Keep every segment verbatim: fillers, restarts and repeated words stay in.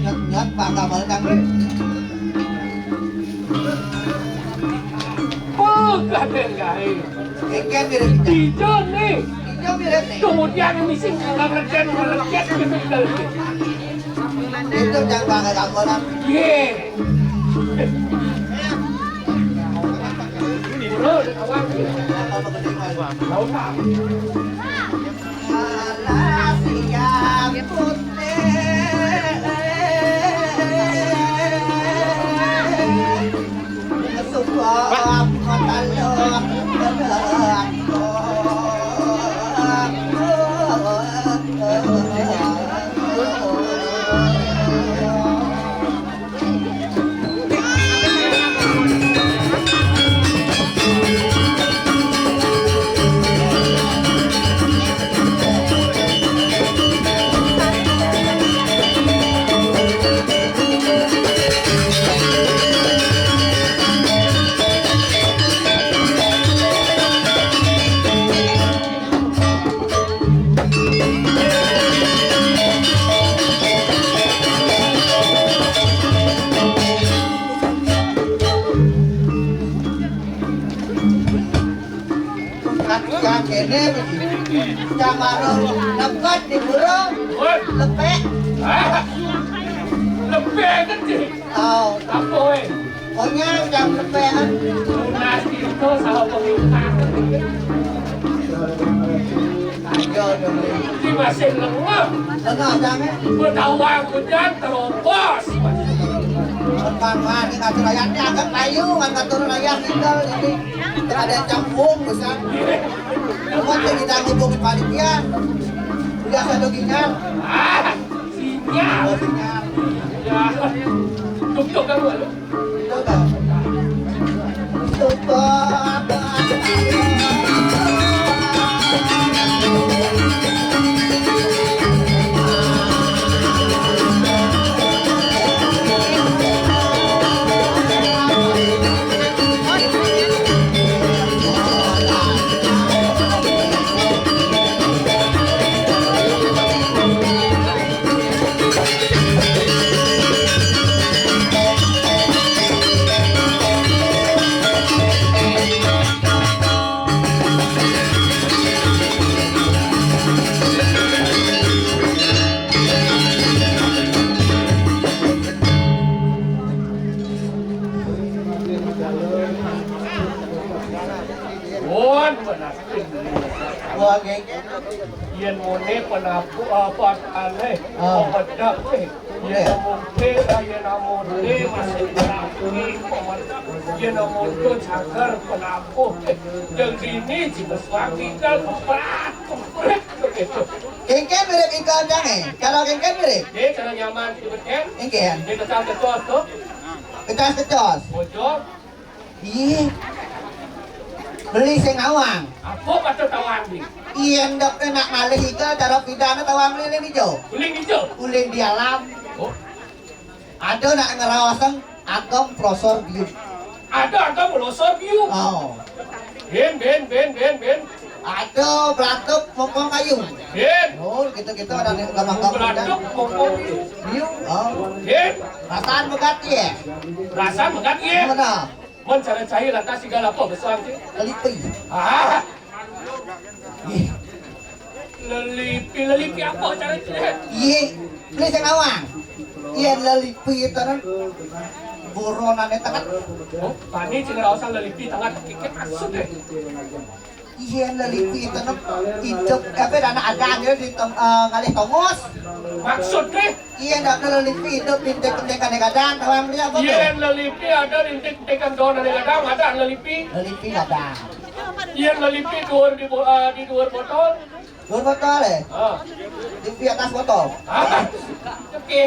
Nyat-nyat, Pak Kamal, Kang. Oh, kadén gaé. Kéngkén mirip. Ijo nih. Ijo mirip nih. Kemudian misi ngeledén, ngeledén gitu. Itu yang Pak Kamal. Yé. Bro, udah tahu. Tahu, Pak. Kan yang kéné, Cang Marul, lepet di burung, lepek. Hah? Lepek gedé. Tahu. Apa, wé? Pokoknya yang lepek. Tunas itu sama pengingkar. Ayo dong. Ini masih lengah. Lengah, Cang, ya? Udah tahu aku, Cang, terobos. Bukan, Wan, ini ngatur ayahnya agak payu, kan ngatur ayah tinggal ini. Ada campur, besar. Cuma kita ngubungin panitia. Biasa tuh ginjal. Ah, sinyal. Oh, sinyal. Ya. Tuk, tuk, kamu, halo. Tuk, tuk. Tuk, tuk. Nuhun, benar. Wah, geng. Yén moné penabuh apa ané? Ah. Pemedap, eh. Yén amonté, yén amonté masih rapi, pemedap. Yén amonté cagar penabuh, eh. Yang dini jinis wangi kan keprat, keprit begitu. Kéngkén mirip iklan, Cang, eh? Cara kéngkén mirip? Ini cara nyaman, gitu, kan? Kéngkén. Ini kecas kecos, tuh. Kecas kecos. Bojog. Ih. Beli sing awang. Apa kata tawang ni? Iya, ndok nak ngalih iga cara pidana tawang lilin ijo. Uling ijo? Uling di alam. Oh. Ada nak ngerawasan agam prosor biu. Ada agam prosor biu. Oh. Bin, bin, bin, bin, bin. Ada belatuk mokong kayu. Bin. Oh, gitu-gitu ada nih agam-agam. Belatuk mokong biu. Biu. Oh. Bin. Perasaan begat ya. Perasaan begat ya. Mana? Mun cara cai lantas sigala apa besar sih? Lelipi. Ah. Ih. Lelipi, lelipi apa cara cai? Iya, beli sing awang. Iya, lelipi itu kan buronane tengah. Oh, tani cing raosan lelipi tengah kikit maksud deh. Iya, lelipi itu kan hidup, apa, dana ada gitu di tem-, eh, ngalih tongos. Maksud deh? Iya, ndak ada lelipi hidup di tek-, tek-, kadang-kadang, orang beli apa tuh? Iya, lelipi ada di tek-, tekan doang dari kadang, ada lelipi. Lelipi ada. Iya, lelipi dua di bo-, eh, di dua botol. Dua botol, eh? Ah. Lelipi atas botol. Ah, oke.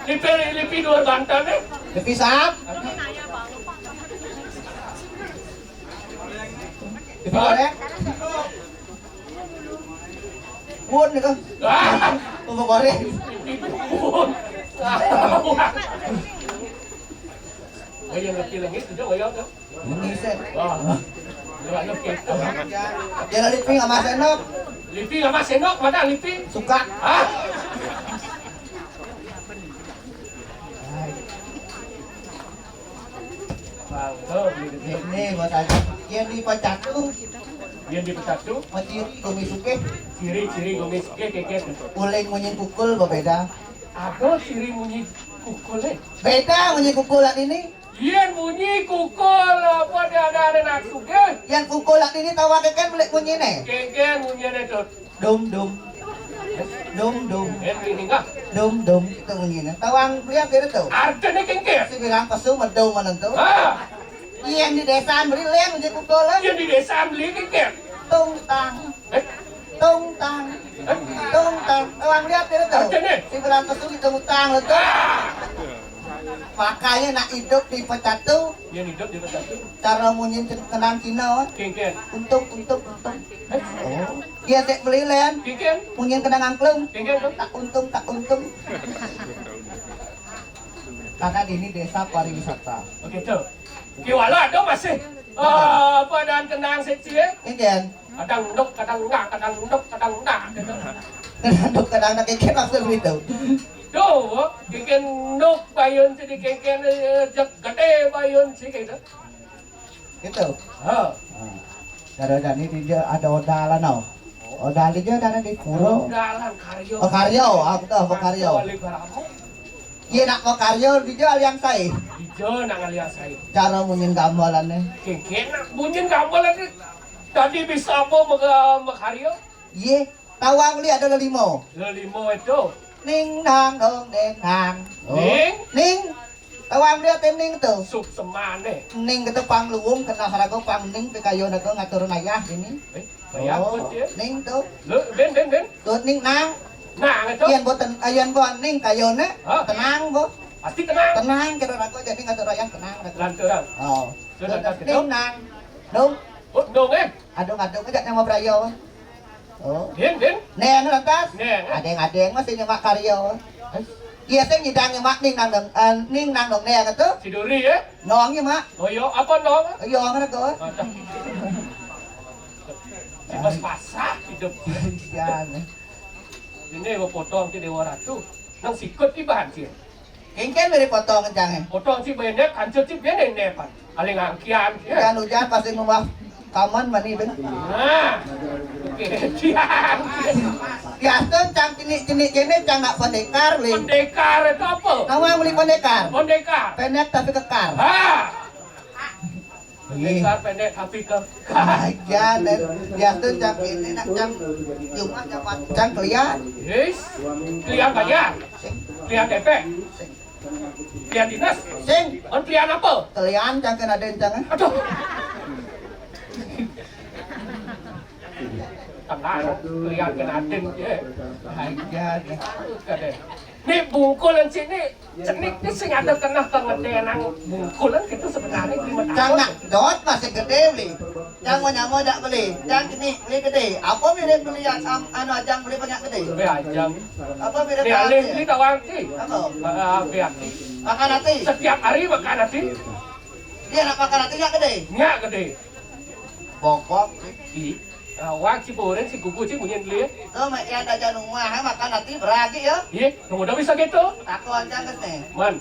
Lipi, lipi dua bantal nih. Lipi sap. Lipi goreng. Pun itu. Ah. Bumbu goreng. Lipi pun. Oh, yang laki lengit itu wayang tuh. Ini sih. Wah. Gila, lu gitu. Dia liping sama sendok. Liping sama sendok, mana liping? Suka. Hah? Bang, tuh, gitu. Ini buat aja. Yang dipecat tuh. Yang dipecat tuh? Menciri gumi suke. Ciri-ciri gumi suke, keket. Uling munyi kukul berbeda. Apa ciri munyi kukul, eh? Beda munyi kukul ini. Yén munyi kukul apa diadané nak sugih? Yén kukul lak dini tawang kénkén belik munyiné. Kénkén munyiné, Dut. Dum, dum. Dum, dum. Yén dini enggak. Dum, dum. Itu munyiné. Tawang lihat itu tuh. Artiné kénkén. Si bilang pesu medung menentu. Ah. Yén di desa beli lén munyi kukul lah. Yén di desa beli kénkén. Tung tang. Eh? Tung tang. Eh? Tung tang. Tawang lihat itu tuh. Artiné? Si bilang pesu itu utang itu. Ah. Makanya nak hidup di Pecatu. Yang hidup di Pecatu. Cara munyin kenang Cina. Kénkén. Untung, untung, untung. Oh. Iya, sik beli lén. Kénkén. Munyin kenang angklung. Kénkén, tuh. Tak untung, tak untung. Karena di ini desa pariwisata. Oke, tuh. Kiwala ada masih. Eh, apa dan kenang sik, Cik? Kénkén. Kadang nduk, kadang enggak, kadang nduk, kadang enggak, gitu. Kadang nduk, kadang enggak, kénkén maksud itu. Tuh, bikin nduk bayun sih di kénkén, eh, jek gedé bayun sih gitu. Gitu. Heeh. Nah, dari tadi di dia ada odalan, oh. Odal di dia ada di pura. Odalan karya. Oh, karya, aku tahu apa karya. Karya. Iya, nak mau karya di dia aliang saé. Di dia nak aliang saé. Cara munyin gambalannya. Kénkén nak munyin gambalannya. Tadi bisa apa mega-, mekarya? Iya, tawang beli ada lelimo. Lelimo itu. Ning nang dong deng nang. Oh. Ning? Ning. Tawang beli ada ning tuh. Sup semane. Ning itu pang luwung kena sarago pang ning pikayo nago ngatur ayah ini. Eh, bayar. Oh, bos, ya. Ning tuh. Lu, ben, ben, ben. Tuh ning nang. Nang itu. Yén boten, yén bo ning kayone, hah? Tenang, bo. Pasti tenang. Tenang, kira rago jadi ngatur ayah tenang. Lanturan. Oh. Sudah. Tuh, tak ning gitu? Nang. Dong. Oh, dong, eh. Aduh, aduh, ngajak nama Brayo. Oh. Din, din. Neng lantas. Neng. Adeng-adeng masih nyemak karya. Iya, sing nyidang nyemak ning nang dong, eh, ning nang dong neng itu. Si Duri, ya? Nong nyemak. Oh, iya, apa nong? Iya, ngerti gua. Ada. Pas pasah hidup. Iya, nih. Ini gua potong ke Dewa Ratu. Nang sikut di bahan sih. Kénkén beri potong kencangé. Potong si benek, hancur si benek nepan. Aling angkian, ya. Kan hujan pasti ngubah kaman mani ben. Nah. Oke, kian. Biasa cang cinik-cinik kéné cang nak pendekar, Ling. Pendekar itu apa? Kamu yang beli pendekar? Pendekar. Pendek tapi kekar. Ha. Pendekar pendek tapi ke. Aja, dan biasa cang ini nak cang cuma cang cang kelian. Yes. Kelian bayar. Kelian D P. Kelian dinas. Sing. On kelian apa? Kelian cang kena den cang. Aduh. Tenang, kelian kena den, ya. Aja. Kadé. Nih bungkulan sini. Cenik ki sing ada keneh kangedénan bungkulan gitu sebenarnya lima tahun. Cang nak dot masih gedé beli. Cang mau nyamo dak beli. Cang ini beli gedé. Apa mirip beli yang am-, anu ajang beli banyak gedé? Beli ajang. Apa mirip? Beli alih beli tawang ki. Apa? Ah, beli hati. Makan hati. Setiap hari makan hati. Dia nak makan hati nyak gedé. Nyak gedé. Bokok. Ih. Awak si boren si gugu si munyin beli. Tuh, Mek Yan aja rumah, ha, makan hati beragi ya. Iya, kamu udah bisa gitu. Takon jangan nih. Man.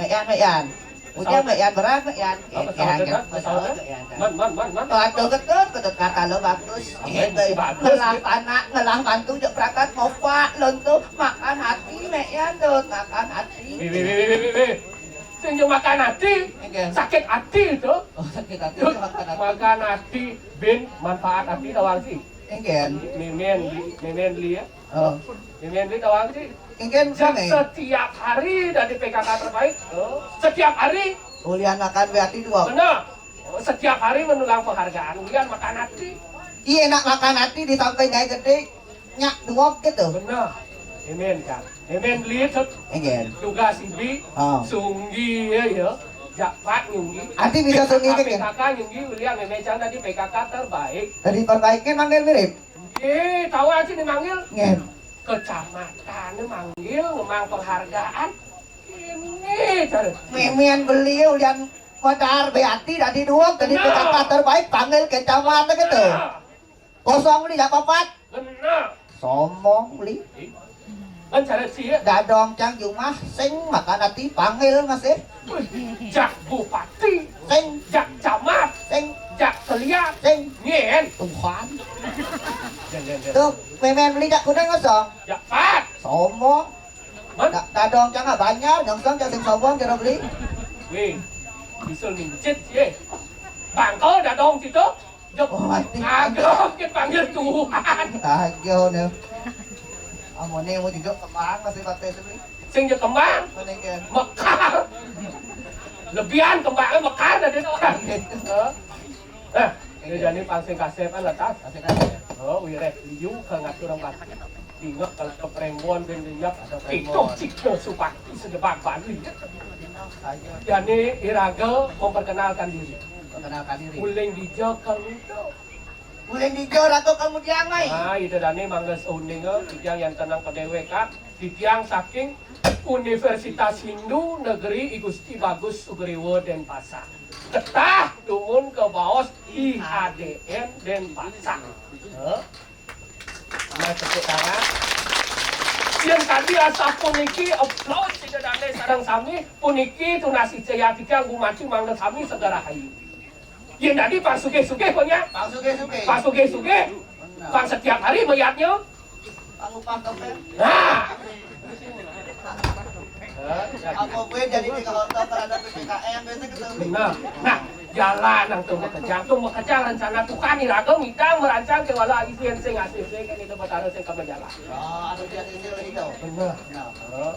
Mek Yan, Mek Yan. Udah Mek Yan berag, Mek Yan. Apa pesawat itu? Pesawat itu? Man, man, man, man. Waduh, ketut, ketut kata lo bagus. Amin. Gitu. Bagus. Ngelah anak, ngelah mantu jek berangkat mopak lon tuh. Makan hati, Mek Yan tuh, makan hati. Wih, wih, wih, wih, wih, wih. Sing yo makan ati, nggih, sakit ati to. Oh, sakit ati, makan ati. Makan ati, bin manfaat ati tawang si. Nggih. Mimin, mimin li ya. Oh. Mimin li tawang si. Nggih, setiap hari dari P K K terbaik. Oh, setiap hari. Ulian makan berarti dua. Benar. Oh, setiap hari menulang penghargaan. Ulian makan ati. Iya, nak makan ati di samping kayak gede. Nyak duwok gitu. Bener. Mimin, Kang. Mémén beli, Sut. Enggen. Tugas ibi. Ah. Sunggi, ya, ya. Japat nyunggi. Ati bisa sunggi, kan, ya? P K K nyunggi, ulian mémén cang tadi P K K terbaik. Tadi terbaiknya manggil mirip. Eh, tahu aja nih manggil. Ngen. Kecamatan manggil, ngemang penghargaan. Ini cara. Mémén beli ulian modar beati tadi dua, tadi P K K terbaik panggil kecamatan gitu. Nah. Kosong beli, nggak papat. Benar. Sombong beli. Kan cara sih ya. Dadong cang jumah sing makan ati panggil masih. Wih, jak bupati, sing jak camat, sing jak keliat, sing nyen. Tuhan. Nyen, nyen, nyen. Tuh, mémén beli jak kuning kosong. Jak pat. Sombong. Man? Da-, dadong cang banyak, nyongsong cang sing sombong cara beli. Wih, bisul mincit sih. Bangko dadong situ. Jok. Oh, mati. Agak, kita panggil Tuhan. Agak, nih. Amoné mau juga kembang masih pakai itu nih. Sing jok kembang. Mana ke? Mekar. Lebihan kembangnya mekar dari orang. Gitu. Hah? Nah, ini jadi pang sing kasép kan letas. Kasép kan. Oh, wiréh liu ke ngatur orang. Ingat kalau ke Prémbon, ben liap ada Prémbon. Itu cik ke Supakti sedebak Bali. Jadi iraga memperkenalkan diri. Perkenalkan diri. Uling dija kaluda. Uling dija raga kamudian, ai. Nah, ida dané mangga sauning, eh, titiang yang tenang pedéwék, kan. Titiang saking Universitas Hindu Negeri I Gusti Bagus Sugriwa Denpasar. Ketah dumun kabaos I H D N Denpasar. Heh. Nah, tepuk tangan. Yén tadi asapuniki, aplaus sida dané sareng sami, puniki tunas icaya titiang gumanti mangda sami segara hayu. Yén tadi pang sugih-sugih punya. Pang sugih-sugih. Pang sugih-sugih. Benar. Pang setiap hari melihatnya. Pang upah kepeng. Nah. Apa gue jadi di hotel terhadap P P K M biasa ketemu. Benar. Nah, jalan nang tuh makejang, tuh makejang rencana Tuhan iraga ngidang merancang kéwala isi sing asih sing kan itu Betara sing kama jalan. Oh, ada di A C C lagi tau. Benar. Nah. Heeh.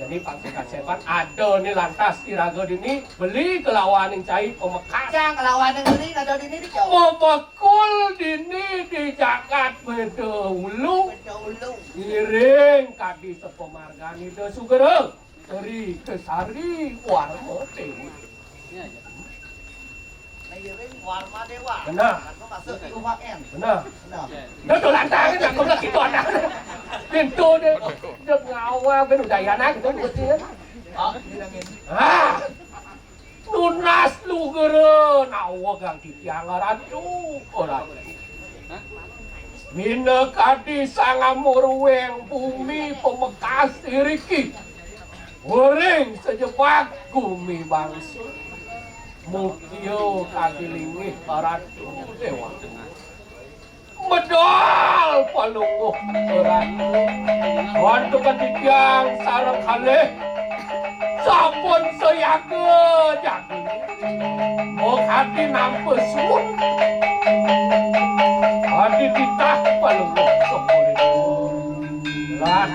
Jadi pang sing kasép ada nih lantas iraga dini beli kelawan yang cai pemekas. Ya, kelawan yang beli ada dini di cau. Memekul dini di jagat Bedahulu. Bedahulu. Ngiring kadi sepemargan Ida Sugera. Ri Kesari Warma Dewi. Ngiring Warma Dewa. Benar. Aku masuk di rumah M. Benar. Benar. Dah tu lantaran aku nak kita ada. Pintu dia. Dia ngawal ben udah ya nak gitu mesti. Ah, bilangin. Ah. Nunas lugera nawa gang titiang ratu, ratu. Minakadi sang amurweng bumi pemekas iriki. Wering sejebak gumi bangsa. Mutia kadi linggih ratu dewa. Medal palungguh ratu. Wantu ketidiang sareng kalih. Sampun sayaga jagi. Mok ati nampa suwun. Adi titah palungguh sepuluh. Lah,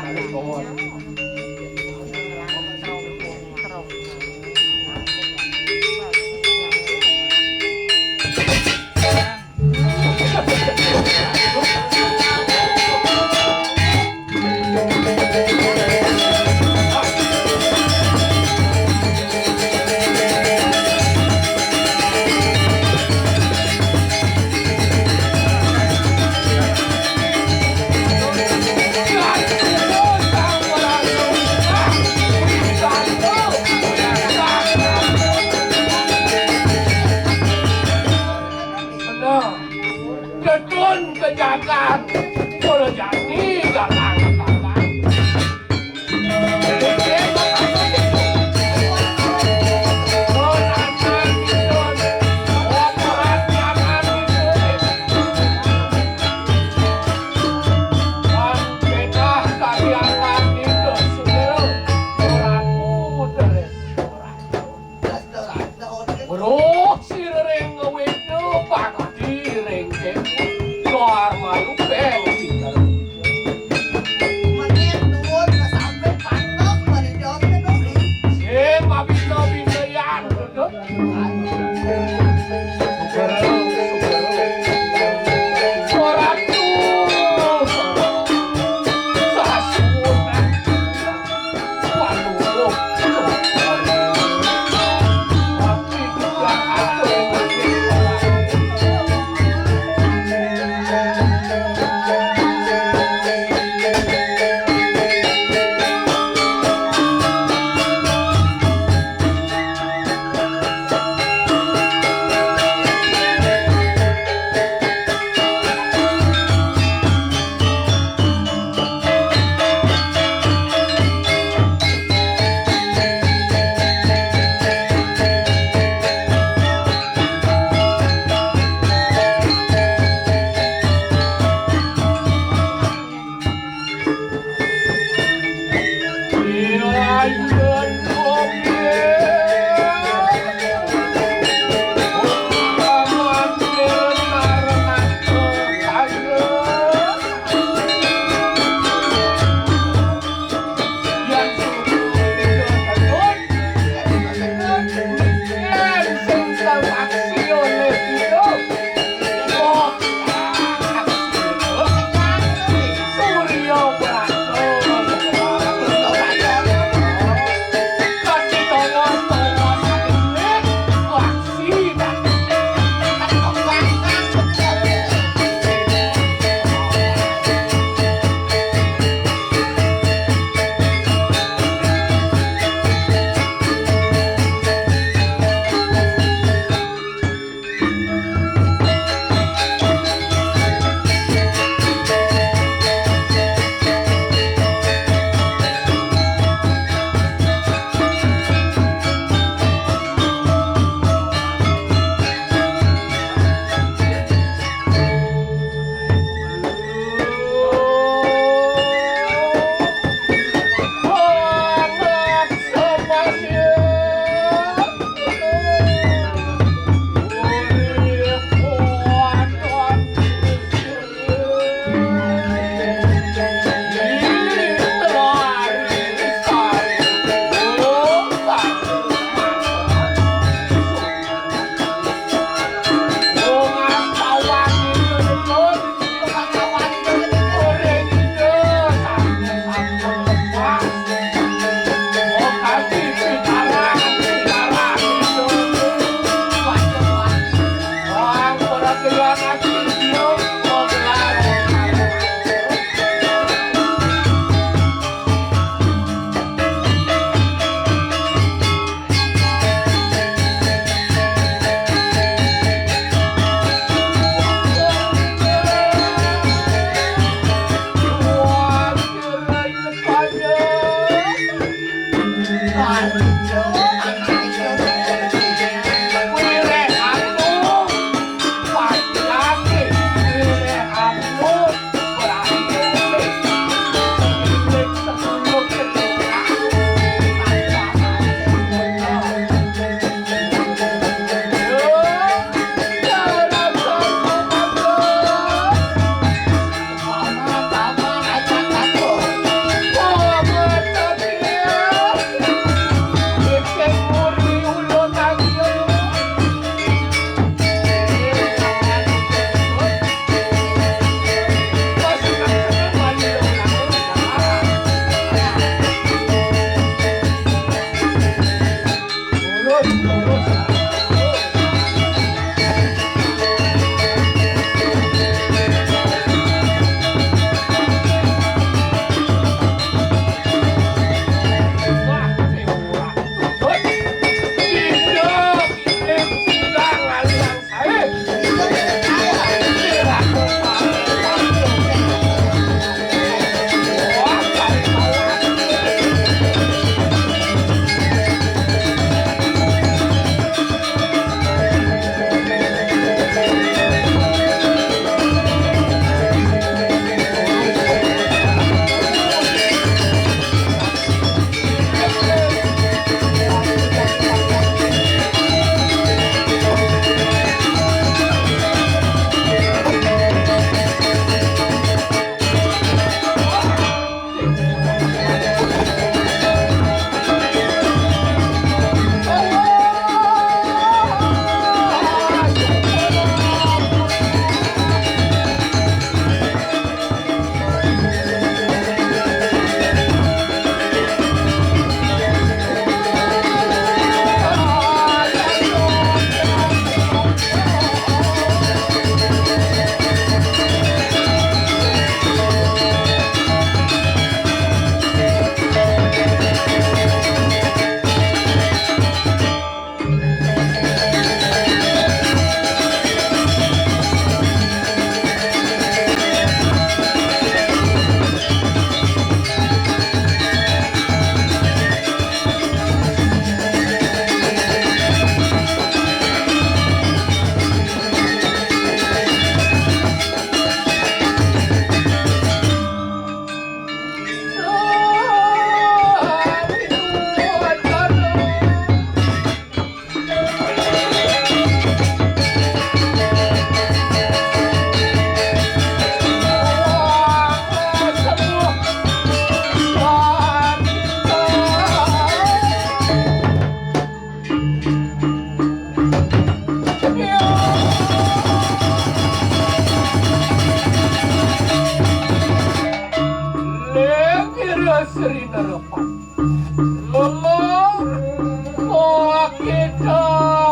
Oh, kita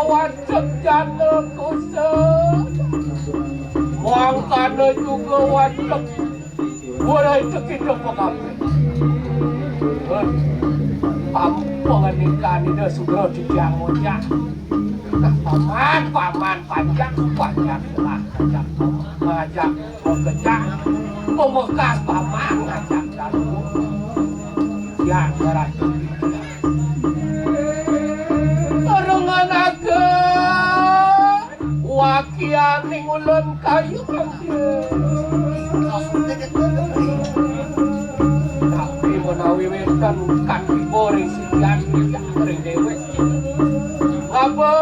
wajib jana kusa. Mangkana juga wajib. Mulai kita pekapi. Kampung nikah ni dah sudah dijang ojak. Nah, paman, paman, panjang, panjang, lah, panjang, panjang. Pemekak paman ngajak dalu. Ya, ngerah. Rengan aga wakianing ulun kayu. Tapi menawi wénten kan tiba ring sikian ring déwék. Ngaba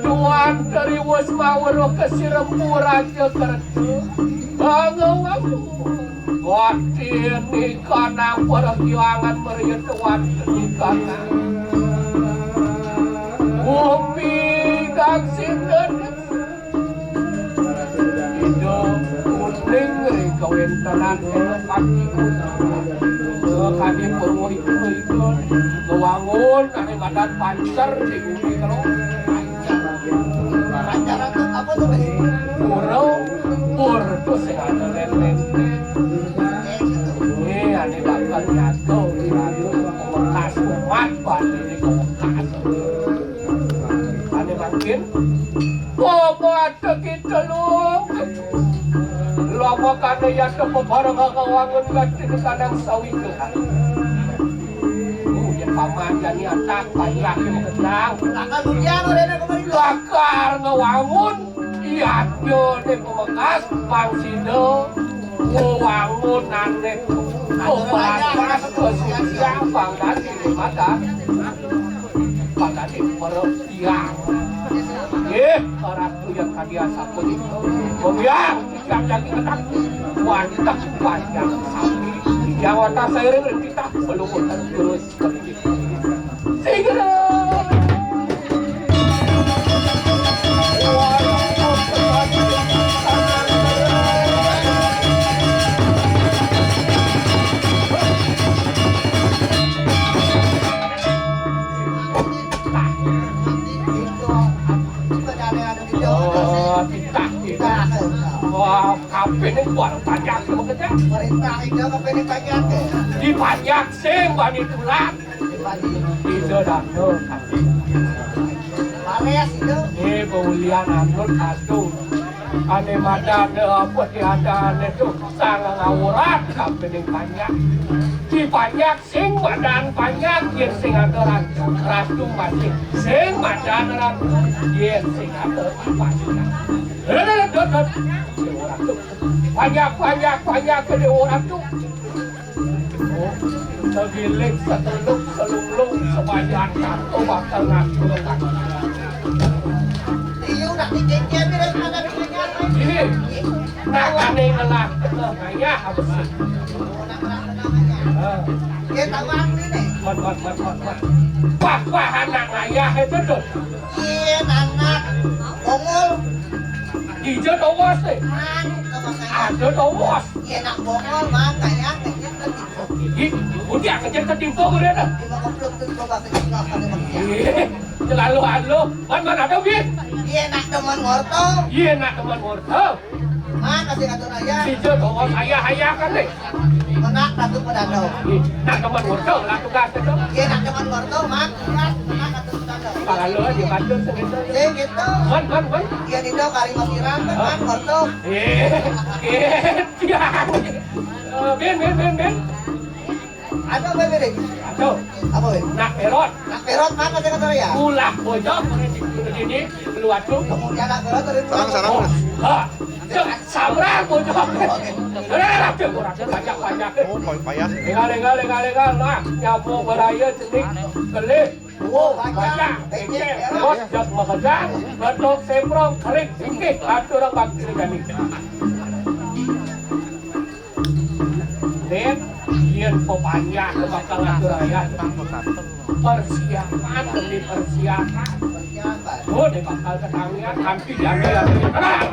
tuan teriwus maweruh ka sirempu raja kerta. Bangun aku. Wati nikana perjuangan meriet wati nikana. Bumi dan sinden. Indo kuning ring kawéntenan ing pati kuning. Kadi purwa itu, itu ngewangun kari badan pancer di bumi kalau pancer. Pancer itu apa tuh, Pak? Pura, pur itu sing ada lélén. Ini ane bakal nyatu, nyatu, bekas umat, balik ini bekas. Ane mangkin, apa ada kita lu? Lama kane ya tepe bareng kawangun gati di kandang sawi ke. Uh, ya paman jani atak, banyak yang mengenang. Akan hujan, udah ada kemarin. Bakar ngewangun, iya, yo, di pemekas, bang sida, ngewangun ane. Oh, pas, pas, pas, hujan, bang, dan di mata. Bang, dan di perut. Tiang. Nggih, Ratu yang kadi asapunika. Wong Hyang, titiang jagi ngetak. Wantah panjang sami. Titiang wantah sairing ring titah. Belum terus. Sing. Oh, titah, titah. Wah, kapining kuwi panjak, maksudnya. Perintah itu kapining panjak, ya? Dipanjak sing bani tulang. Dibani. Ida dana, tapi. Pares itu. Eh, baulian anut atu. Ane madan, eh, apa diadane tuh? Sang ngawurat, kapining panjak. Dipanjak sing madan panjak, yén sing ada ran-, ratu mati. Sing madan ratu, yén sing ada panjak. Dot, dot, dot. Panjak, panjak, panjak, gedé ratu. Oh, segilik, seteluk, selunglung, sebayan, satu bakal ngaku. Iya, udah dikikir, ini. Ini, tangannya ngelah, tengah, ya, apa sih? Yén tawang ini. Mat, mat, mat, mat, mat. Wah, wah, anak ayah itu tuh. Yén anak bongol. Dija tongos deh. Ada tongos. Yén anak bongol, makanya kecil ketimpo. Ih, udah kecil ketimpo, udah dah. Lima goblok tuh, coba kecil apa nih, Bang? Ih, selalu anu. Man, man, ada, Bin? Yén anak teman ngorto. Yén anak teman ngorto. Mana sih atur ayah? Sija bawa ayah-ayah kan, nih. Anak satu pedado. Ih, nak teman ngorto, lah tugas itu. Iya, nak teman ngorto, mak, tugas, anak satu pedado. Kalau aja bantu segitu. Sing gitu. Man, man, man. Iya, Dindo, kari masiran, kan, man, ngorto. Eh, eh, ya. Eh, Bin, Bin, Bin, Bin. Ada apa, Bede? Aduh. Apa, Bede? Nak perot. Nak perot mana saya kata ya? Ulah bojok, ini, ini, lu aduh. Kemudian nak perot dari sarang, sarang. Ha. Cek, sabar bojok. Oke. Udah, udah, udah, udah, banyak, banyak. Oh, paling payah. Tinggal, tinggal, tinggal, tinggal. Nah, nyamuk beraya, cenik, kelih. Oh, banyak. Banyak. Bos, jas makan, betok, semprong, kering, tinggi, atur orang bakti kami. Din, yén pepanjak bakal ngatur ayat. Persiapan demi persiapan. Persiapan. Oh, dia bakal ketanggihan, hampir jadi, hampir. Tenang.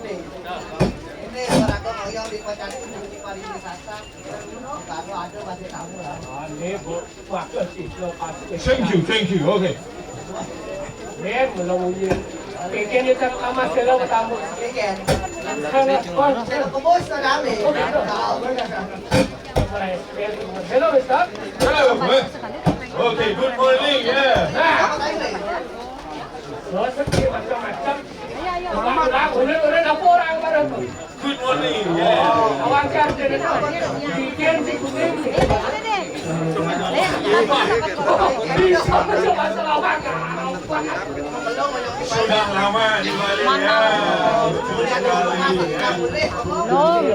Ini olahraga ngoyong di Pancasila, di pariwisata. Kalau ada masih tamu lah. Ah, ini, Bu. Bagus sih, lokasi. Thank you, thank you. Okay. Ini belum uji. Bikin kita sama selo ketemu. Bikin. Sana, oh, selo kebos, sana ambil. Oh, gitu. Tahu, benar. Hello, Mister. Hello, eh. Okay, good morning, yeah. Nah. Terus macam-macam. Udah, udah, udah, apa orang baru tu? Good morning, yeah. Awak kan dia tu. Bikin si kuning. Bisa macam awak. Sudah lama di Bali, ya. Betul sekali, ya.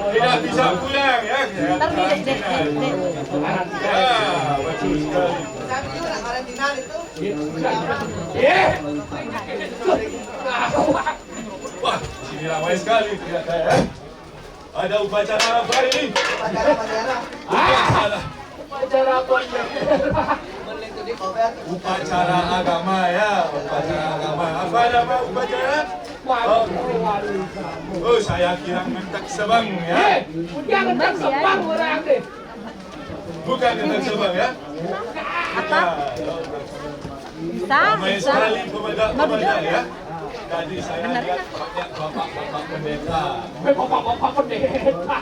Tidak bisa pulang, ya. Ntar di, di, di, di. Ya, betul sekali. Wah, sini ramai sekali ternyata, ya. Ada upacara apa ini? Upacara apa, ya? Upacara. Upacara apa, ya? Upacara agama, ya, upacara agama. Apa nama upacara? Oh, oh, saya kira ngentek sebang, ya. Eh, jangan sebang orang deh. Bukan ngentek sebang, ya. Apa? Ya, ya. Ramai sekali pemuda-pemuda, ya. Tadi saya lihat banyak bapak-bapak pendeta. Eh, bapak-bapak pendeta.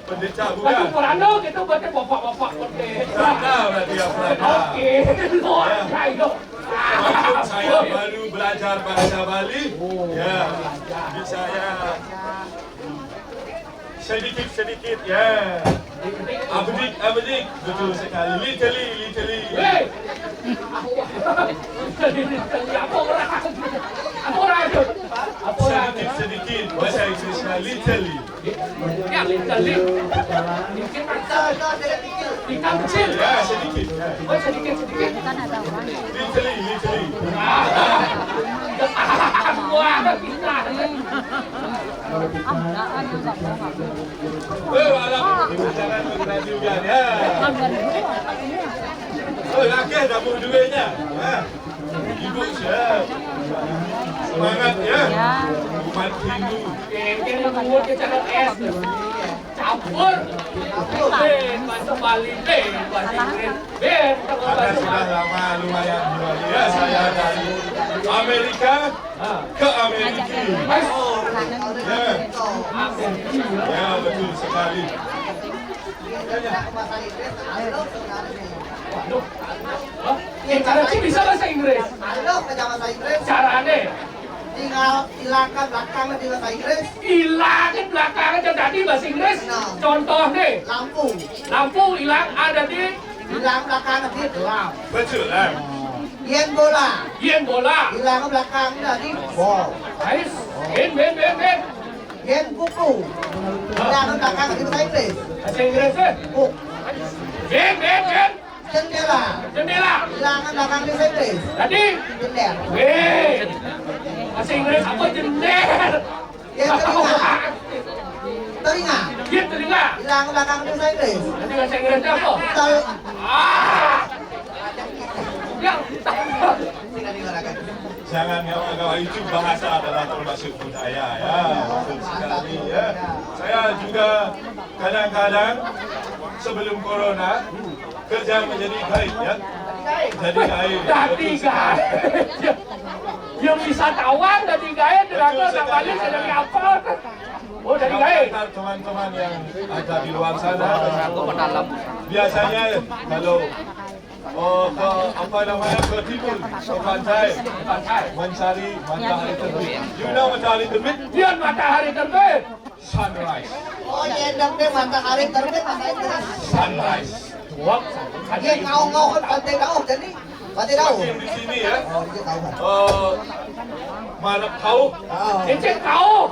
Pendeta bukan? Aduh, Fernando, kita baca bapak-bapak pendeta. Fernando berarti ya, Fernando. Oke, luar biasa. Maklum, saya baru belajar bahasa Bali. Ya, jadi saya sedikit-sedikit, ya. Abedik, abedik. Betul sekali. Little, little. Hei! Apa orang? Apa orang itu? Apa orang itu? Sedikit-sedikit. Bahasa Inggrisnya little. Ya, little. Ikan kecil. Ikan kecil. Ya, sedikit. Oh, sedikit, sedikit. Little, little. Wah, kita. Eh, alah, ini jangan mengenai juga, ya. Oh, laki dah mau duitnya. Ha. Ibu siap. Semangat, ya. Umat Hindu. Ini buat kita es. Campur. Eh, bahasa Bali, eh, bahasa Inggris. Eh, bahasa Bali. Karena sudah lama lumayan, luar biasa, ya, dari Amerika ke Amerika. Ya. Ya, betul sekali. Waduh. Hah? Ya, cara sih bisa bahasa Inggris. Halo, baca bahasa Inggris. Caranya? Tinggal hilangkan belakang di bahasa Inggris. Hilangin belakang aja tadi bahasa Inggris. Nah. Contoh nih. Lampu. Lampu hilang ada di. Hilang belakang di gelap. Betul, lah. Yen bola. Yen bola. Hilang belakang di bol. Ais. Ben, ben, ben, ben. Yen buku. Hilang belakang di bahasa Inggris. Bahasa Inggris, eh? Book. Ben, ben, ben. Jendela. Jendela. Hilang belakang di bahasa Inggris. Tadi? Jender. Weh. Bahasa Inggris apa jender? Ya, telinga. Telinga. Ya, telinga. Hilang belakang di bahasa Inggris. Nanti bahasa Inggrisnya apa? Tel- Ah. Ya. Jangan gawa-gawa, itu bahasa adalah termasuk budaya, ya. Betul sekali, ya. Saya juga kadang-kadang sebelum corona kerja menjadi guide, ya. Jadi guide. Jadi guide. Yang wisatawan jadi guide, betul sekali. Dari apa? Oh, dari guide. Kalau teman-teman yang ada di luar sana, biasanya kalau, oh, ke, apa namanya, ke timur, ke pantai, mencari matahari terbit. You know matahari terbit? Dia matahari terbit. Sunrise. Oh, ya, dong deh, matahari terbit, matahari terbit. Sunrise. Wah, dia kau-kau kan pantai jauh, jadi pantai jauh. Mungkin di sini, ya. Oh, dia tahu kan. Eh, Marap Kau. Oh. Cicing Kau.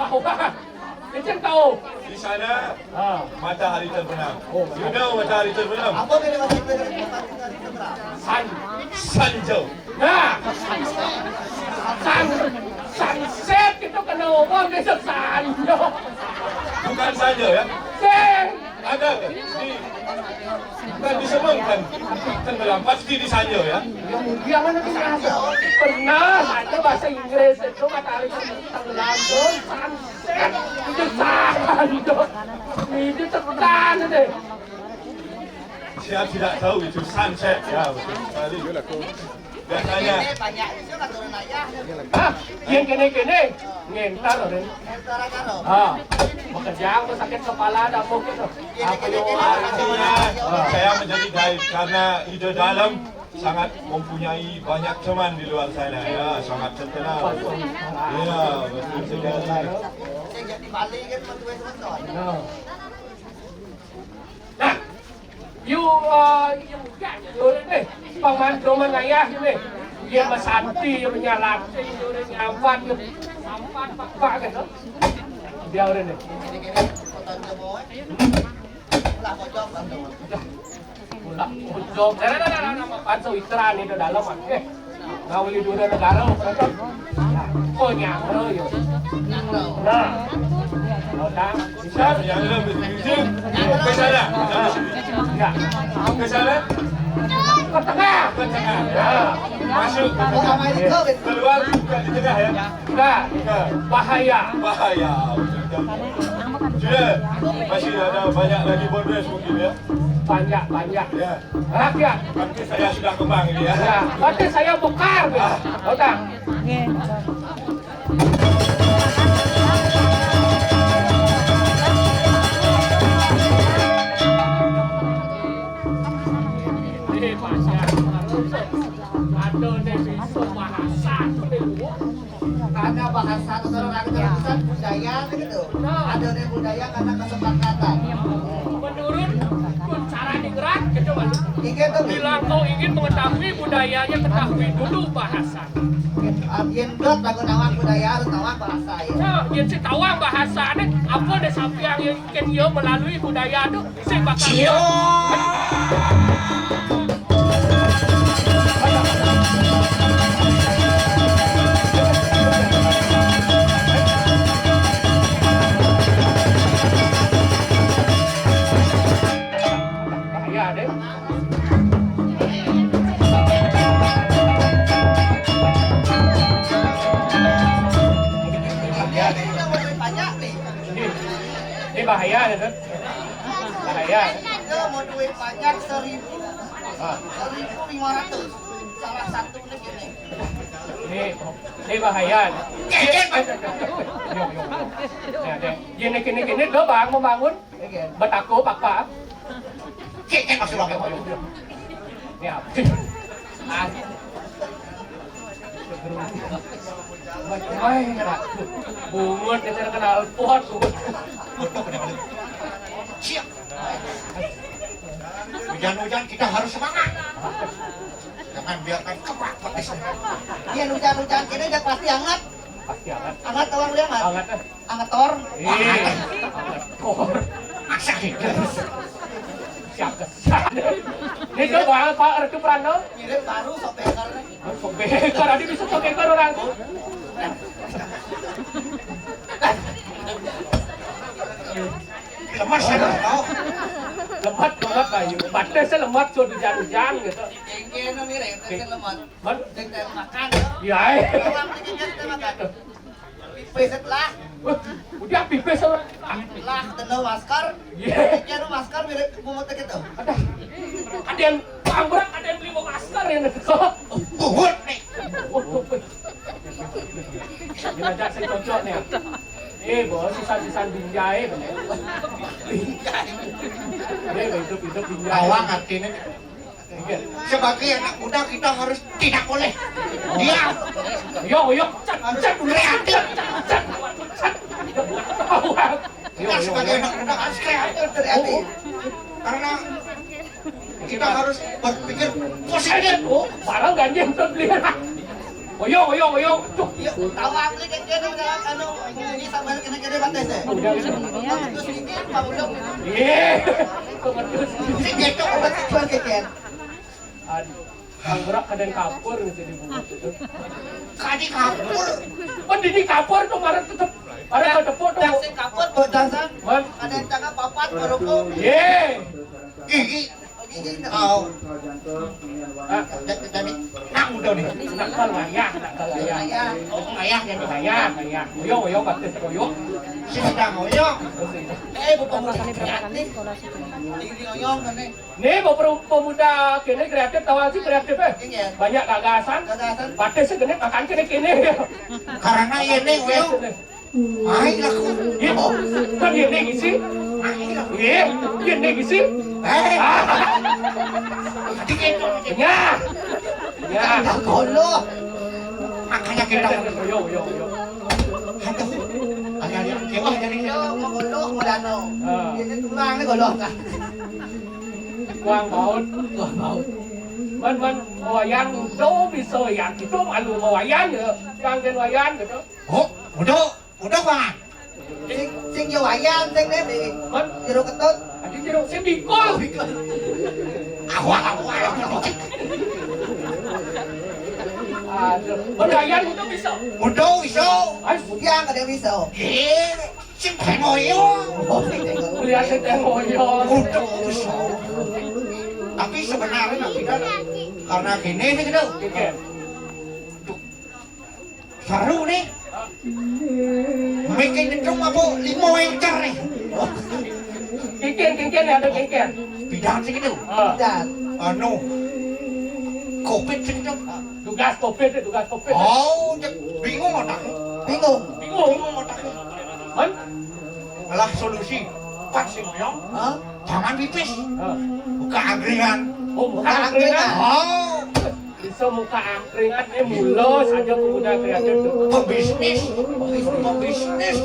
Cicing Kau. Di sana, ah, matahari terbenam. Oh, you know matahari terbenam? Apa beda matahari terbenam? Sun. Sanjo. Nah, sun, sunset itu kena orang dia sanjo. Bukan sanjo, ya? Sing. Ada Di, bukan disemengkan, tenggelam, pasti di Sanyo, ya. Ya, dia mana di Sanyo? Pernah ada bahasa Inggris itu, matahari tenggelam tuh, sunset. Itu Sanyo. Itu tekan itu. Saya tidak tahu itu sunset, ya, betul sekali. Biasanya. Hah? Yang kene-kene ngentar, Rin. Ah, bekerja aku sakit kepala, dah mungkin tuh. Apa yo? Artinya, saya menjadi guide karena ide dalam sangat mempunyai banyak teman di luar sana. Ya, sangat terkenal. Ya, betul sekali. Saya jadi Bali kan, betul, betul. Nah, you, uh, you got it, eh, paman doman ayah ini. Dia mesanti, dia menyalati, dia udah nyambat, dia sambat, pak, pak, gitu. Dia udah nih. Lah, ujung. Nah, nah, nah, nah, nah, Pak Sawitra nih, di dalam, ah. Eh, nah, uli dua negara, berarti. Nah, oh, nyamro, yo. Nah. Bisa? Nyamro, bisa. Ke sana. Ya. Ke sana. Ke tengah. Ke tengah. Ya. Masuk. Keluar, buka di tengah, ya. Nah, bahaya. Bahaya. Sudah. Masih ada banyak lagi bonus mungkin, ya. Banyak, banyak. Ya. Rakyat. Berarti saya sudah kembang ini, ya. Ya, berarti saya bokar, ya. Ah. Otak. Nggih. Ini banyak. Ada nih bisa bahasa tuh, Bu. Karena bahasa atau orang lain, bisa budaya gitu. Nah. Ada nih budaya karena kesepakatan. Menurut pun cara digerak, gitu, Mas. Iya, tuh. Bila kau ingin mengetahui budayanya, ketahui dulu bahasa. Yén berat lagu nawang budaya, harus nawang bahasa, ya. Nah, yén si tawang bahasanya, apa deh sampai yang ingin dia melalui budaya tuh, si bakal. Cio. Bahaya, deh. Ini, ini bahaya, deh. Bahaya. Dia mau duit banyak seribu, ah, seribu lima ratus. Salah satu ini gini. Ini, ini bahaya. Yo, yo, yo. Ya, deh. Gini, gini, gini, dia bang membangun. Betako, Pak, Pak. Cek, cek, masuk lagi. Ini apa? Ah. Wah, bungut, dia terkenal pot, bungut. Siap. Hujan-hujan kita harus semangat. Jangan biarkan kebak petisnya. Iya, hujan-hujan gini udah pasti hangat. Pasti hangat. Hangat, orang dia hangat. Hangat, eh. Angetor. Ih, angetor. Masa gitu? Siapa? Ini tuh, Bang, Pak Recu Prano. Mirip baru, sok beker. Sok beker, tadi bisa sok beker orang. Lemas ya, tau. Lemat, lemat, Bayu. Batasnya lemat, so hujan-hujan gitu. Kayaknya mirip, lemat. Man? Makan. Iya, eh. Orang bikin kita makan. Pipis lah. Wah, udah pipis lah. Lah, teno masker. Iya. Kira masker mirip bungut gitu. Ada. Ada yang bangbrek, ada yang beli mau masker ya. Bungut nih. Waduh. Jelajah saya cocok nih. Eh, bos, sisan-sisan binjai. Binjai. Eh, hidup-hidup binjai. Bawang artinya. Sebagai anak muda kita harus tidak boleh diam. Yo, yo, harus kreatif. Kita sebagai anak muda harus kreatif, kreatif. Karena kita harus berpikir positif. Oh, barang ganjil tuh beli. Oyong, oyong, oyong. Tuh. Iya, tawa aku kan dia tuh udah anu, ini sama kena kena batas ya. Udah gitu. Terus ini Pak Ulo. Iya. Terus ini tuh obat tujuan keken. Aduh. Anggrek kadén kapur gitu di bungut itu. Kadi kapur. Oh, di kapur tuh marah tetep. Ada ke tepuk tuh. Yang sing kapur bodasan. Man. Ada yang cakap papat. Ye. Gigi. Gigi. Oh. Ah, jadi, jadi, nak muda nih. Nak kan wayah, nak kan wayah. Wayah. Oh, wayah jadi wayah, wayah. Oyong, oyong, batis oyong. Sing sedang oyong. Eh, bapak muda kreatif. Tinggi oyong kan nih. Nih, bapak pemuda kene kreatif, tahu sih kreatif, eh. Iya. Banyak gagasan. Gagasan. Batis kene, makan kene, kene. Karena ini oyong. Ai laku. Ih, kan dia nih isi. Ai laku. Ih, dia nih isi. Eh. Ah. Dikit. Ya. Ya. Ada golo. Makanya kita. Yo, yo, yo. Aduh. Agak kewah jadi yo golo mulano. Ah. Ini tulang nih golo kan. Kuang baut. Kuang baut. Man, man, wayang do bisa yang itu malu wayang ya. Yang den wayang gitu. Oh, udah. Udah, Bang. Sing, sing yo wayang, sing ne di Hah? Jero Ketut. Adi jero sing bikul. Awal, awal. Aduh, berayang itu bisa. Udah, iso. Ais. Yang ada bisa. Eh, sing tengoyo. Oh, sing tengoyo. Kuliah sing tengoyo. Udah, iso. Tapi sebenarnya kita karena gini sih gitu. Oke. Seru nih. Mikir nyetrum apa lima encer nih? Kengken, kengken ya, ada kengken. Bidang sih gitu. Ah. Anu, covid sih gitu. Tugas covid, tugas covid. Oh, bingung otak. Bingung. Bingung otak. Man? Lah solusi. Pas sih, Yong. Hah? Jangan pipis. Ah. Buka angkringan. Oh, buka angkringan. Oh. Bisa muka angkringan, eh, mulus aja pemuda kreatif tuh. Pebisnis, pebisnis.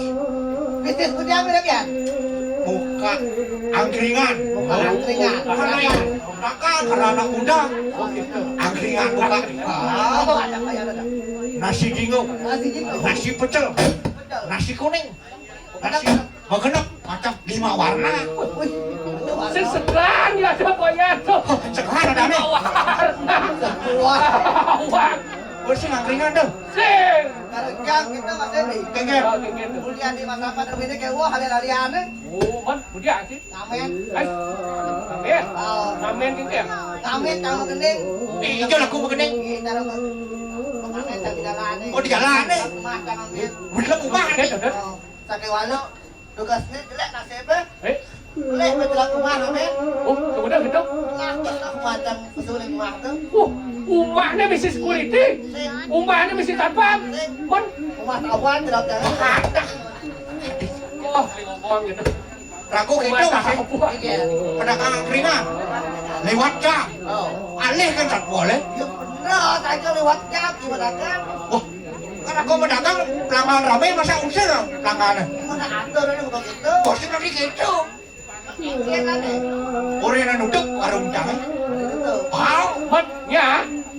Bisnis punya apa, Pian? Muka angkringan. Muka angkringan. Karena yang nakal, karena anak muda. Oh, gitu. Angkringan buka. Oh, ada, ada, ada. Nasi jingo. Nasi jingo. Nasi pecel. Pecel. Nasi kuning. Nasi, oh, genep, macam lima warna. Wih, sing segan ya ada apa ya tuh? Segan ada nih. Lima warna. Wah. Wah. Oh, sing angkringan tuh. Sing. Karena kita Mas Edi. Kengken. Oh, kengken tuh. Kuliah di Mas Rapat ini kayak wah, lari-larian nih. Oh, man, mudah sih. Ngamen. Ais. Ngamen. Oh. Ngamen gitu ya? Ngamen kamu gending. Eh, itu lagu gending. Iya, taruh ke. Ngamen tak di jalan nih. Oh, di jalan nih. Rumah tak ngamen. Belum rumah nih. Gitu, gitu. Oh. Sakéwala tugasné jelék nasibé. Eh? Leh wis jelas umah, men. Oh, kemudian gitu. Lah, macam pesuling umah tuh. Wah, umahnya mesti security. Sing. Umahnya mesti satpam. Sing. Mon. Umah tawan jelas jangan. Wah, ngomong gitu. Ragu gitu, Mas. Iya. Pedagang angkringan. Lewat jam. Oh. Alih kan satpol, eh? Ya bener, aja lewat jam gimana kan? Wah, kan aku mau dagang, pelanggan rame, masa usir pelanggannya? Mana ada orang yang begitu? Bosnya lagi gitu. Iya kan, eh? Orang yang nutup warung jangan. Begitu. Wow. Mat, ya,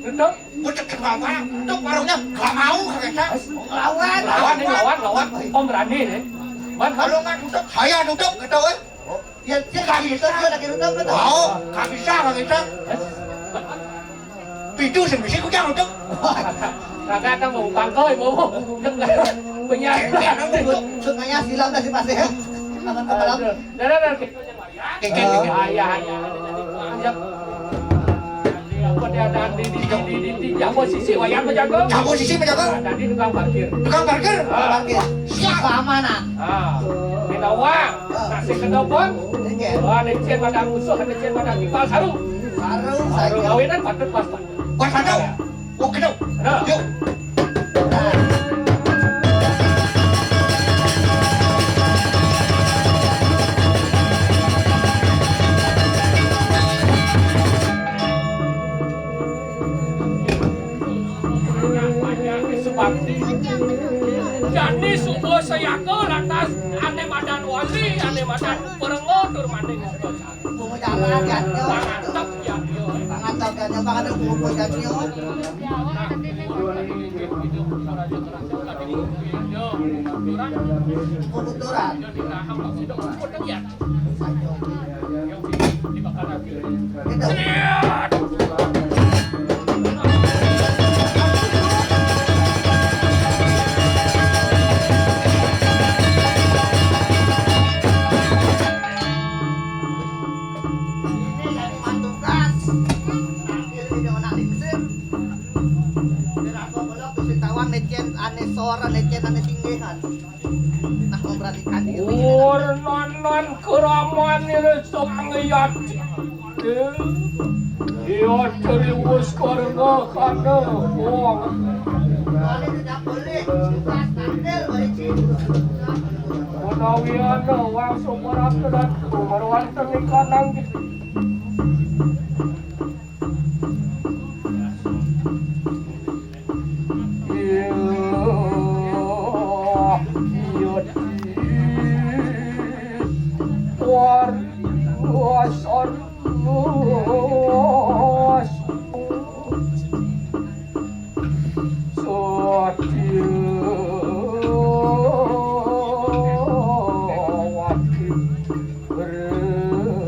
nutup. Gue cek sama apa? Nutup warungnya, gak mau, kata. Lawan. Lawan nih, lawan, lawan. Pemberani nih. Mat, kalau nggak nutup, saya nutup, gitu, eh. Ya, dia nggak bisa, dia lagi nutup, gitu. Oh, nggak bisa, nggak bisa. Pintu sing bisi kucang nutup. Kagak ada mau bangkoi, mau. Penyanyi. Sukanya silam dari Mas ya. Teman-teman. Aduh. Dah, dah, dah. Kengken, kengken. Ayah, ayah. Jadi, apa dia ada di, di, di, di, di, jago sisi, wayang apa jago? Jago sisi apa jago? Nah, tadi tukang parkir. Tukang parkir? Ah. Parkir. Siap. Keamanan. Ah. Kita uang, kasih ke dobon. Iya. Wah, ada cien pada musuh, ada cien pada kipal, saru. Saru, saru. Kawinan patut pas, Pak. Pas, Pak. Ya. Oke, dong. Nah. Yuk. Jani subuh sayaka lantas ane madan wali, ane madan perengo tur maning. Bunga jalan, jatnya. Pangantep, jatnya. Pangantep, jatnya, pangantep, bunga jatnya. Kubuturan. Gitu. Pernanan keraman ini sang yati. Iya, ceriwus karena kana wong. Menawi ana wong sumber aperan, sumber wonten ing kanang. Iya, iya, iya. War, wasar, was. Satya wati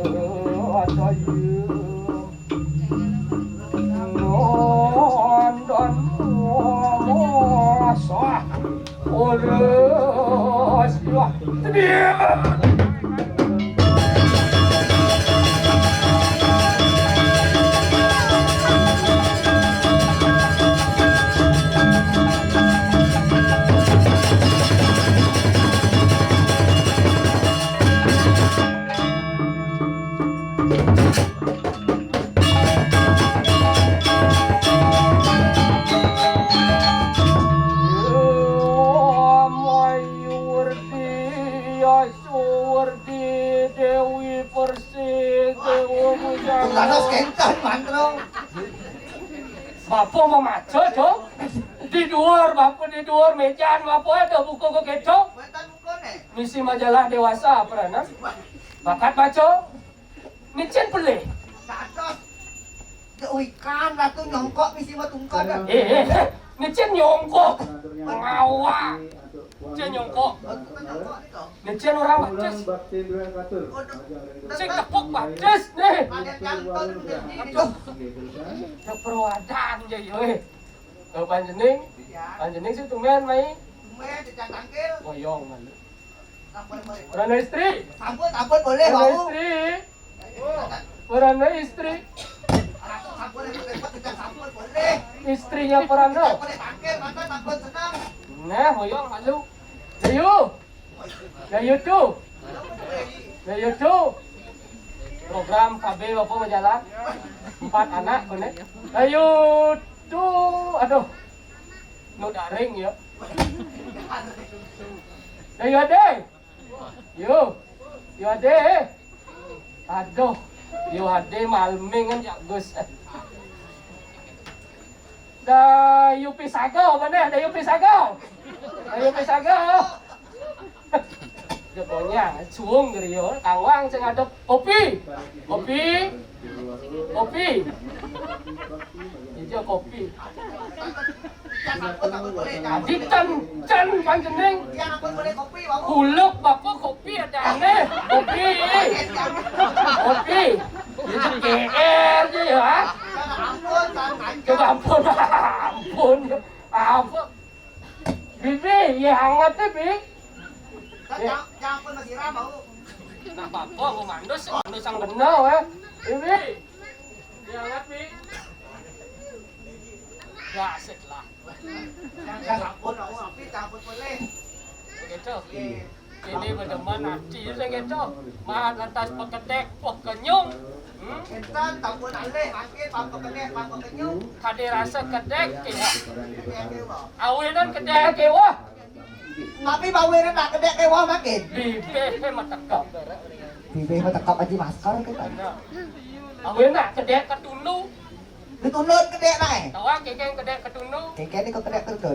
berataya. Nonton masa. Ora siwah. Dia. Suwardi Dewi Persik Dewa Bujang. Terus kencang, Mandro. Bapak mau maco, Cok? Di luar, Bapak di luar, mejan, Bapak ada buku kok, Cok? Misi majalah dewasa, peranan. Bakat baca. Micin pelih. Dados. Dek ikan, Ratu nyongkok, misi mau tungkon. Eh, eh, eh. Micin nyongkok. Ngawak. Cen nyongkok. Micin orang batis. Sing tepuk batis nih. Aduh. Perwadan ya, yo, eh. Eh, panjeneng, panjeneng sih tumben mai. Tumben, tidak tangkil. Boyong, malu. Sampun, boleh. Ora ana istri. Sampun, sampun, boleh, Ora ana wau. Istri. Ora ana istri. Sampun, repot-repot, tidak sampun, boleh. Istrinya ora ana. Boleh tangkil, mata sampun senang. Nah, hoyong malu. Ayo. Ayo tuh. Ayo tuh. Program K B Bapak mau jalan. Empat anak, bener. Ayo tuh. Aduh. Nu daring ya. Ayo deh. Yo, yo ade. Aduh, yo ade malming kan ya, Gus. Da yupi sago, mana? Da yupi sago. Da yupi sago. Jokonyang, suwung griya, kawang sing ngadep kopi. Kopi. Kopi. Iya, kopi. Dadi ten, ten panjeneng. Kuluk bapak kopi adane. Kopi. Kopi. Iki G R ya. Coba ampun, ampun. Apa? Bibi, ya hangat ya, Bi. Nah, bapak mau mandus, mandus yang benar, eh. Bibi. Ya, ngerti. Ya, asik lah. Ya, ampun, aku api, ampun boleh. Begitu. Ini bedemen ati, sing gitu. Mah lantas pekedek, pekenyung. Hmm? Enten, ampun alih, makin, pang pekedek, pang pekenyung. Kade rasa kedek, kiwa. Awinan kedek, kiwa. Tapi bawirin nak kedek ke wah makin. Bibih matekep. Bibih matekep aja masker kan. Bawirin nak kedek ketundu. Ditundu kedek nae. Tawa kekeng kedek ketundu. Kekeng ni kok kedek ketundu.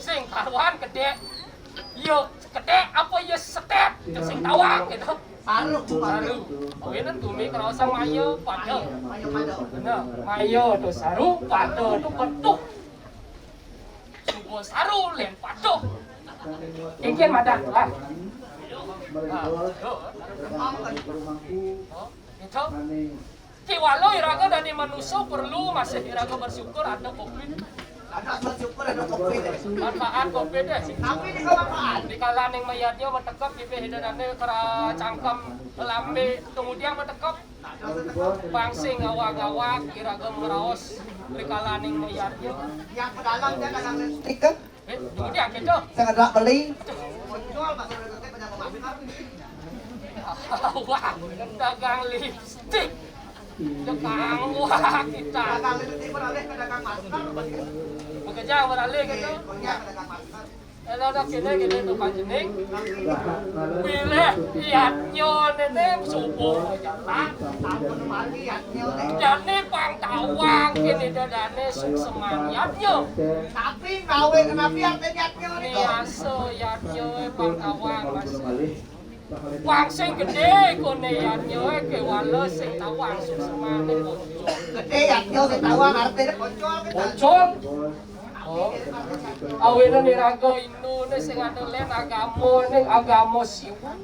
Sing karuan kedek. Yo, kedek apa yo setet? Sing tawang gitu. Saru, saru. Bawirin tumi kerasa mayo pada. Mayo pada. Bener. Mayo tu saru, pada tu petuh. Subuh saru, len pada. Kengken madah lah. Nah, itu. Itu. Ki walau iraga dadi manusa perlu masih iraga bersyukur ada covid. Ada bersyukur ada covid. Manfaat covid deh. Tapi di manfaat. Di kalaning mayadnya matekep bibih ida dane kera cangkem lambe kemudian matekep. Pangsing awak-awak iraga meraos di kalaning mayadnya. Yang pedalam dia kadang listrik kan? Dunia gitu. Sing ngedak beli. Wah, dagang lipstik. Dagang, wah, kita. Dagang lipstik beralih ke dagang masker. Bekerja beralih gitu. Iya, ke dagang masker. Kalau ada kene kene tuh panjening. Pilih iatnyo nene subuh jalan. Ampun mari iatnyo nene. Jani pang tawang kene dadane sukseman iatnyo. Tapi gawe kenapi ate iatnyo nene. Biasa iatnyo pang tawang, Mas. Pang sing gede kone iatnyo kewala sing tawang suksemane muncul. Gede iatnyo sing tawang artine muncul. Muncul. Oh. Awene niraga Hindune sing anu len agama ning agama Simbol.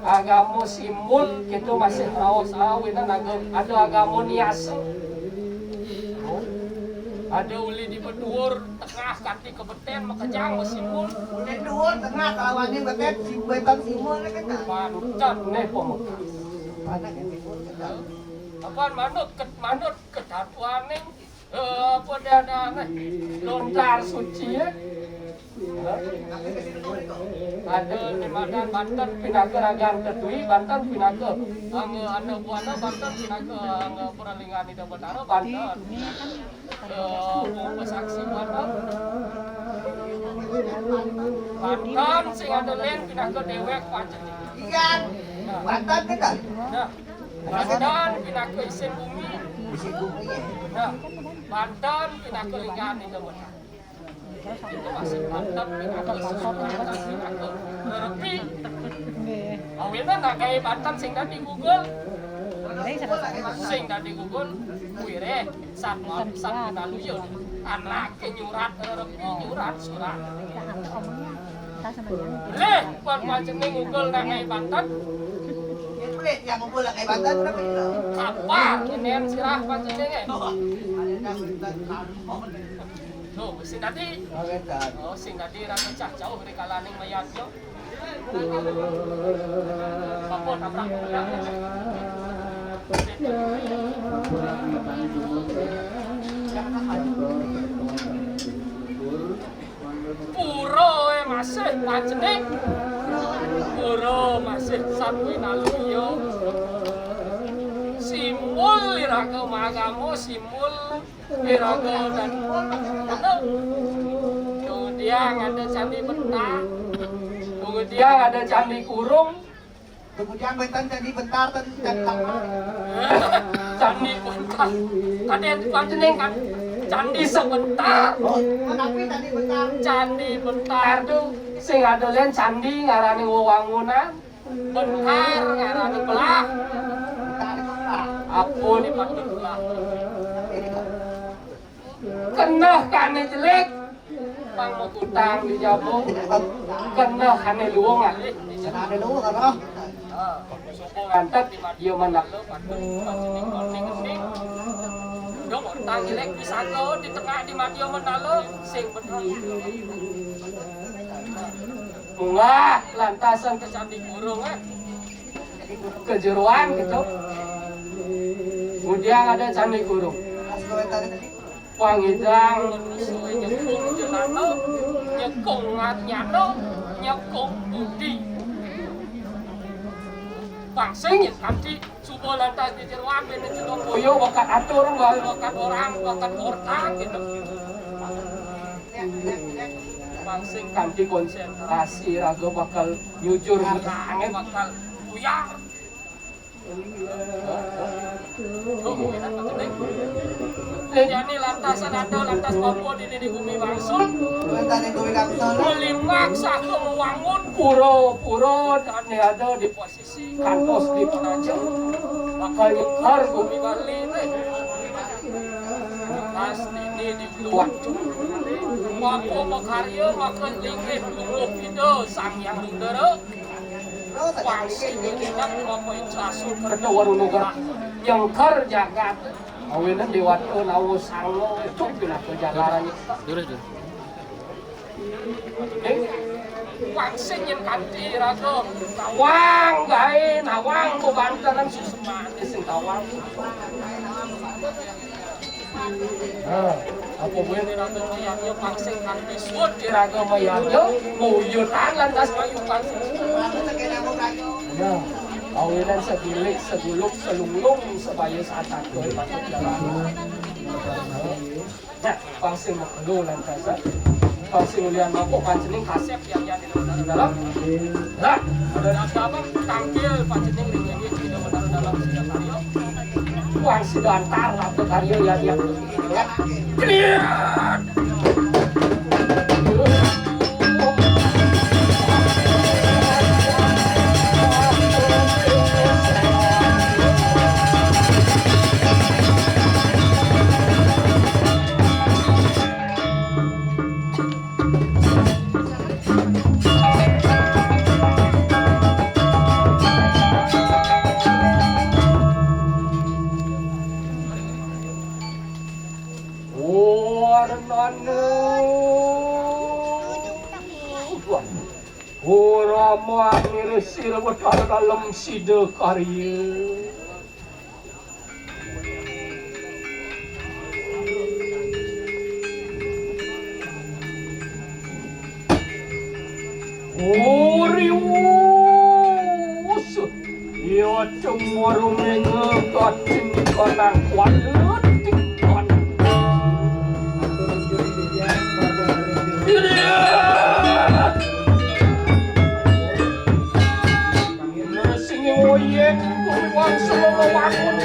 Agama Simbol gitu masih raos awene ada, ada agama Niasa. Oh. Ada uli di Beduur tengah kanti kebeten makejang Simbol. Uli Duur tengah kalawan di beten si beton Simbol kan. Pancen ne pemekas. Mana kan Simbol kan. Apa manut ke manut kedatuane. Eh, apa dia ada, nah, lontar suci ya. Ada di mana Banten pinaka ragan tetui, Banten pinaka. Angga ada buana Banten pinaka angga peralingani dan betara Banten. Eh, mau bersaksi Banten. Banten sing ada len pinaka dewek pancen. Iya. Banten kita. Nah. Banten pinaka isin bumi. Isin bumi. Nah, Banten pinaka lingane demen. Itu masih Banten pinaka sesuatu pinaka. Tapi awalnya nak kayak Banten sing dadi Google. Sing dadi Google. Wire sat sat kita luyo. Anake nyurat, repi nyurat surat. Leh, pan panjenengan ngugul nang Banten. Kulit yang ngugul nang Banten berapa kilo? Apa? Kenen sirah panjenengan. Tuh, sing tadi. Oh, sing tadi rasa cah jauh dari kalaning mayat yo. Apa tabrak? Pura, eh, masih panjeneng. Pura masih sampun aluya. Simbol iraga magama, simbol iraga dan kemudian ada Candi Bentar. Kemudian ada Candi Kurung. Kemudian benten Candi Bentar ten Candi Tampar. Candi Bentar. Tadi panjeneng kan Candi Sebentar. Oh, tapi Candi Bentar. Candi Bentar tuh sing ada len candi ngarani wewangunan, bentar ngarani belah. Bentar itu belah. Apa di batu belah? Keneh kane jelek, pang mau kutang di jabung. Keneh kane luwung alih. Kena ada luwung, roh. Sopo ngantet di madya mandala, patut panjenengan ning-ning. Dong, utang jelek pisaka di tengah di madya mandala, sing bener. Munggah lantasan ke Candi Kurung, eh. Kejeroan gitu. Kemudian ada Candi Kurung. Pangidang manusia nyekung jelana, nyekung ngatnyana, nyekung budi. Bangsa nyekati suba lantas di jero ambene jero boyo, bakat atur, bakat orang, bakat orta gitu. Bangsa kanti konsentrasi raga bakal nyujur, bakal buyar. Jani lantasan ada lantas Papua di, di bumi Wangsul. Lantas di bumi Wangsul. Melimak saka mewangun pura-pura dan ada di posisi kantos di Penajam. Bakal nyekar bumi Bali nih. Pas ini di waktu. Papua makarya maka linggih lungguh Ida Sang Hyang Rudra. Wah, sing ingat Bapak Ibu Asul Kerta Warunugra. Nyengker jagat. Awinan Dewata Nawa Sanga itu pinaka jalaran. Terus, terus. Eh, wah, sing yen kanti raga. Nawang gae, nawang bebantenan susemane sing tawang. Nah. Apa buin iraga mayarya, pang sing kanti suud iraga mayarya, nguyutan lantas mayukan. Ya, kawinan sagilik, saguluk, salunglung, sabaya satata patut jalan. Nah, pang sing makelo lantas, pang sing ulian mangko pancening kasep yang yang di dalam. Nah, ada apa? Tangkil pancening ring ini tidak benar dalam sida karya. Wah, sida antar labda karya ya, ya. Warnane. Wah. Ora mangire sira wedal dalem sida karya. Uriwus, ya cemoro menga kating kanang kuat. Sing oyek, wangsul wangun.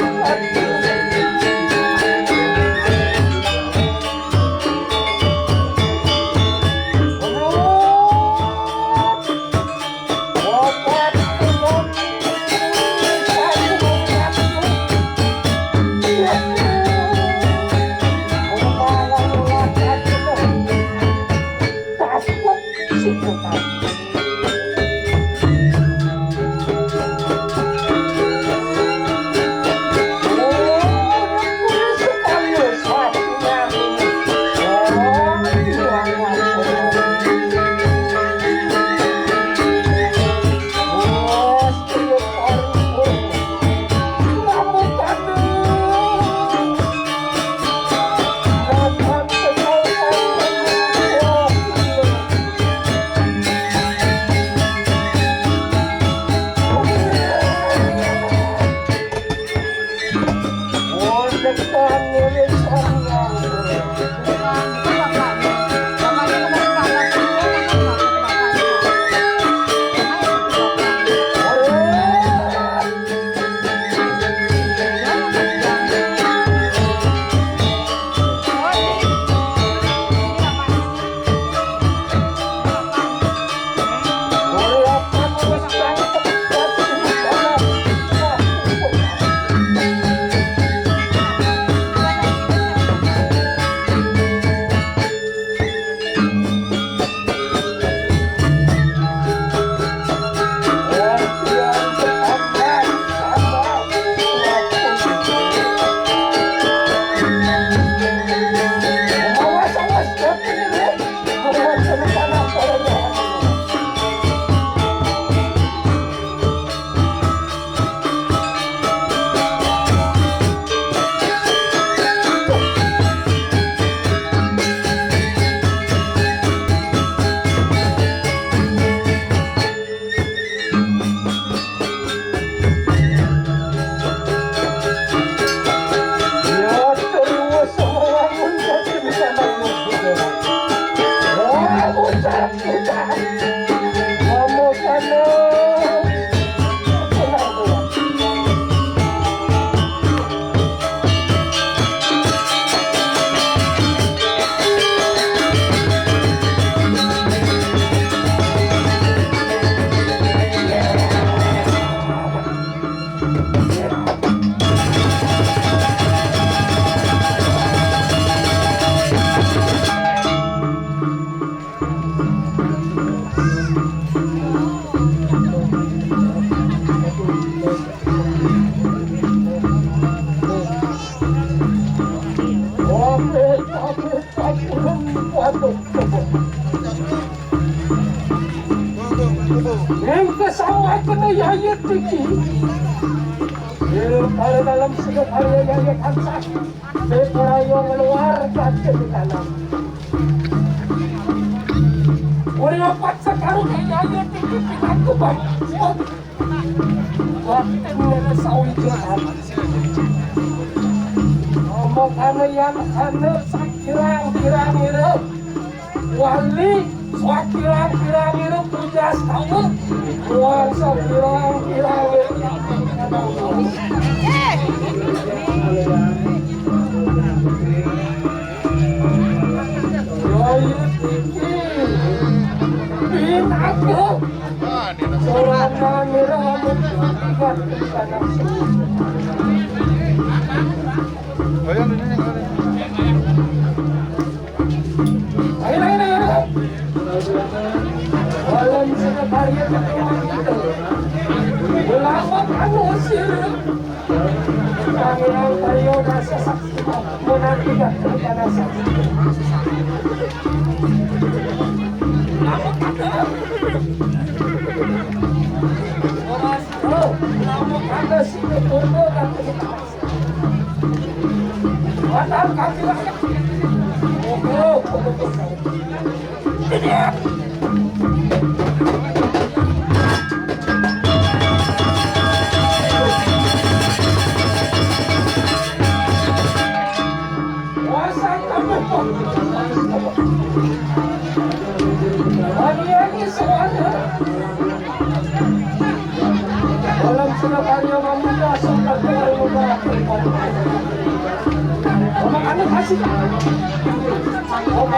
Ing kesawatene yayit iki. Para dalam sudah karya yang dia kancah. Supaya ngeluarkan ke dalam. Urang apa sekarang ini aja tinggi tingkat tuh, Bang. Waktu ini sawi jalan. Ngomong anu yang anu sakirang-kirang itu. Wali, sakirang-kirang itu puja tahu. Wah, sakirang-kirang itu. Wali tinggi. Bin aku. Seorang pangeran. Ayo, ayo, ayo. Malam sekretariat itu. Ulama anu usir. Pangeran Trio rasa sakti menanti dan terkena sakti. Oh, ulama anu usir. Dalam sudah karya memuda, sudah kenal muda. Sama kami kasih. Oh,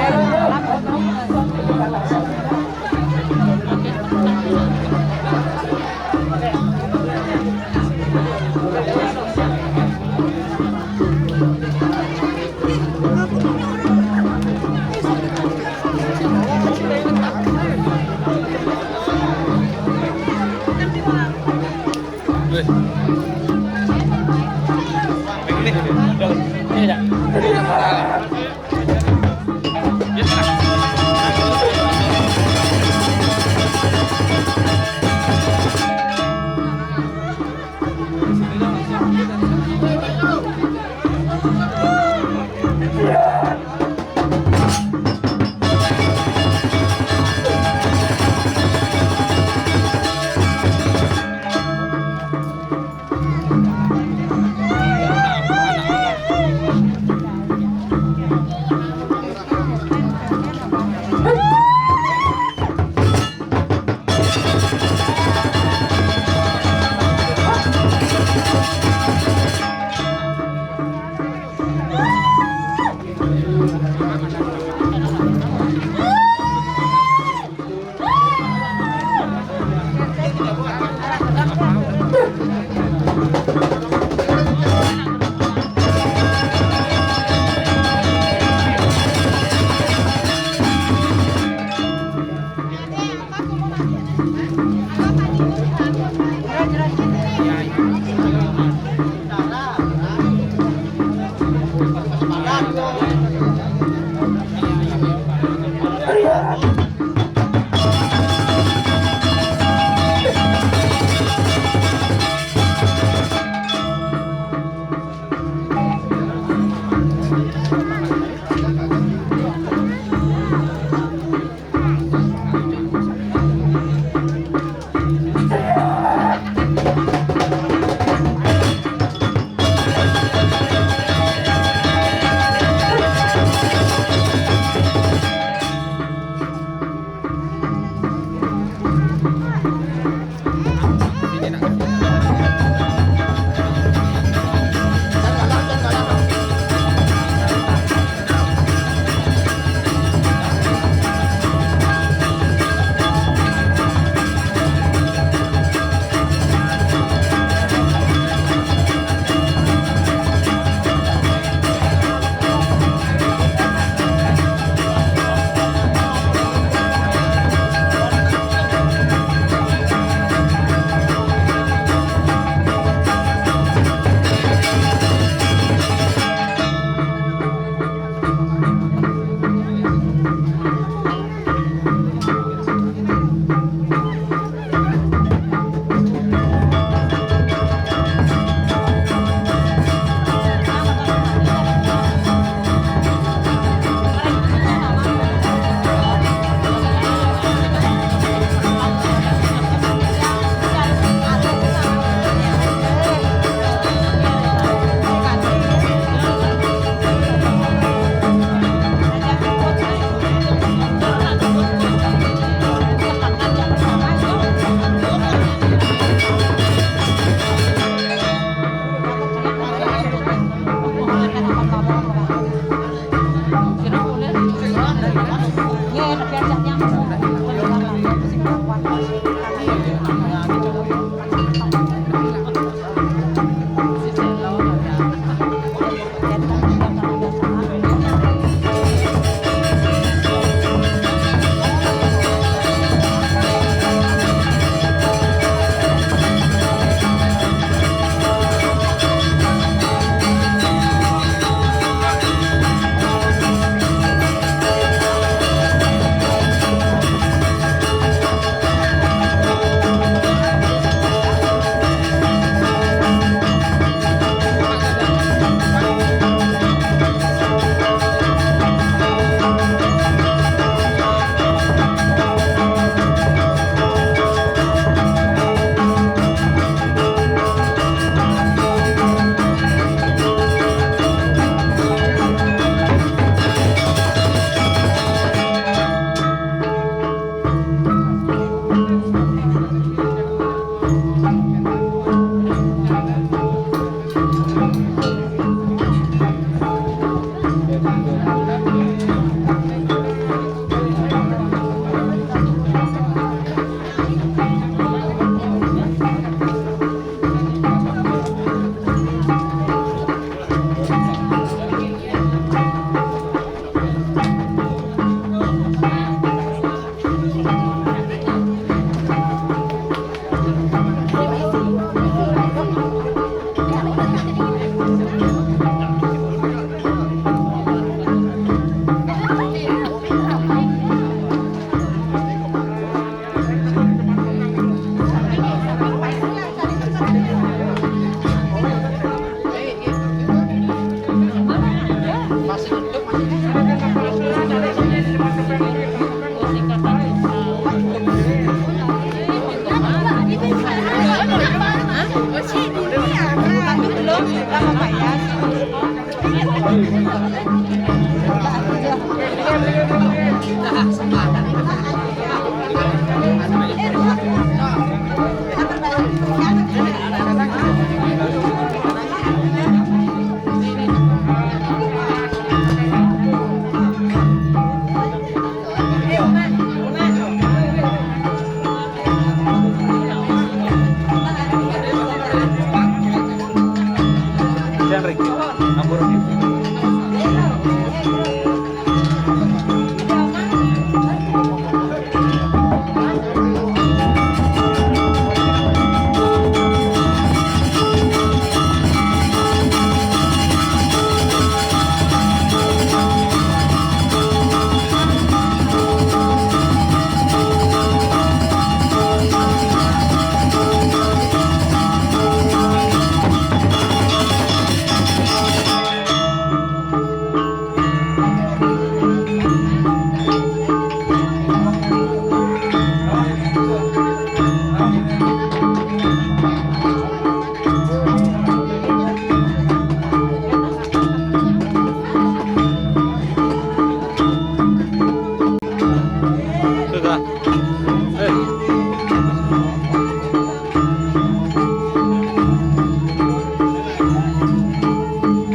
Eh.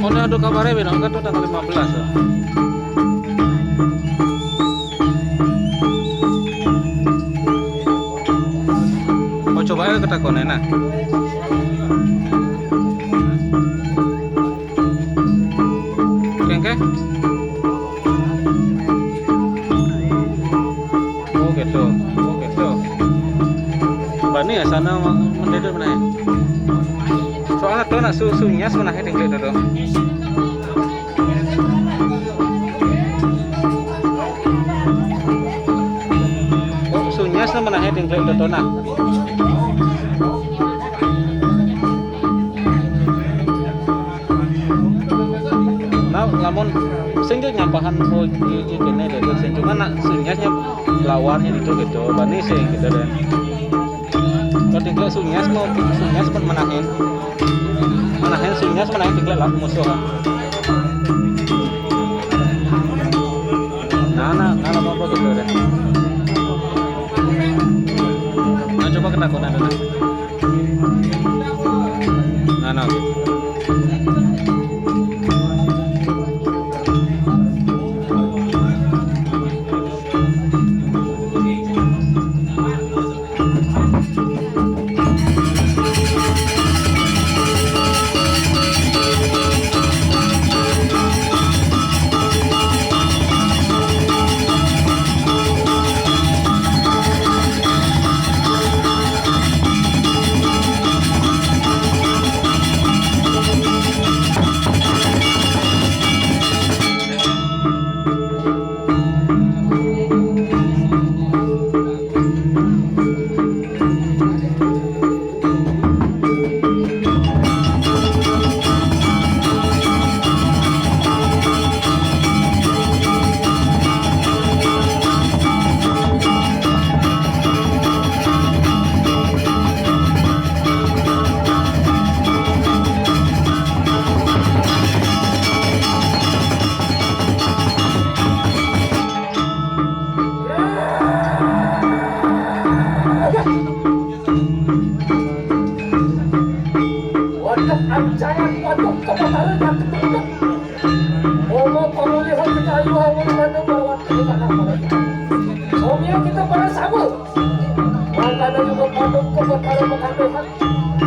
Ono ado kabare beno, kan to tanggal lima belas. Oh, coba ae ketakone nah. Kengke? Oh gitu, oh gitu. Bani ya sana mendadak mana ya? Soalnya tuh nak su sunyas mana ya tinggal itu tuh. Oh, sunyas mana ya tinggal itu tuh nah. Nah, lamun sing nyampahan, oh, iki, iki kene deh, sing cuma nak sunyasnya lawarnya itu gitu, bani sing gitu deh. Kalau tinggal sunyas mau sunyas pun menahin, menahin sunyas menahin tinggal lah musuh. Nah, nah, nah, apa gitu deh. Nah, coba ketakutan dulu. Nah, nah. Waduh, ancangan, waduh, kebakaran, waduh, waduh. Omo, kamu lihat kita ayu, ayu, ayu, ayu, ayu, ayu. Omnya kita pada sama. Makanya juga waduh, kebakaran, kebakaran.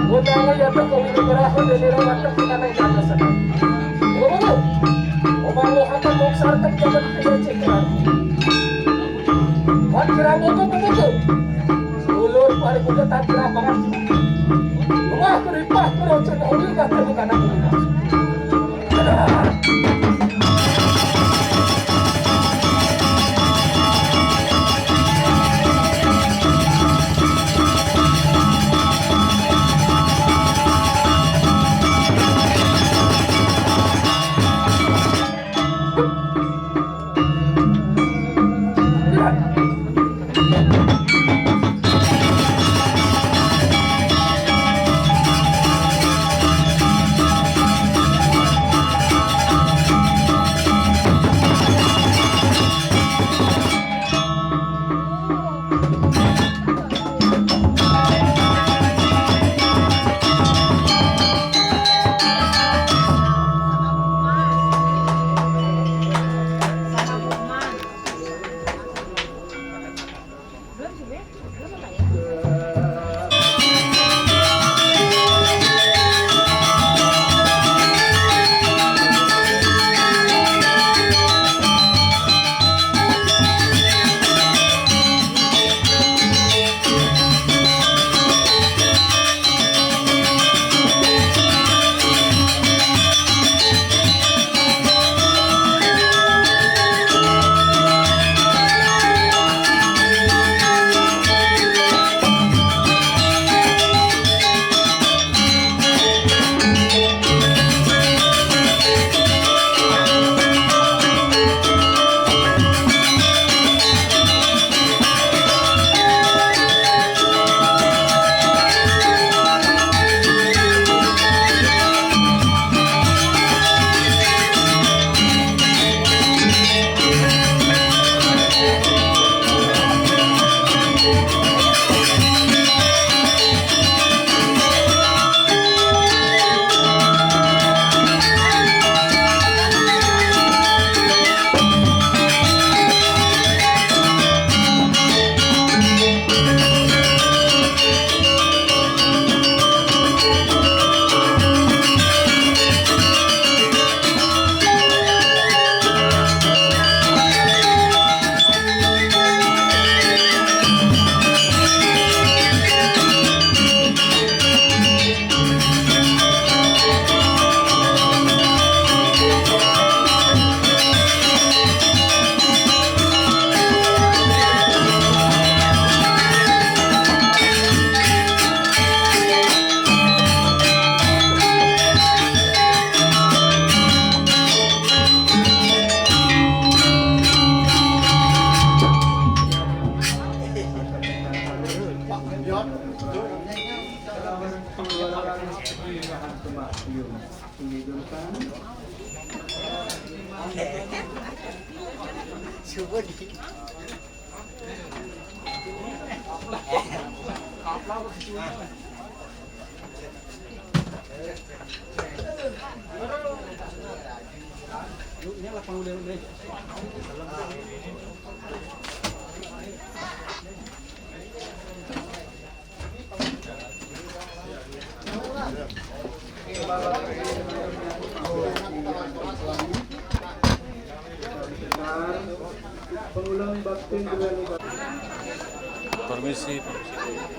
Utangnya ya, tak kau ini berapa, jadi rawat, tak kita naik atas sana. Omo, omo, omo, akan mau sarkep, jangan kita cekrak. Wan kira monggo pemukul. Ulur pari kuda tak kira pangan. Rumah keripah kerocon ori kata bukan aku. Pengulang bakti dua lima. Permisi, permisi.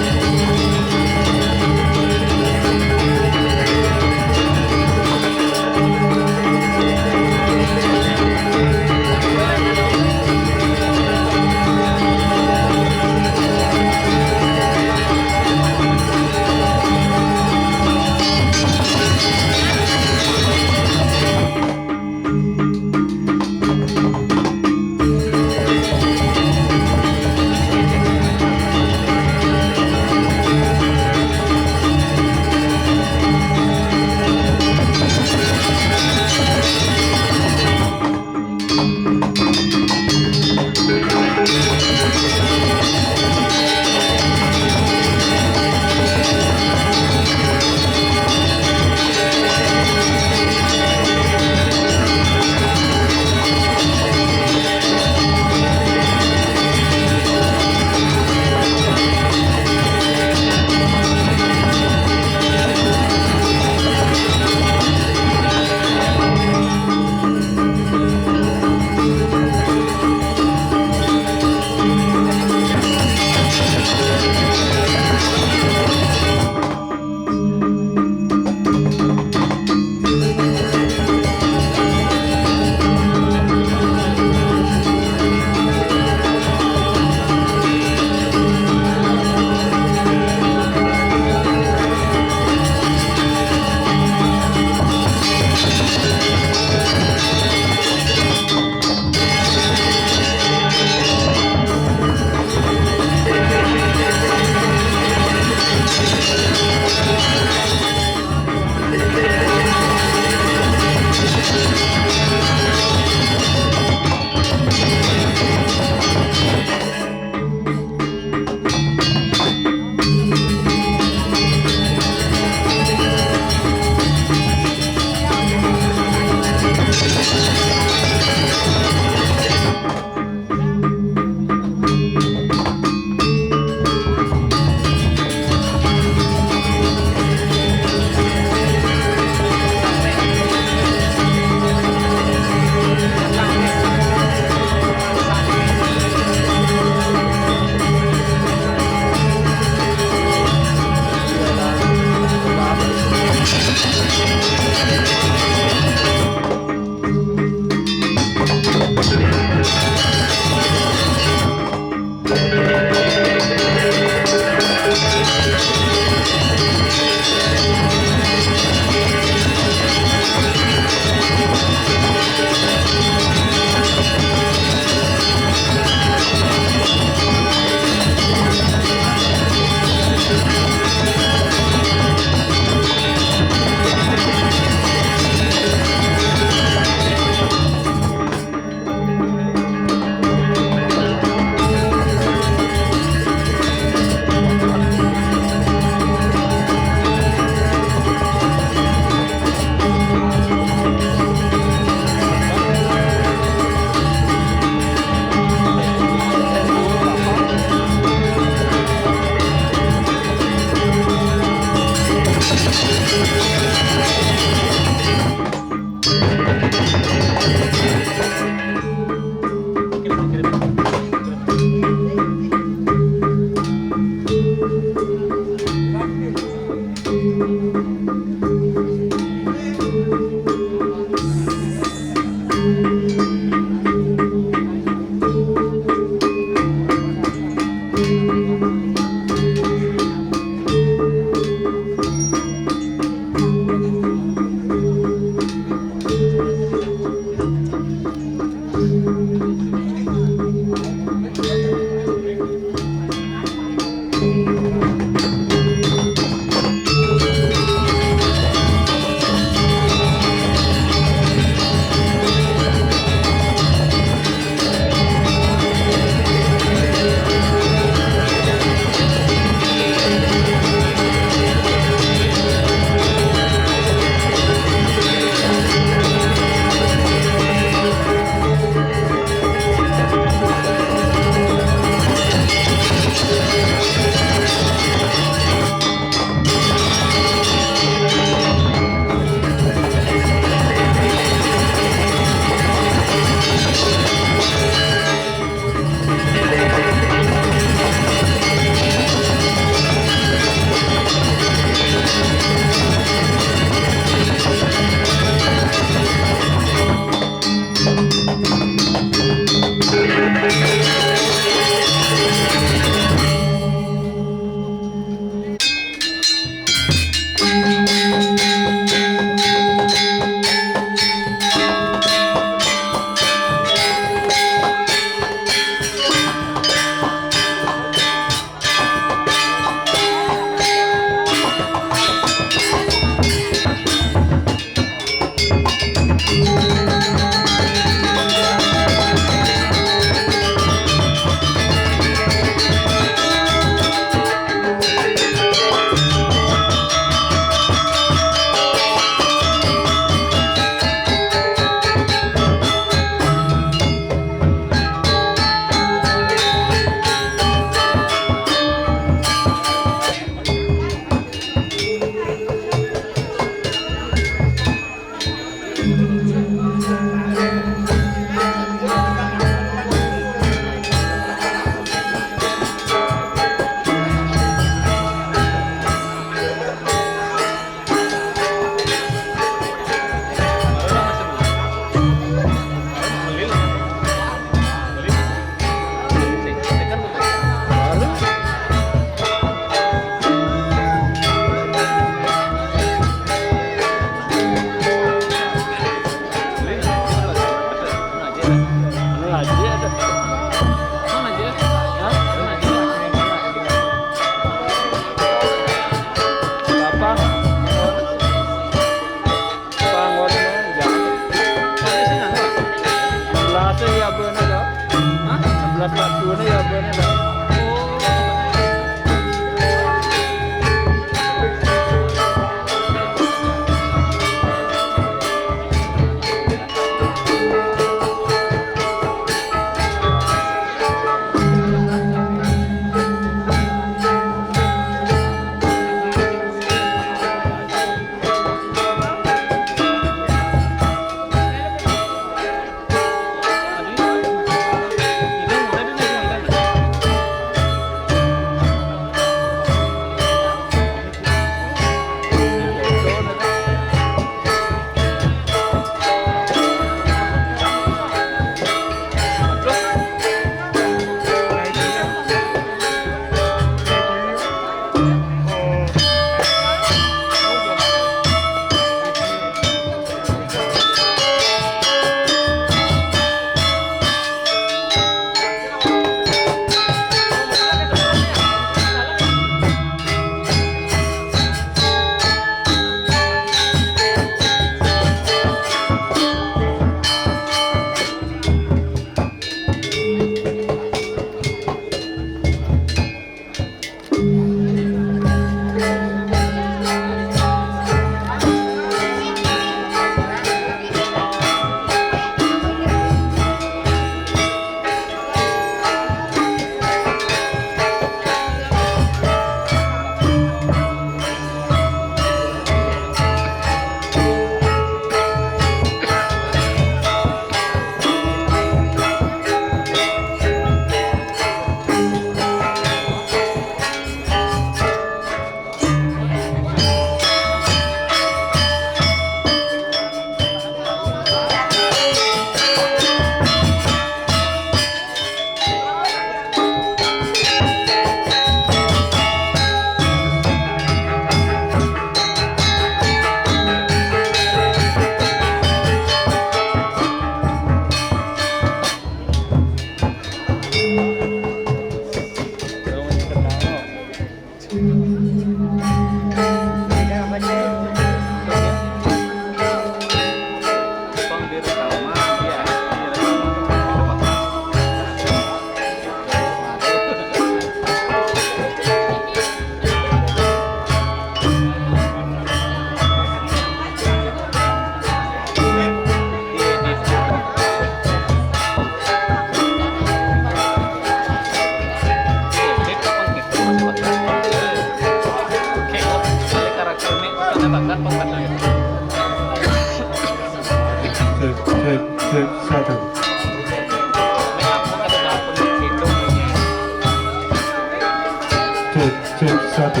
Tape, tape satu.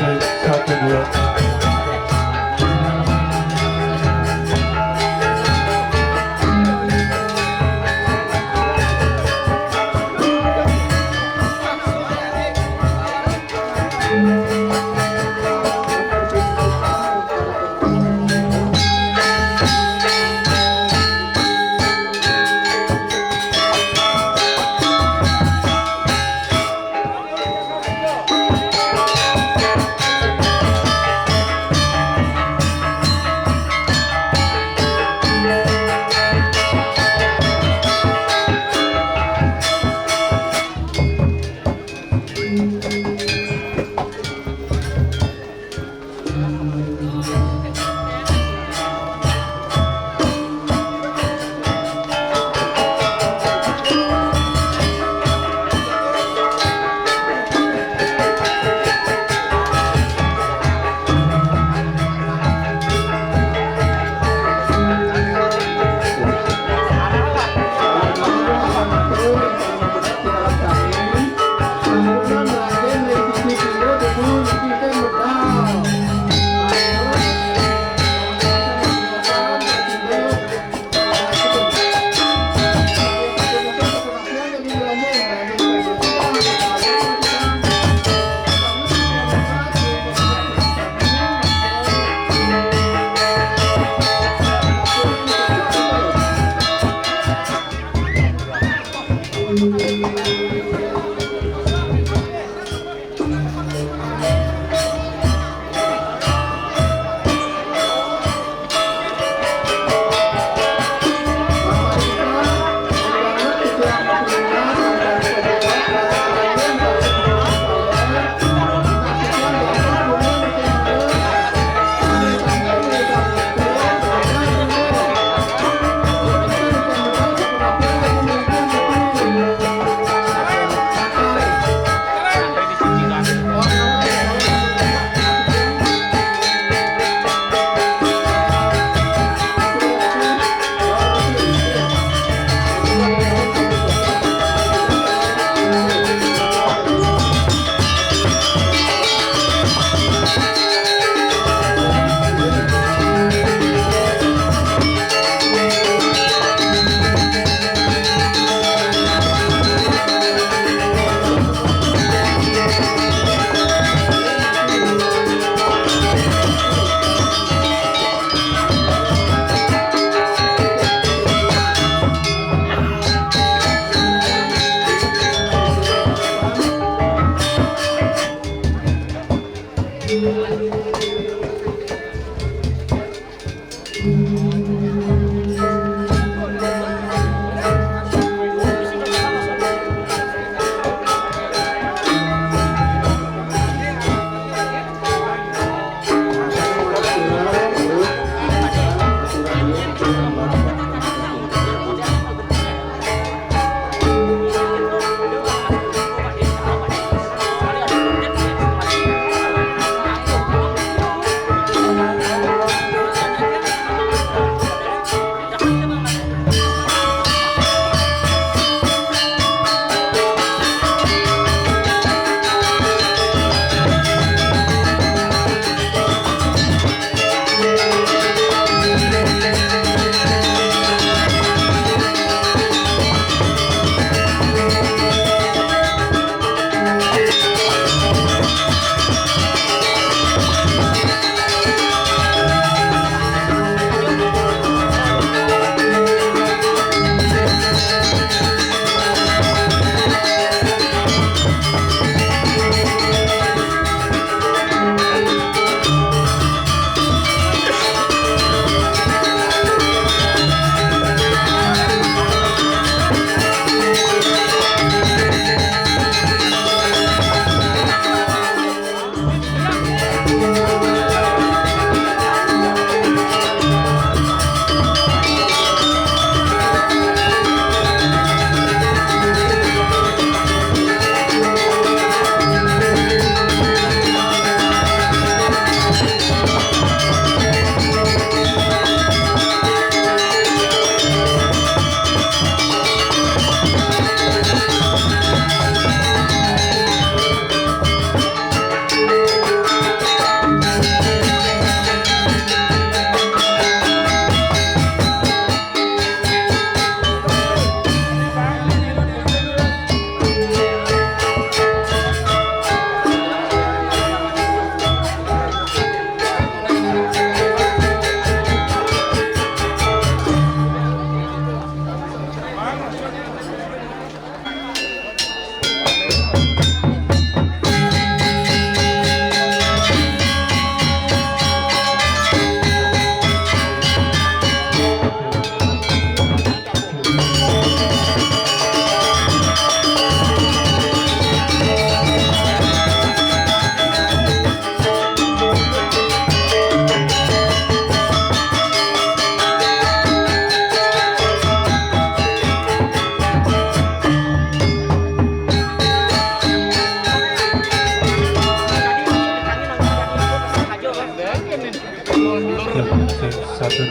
Tape satu, dua.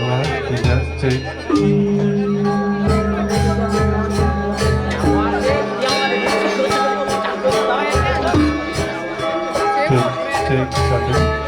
Dua, tiga, cek. Cek, cek, satu.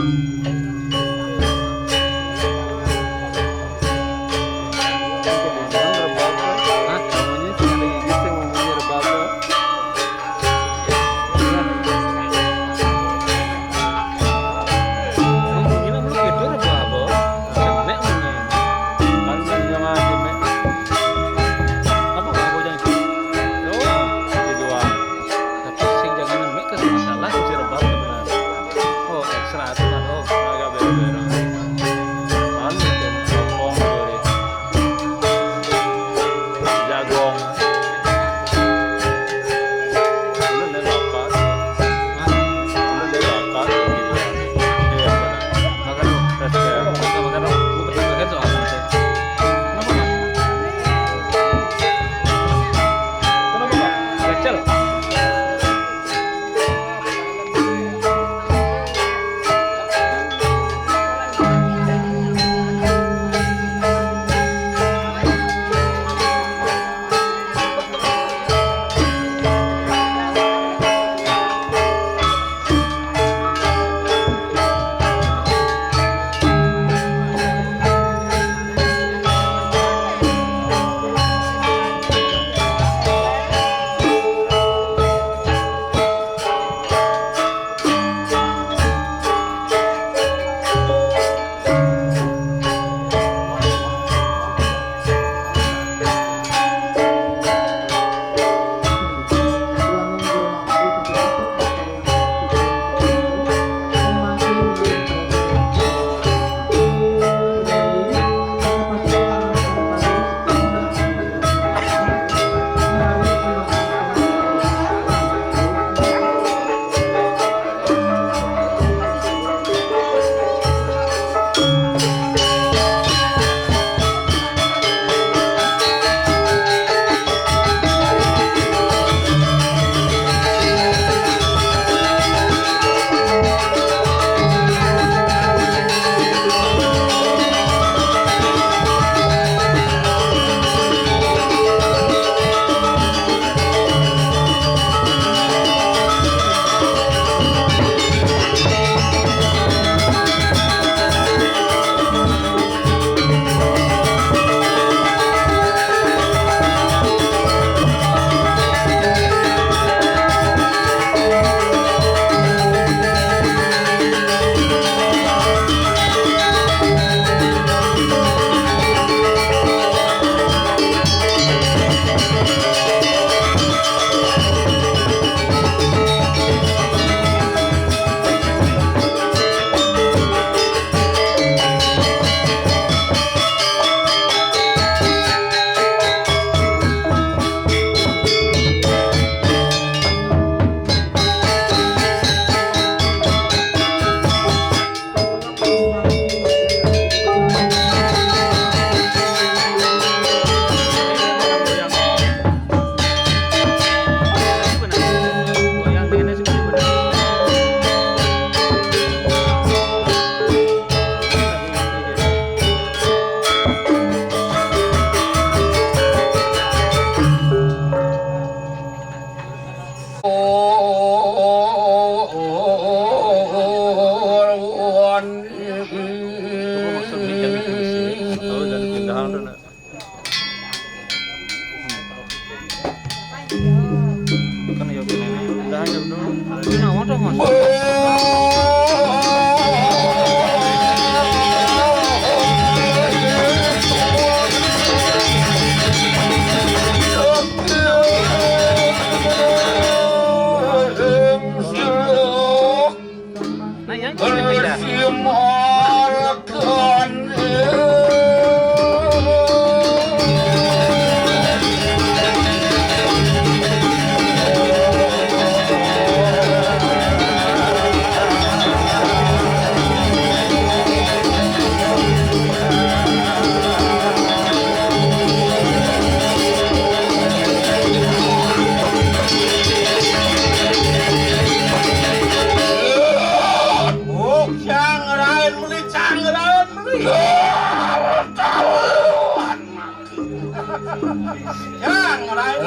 Hah? Namanya sing ada gigit yang ngomongnya ada baba. Ngomongnya lu gitu ada baba. Nek mana? Kan kan dia mah dia mek. Apa baba jangan? Oh, di luar. Tapi sing jangan mek ke masalah sing rebab sebenarnya. Oh, ekstra atuh kan. Oh, agak beda-beda. Anu, ompong, juri. Jagong. Ini dari bapak. Hah? Ini dari bapak, gitu. Iya, benar. Makan lu. Tes kayak. Makan, makan lu. Gua pertama kan soal itu. Kenapa, Pak? Kenapa, Pak? Kecil. Nah, yang kita Oh, cangkerain meli, cangkerain meli. Cangkerain.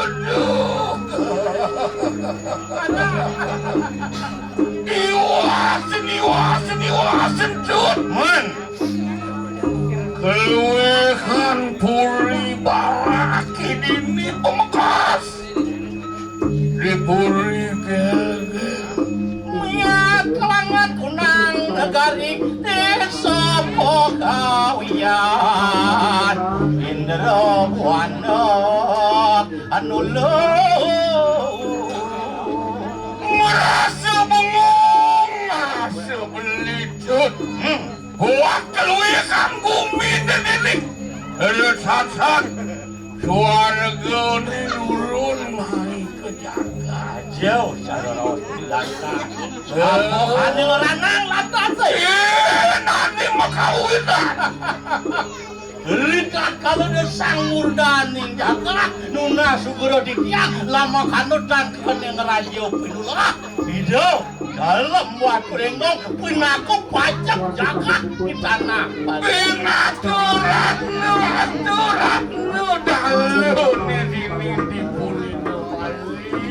Aduh. Iwak si Wah, sentut. Men. Keluwehan puri baraki dini pemekas. Di puri gege. Mia kelangan kunang negari desa Pagawian. Indra Buana anu leuh. Merasa bengong, merasa belitut. Hmm. Buat keluikan bumi dan ini. Ada sasan. Suarga ini nurun mai ke jagat. Jauh, cara raos di lantas. Apa anu ranang lantas, eh? Eh, nanti makawinan. Likat kalau ada sang murdaning jagat, nuna sugura dikiah, lama kanutan kene ngeraja pinulah. Hidup dalam buat perengong, pinaku pajak jagat di tanah. Pinaturan, aturan, dalu di dini di purino.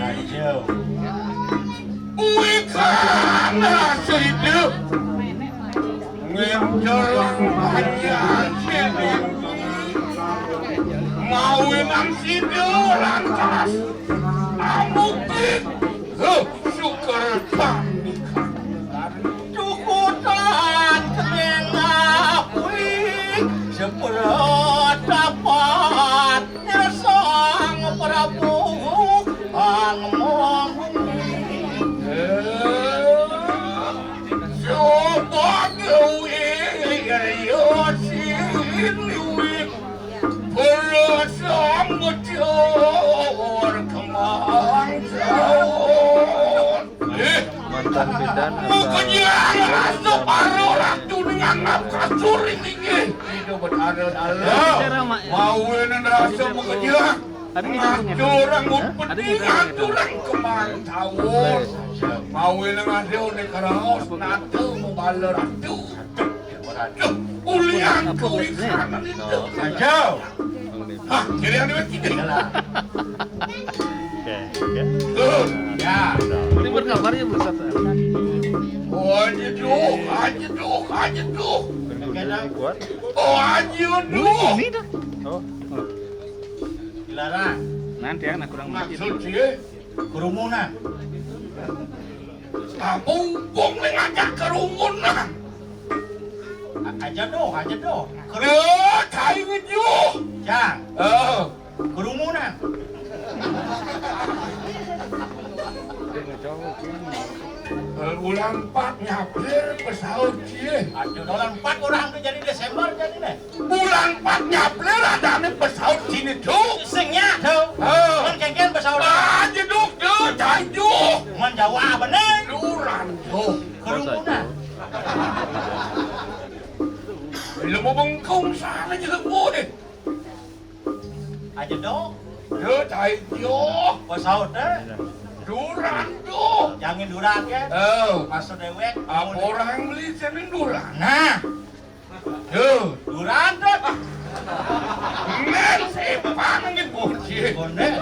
Ayo. Wikana sida ngencerang panjang sini. Mawinan sida lantas amukit, huh, sukertan. Cukutan kenengah kuwi seperot dapat. Sang Prabu angmong. Sobat luwih ya siniwih. Perasaan ngejor kemang jauh. Eh, mantan bidan asal Mukejang rasa baru ratu dengan nafkah suri tinggi. Itu betul. Mawin rasa mukejang. Ada yang ngitungnya? Ada yang ngitungnya? Aturang kemang tawon. Mau ini ngadil di keraos, natu mau bala ratu. Ratu, ulian kuwi kanan itu. Aja. Hah, jadi ada yang gini. Oke, oke. Tuh, ya. Ini berkabar ya, Bu Sat? Oh, aja tuh, aja tuh, aja tuh. Kuat. Oh, aja tuh. Ini dah. Oh. Dilarang. Nanti ya, kurang maksud dia. Kerumunan. Kampung pung ning ngajak kerumunan. Aja doh, aja doh. Kerumunan. Cai ngejuh. Cang. Oh. Kerumunan. Bulan empat nyapir pesaut cie. Aduh, bulan empat orang tuh jadi Desember jadi deh. Bulan empat nyaplir adane pesaut sini, Duk. Sing nya, Duk. Oh. Mun kengken pesaut. Ah, jeduk, Duk, janju. Mun jauh bener. Luran, Duk. Kerumunan. Lu mau bengkung sana juga boleh. Aja, Duk. Duk, janju. Pesaut, eh. Duran, Duk. Jangan duran, ya. Oh. Masuk dewek. Apa orang beli sini duran? Nah. Yo, duran, Dut. Men sepang nggih, Bocil. Konde.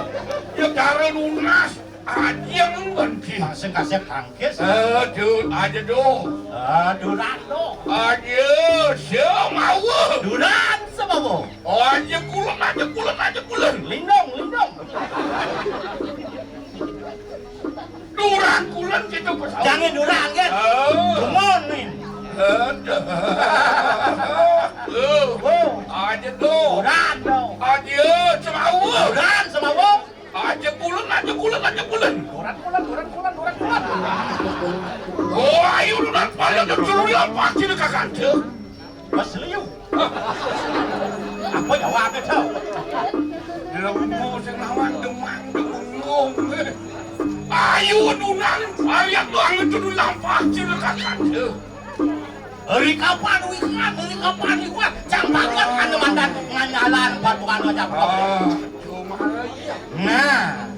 Ya karo nunas aja nggon, Cil. Sing kasep tangkis. Eh, Dut, aja dong. Ah, duran, Dut. Aja, semawa. Duran, semawa. Oh, aja kulon, aja kulon, aja kulon. Lindung, lindung. Durang kulon gitu, Bos. Jangan durang, kan? Oh. Come on, man. Aduh. Oh. Aja tuh. Durang dong. Aja, semawa. Durang, semawa. Aja kulon, aja kulon, aja kulon. Durang kulon, durang kulon, durang kulon. Oh, ayo, lu nak pada tuh dulu ya, pasti dekat kantor. Mas Liu. Apa jawabnya, Cok? Lemu sing lawan demang demengong. Ayo, nunan, varian doang itu dulu lampah, silakan saja. Hari kapan wikan, hari kapan wikan? Cang banget, anu mandan nganyalan batuan aja. Ah, cuma iya. Nah.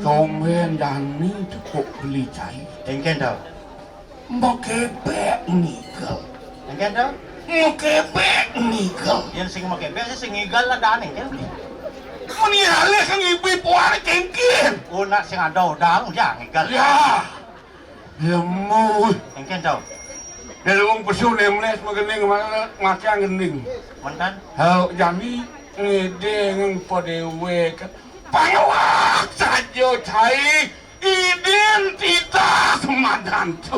Tombén jani cukup beli cai. Éngkén to? Makébék ngigel. Éngkén to? Makébék ngigel. Yén sing makébék sih sing ngigel lah dan éngkén. Meni alih kang ibu puan kéngkén. Oh, nak sing ada odang ya ngigel. Ya. Lemu. Éngkén to? Dari wong pesu nemles magening ma-, macan gending. Mantan? Hau jani ngedeng padéwék. Pangawak saja cai identitas madan to.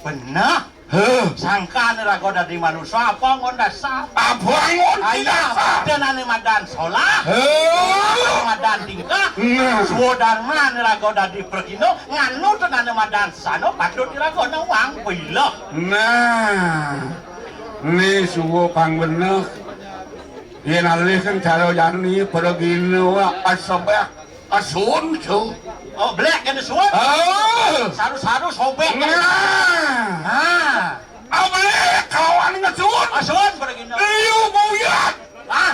Beneh. Heh. Sangkan raga dadi manusa apa nggon dasar? Apa nggon dasar? Aya, dan ane madan solah. Heh. Madan tingkah. Nah. Swadarman raga dadi pragina, nganu tenan madan sano patut iraga nawang pilah. Nah. Ni suwa pang beneh. Yén alih kan cara jani pragina wa asabak asun tu. Oh, blék kan asun? Ah. Saru-saru sobek. Nah. Ah. Ablék kawan ngasun. Asun pragina. Liu buyat. Ah.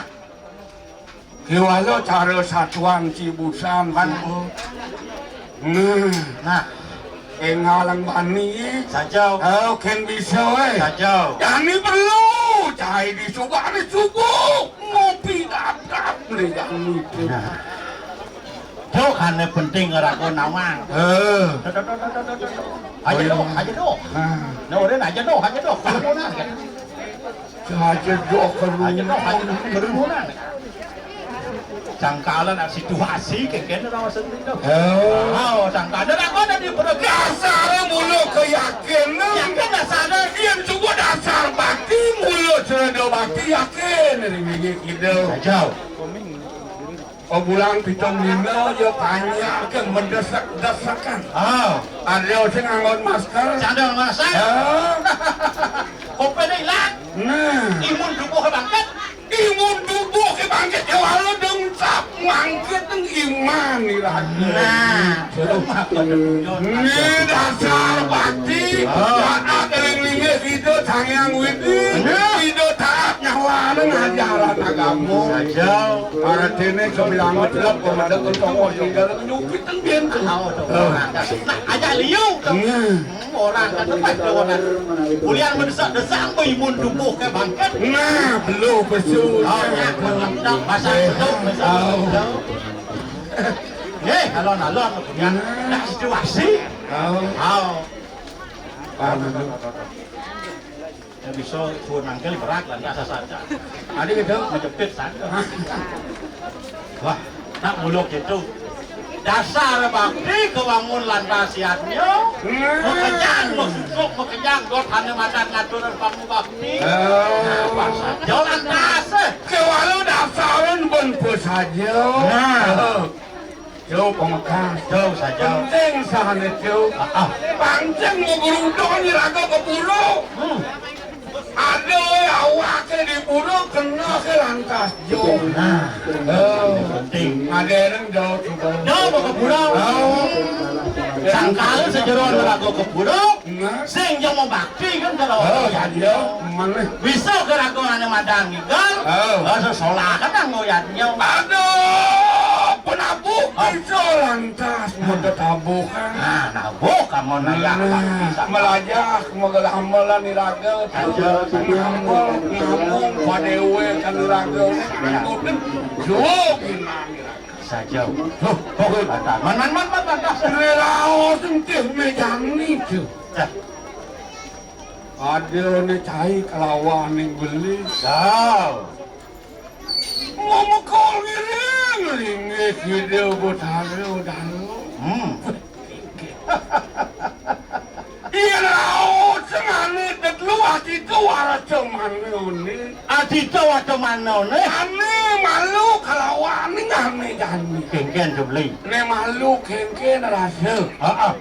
Kéwala cara satuan cibusan. Nah. Nah. Énggalang bani. Sajau. Oh, kén bisa, eh. Sajau. Jani perlu. Cai di suba, di suba. Ngopi dadap, di jani tu. Nah. Tuh, kan penting raga nawang. Eh. Aja doh, aja doh. Ah. Nah, orang aja doh, aja doh. Kerumunan kan. Aja doh kerumunan. Aja doh, aja doh kerumunan. Sangkalan situasi kéngkén ora maksud itu. Oh. Oh, sangkalan aku ada di program. Dasar mula keyakinan. Yakin dasar. Yén suba dasar bakti mula cerita bakti yakin dari minggu kita. Sajau. Oh, bulan pitung lima, ya, panjang ke mendesak-desakan. Ah. Ada sing nganggo masker. Ada masker. Ah. Kopéné ilang. Nah. Imun tubuh bangkit. Imun tubuh ke bangkit, ya, walau dong cap mangkit dong iman nih lagi. Nah. Ini dasar bakti. Oh. Saat eling linggih kita sangyang widi. Nah. Kita taat nyawa ngajaran agama. Sajau. Artiné kebilang telep kepada kencong tinggal nyupit kan dia tuh. Nah, aja liu. Nah. Hmm, orang kan tempat kawanan. Kuliah mendesak-desak, apa imun tubuh ke bangkit? Nah, belum besul. Oh, ya, mantap. Bahasa betul, bahasa betul. Eh, alon-alon, kemudian, nah, situasi. Oh. Oh. Paham, betul. Ya, bisa suruh nangkil berat lah, biasa saja. Ada gitu? Menjepit saja. Wah, tak muluk itu. Dasar bakti kewangun lantas siatnya. Hmm. Makejang, masusuk, makejang, dot hanya madan ngatur pamu bakti. Oh. Nah, pas saja lantas, eh. Kewalu dasaran ben pun saja. Nah. Yo, pamekas. Yo, saja. Penting sahane, yo. Ah, ah. Pancen ngegruduk nyeraga ke pura. Hmm. Ada awake di pura kena ke lantas, yo. Nah, oh. Penting. Ada yang jauh coba. Jauh ke pura. Oh. Sangkal sejero nyeraga ke pura. Nah. Sing yo mau bakti kan kalau. Oh, ya, dia. Mana? Bisa ke raga ane madan ngigal. Oh. Rasa solah kan nganggo yadnya. Aduh, penabuh. Oh. Bisa lantas mau tabuh kan. Nah, nabuh kamu naya. Nah, melajah mau gelamalan iraga. Aja, aja. Ngambung, ngambung, padewe kan iraga. Ngambung, jauh gimana iraga. Saja. Loh, kok kata? Man, man, man, man, man, man. Rela sentih mejang ni tu. Dah. Ada ni cai kelawan ning beli. Dah. Mau mukul ngiring, linggih video botalo dalu. Hmm. Iya, laut sing ane dek lu ati tu wara cemane one. Ati tu wara cemane one. Ane malu kalawan ning ane jani. Kengken jebli. Ne malu kengken rasa. Heeh.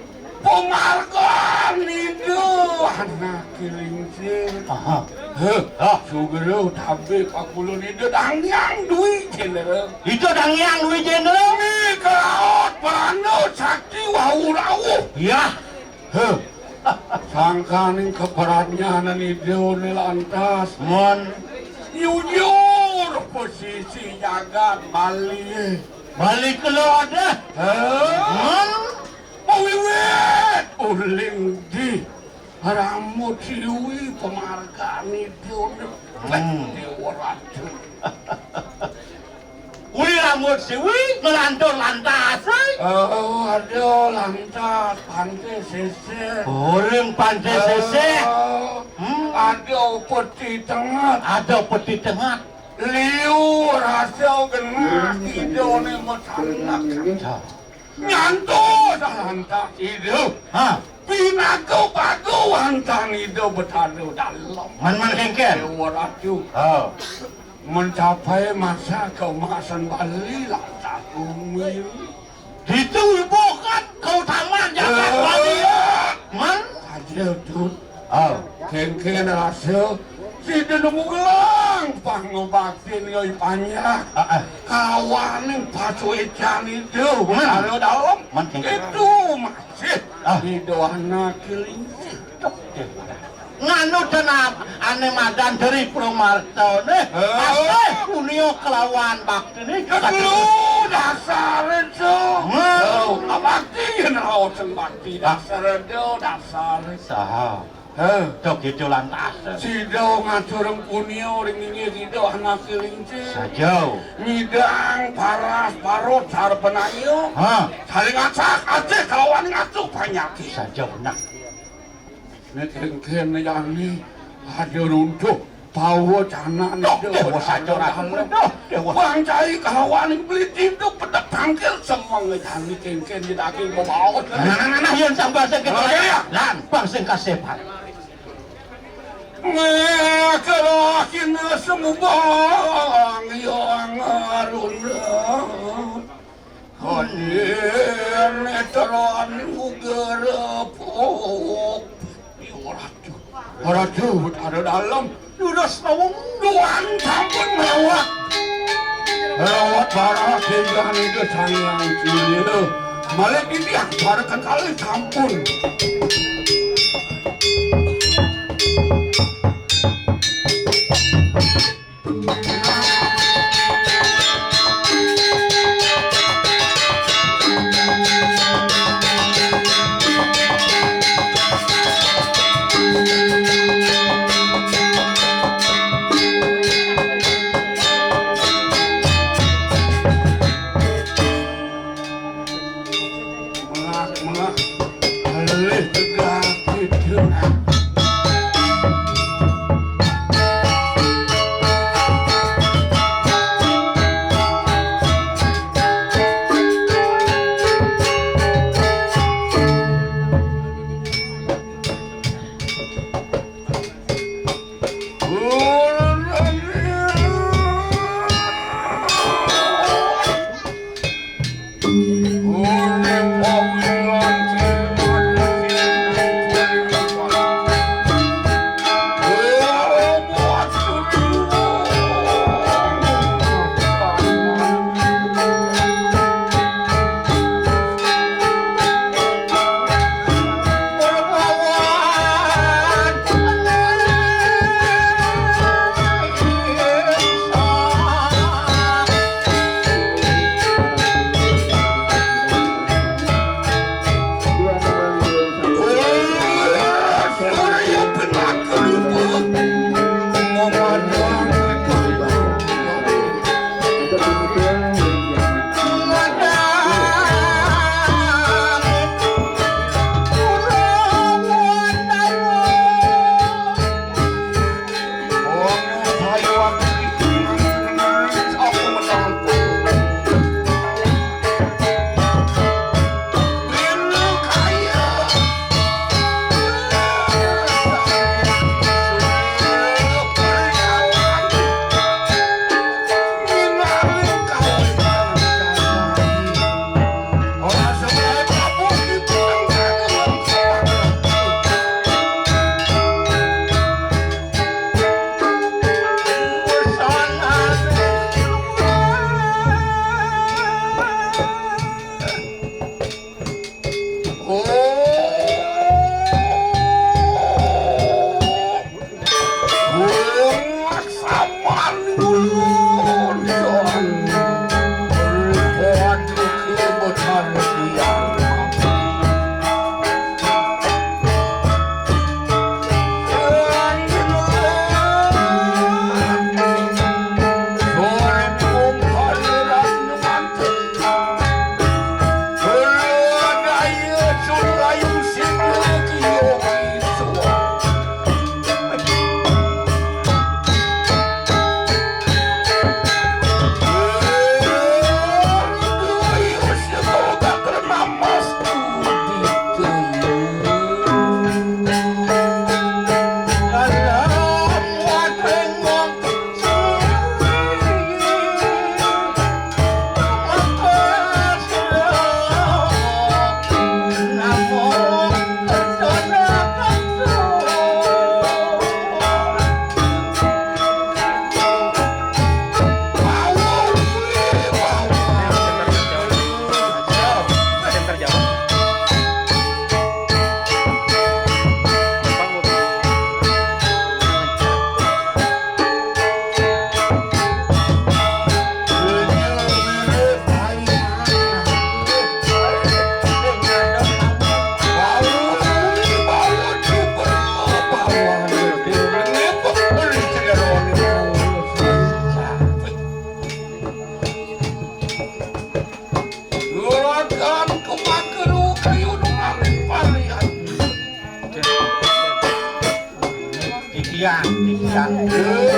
Pemarga nidu anak kilincir. Aha. Heh. Ah. Sugero tabe pakulo nidu dangyang dui jenderal. Itu dangyang dui jenderal. Ni kelaut pano sakti wau rawuh. Iya. Heh. Sangkaning keberatnyanan idone lantas. Mon. Jujur pesisi jagat Bali. Bali kula deh. Hah? Pawiwit uling di Rambut Siwi pamargane dene. Hmm. Dewa Ratu. Kuwi Rambut Siwi ngelantur lantas, eh. Oh, ada lantas, Pante Sisih. Goreng Pante Sisih. Oh, hmm. Ada Peti Tengat. Ada Peti Tengat. Liu rasa genah idone mesanak. Ya. Nyantos lantas ida. Ha. Pinaku-paku wantan ida betanda dalem. Man-man kengken. Dewa Ratu. Ha. Mencapai masa keemasan Bali lantas bumi. Ditu ibuh kan keutamaan jagat Bali. Man. Saja, Dut. Oh. Kengken rasa sida nemu gelang pangobaktin yoi panjak. Ah, ah. Kawaning pacuecan itu. Hmm. Ada dalam. Man kengken. Itu masih. Ah. Di doana kelingsir. Nganu tenap ane madan dari Purwomarto ne. Eh. Asih punia kelawan bakti ne. Lu dasar itu. Hmm. Oh, bakti yen raosen bakti dasar itu dasar. Saha? Heh. Tok itu lantas. Sida ngaturang punia ring inggih sida anak kelingsir. Saja. Nyidang paras parut sarpenaya. Ha. Saling acak acak kelawan ngasuh panyakit. Saja benar. Nek kengken yani ada runtuh. Pawa canak nih, Dewa Sancor aku. Dewa. Bang cai kawaning beli tindu pedek tangkil semua ngejani kengken di daging bebaut. Nah, nah, nah, nah, yang sampai sakit. Oke, ya. Lan, bang sing kasepat. Ngekelakin semubang yang arunda. Hadir neteran ugerepuk. Ora tuh, ora tuh, ada dalam. Dudos nawung. Tuan sampun melawat. Melawat barang sehingga itu sayang kiri. Malik ini yang barakan kali sampun. Melah, melah. Alih tegak itu. Tangkil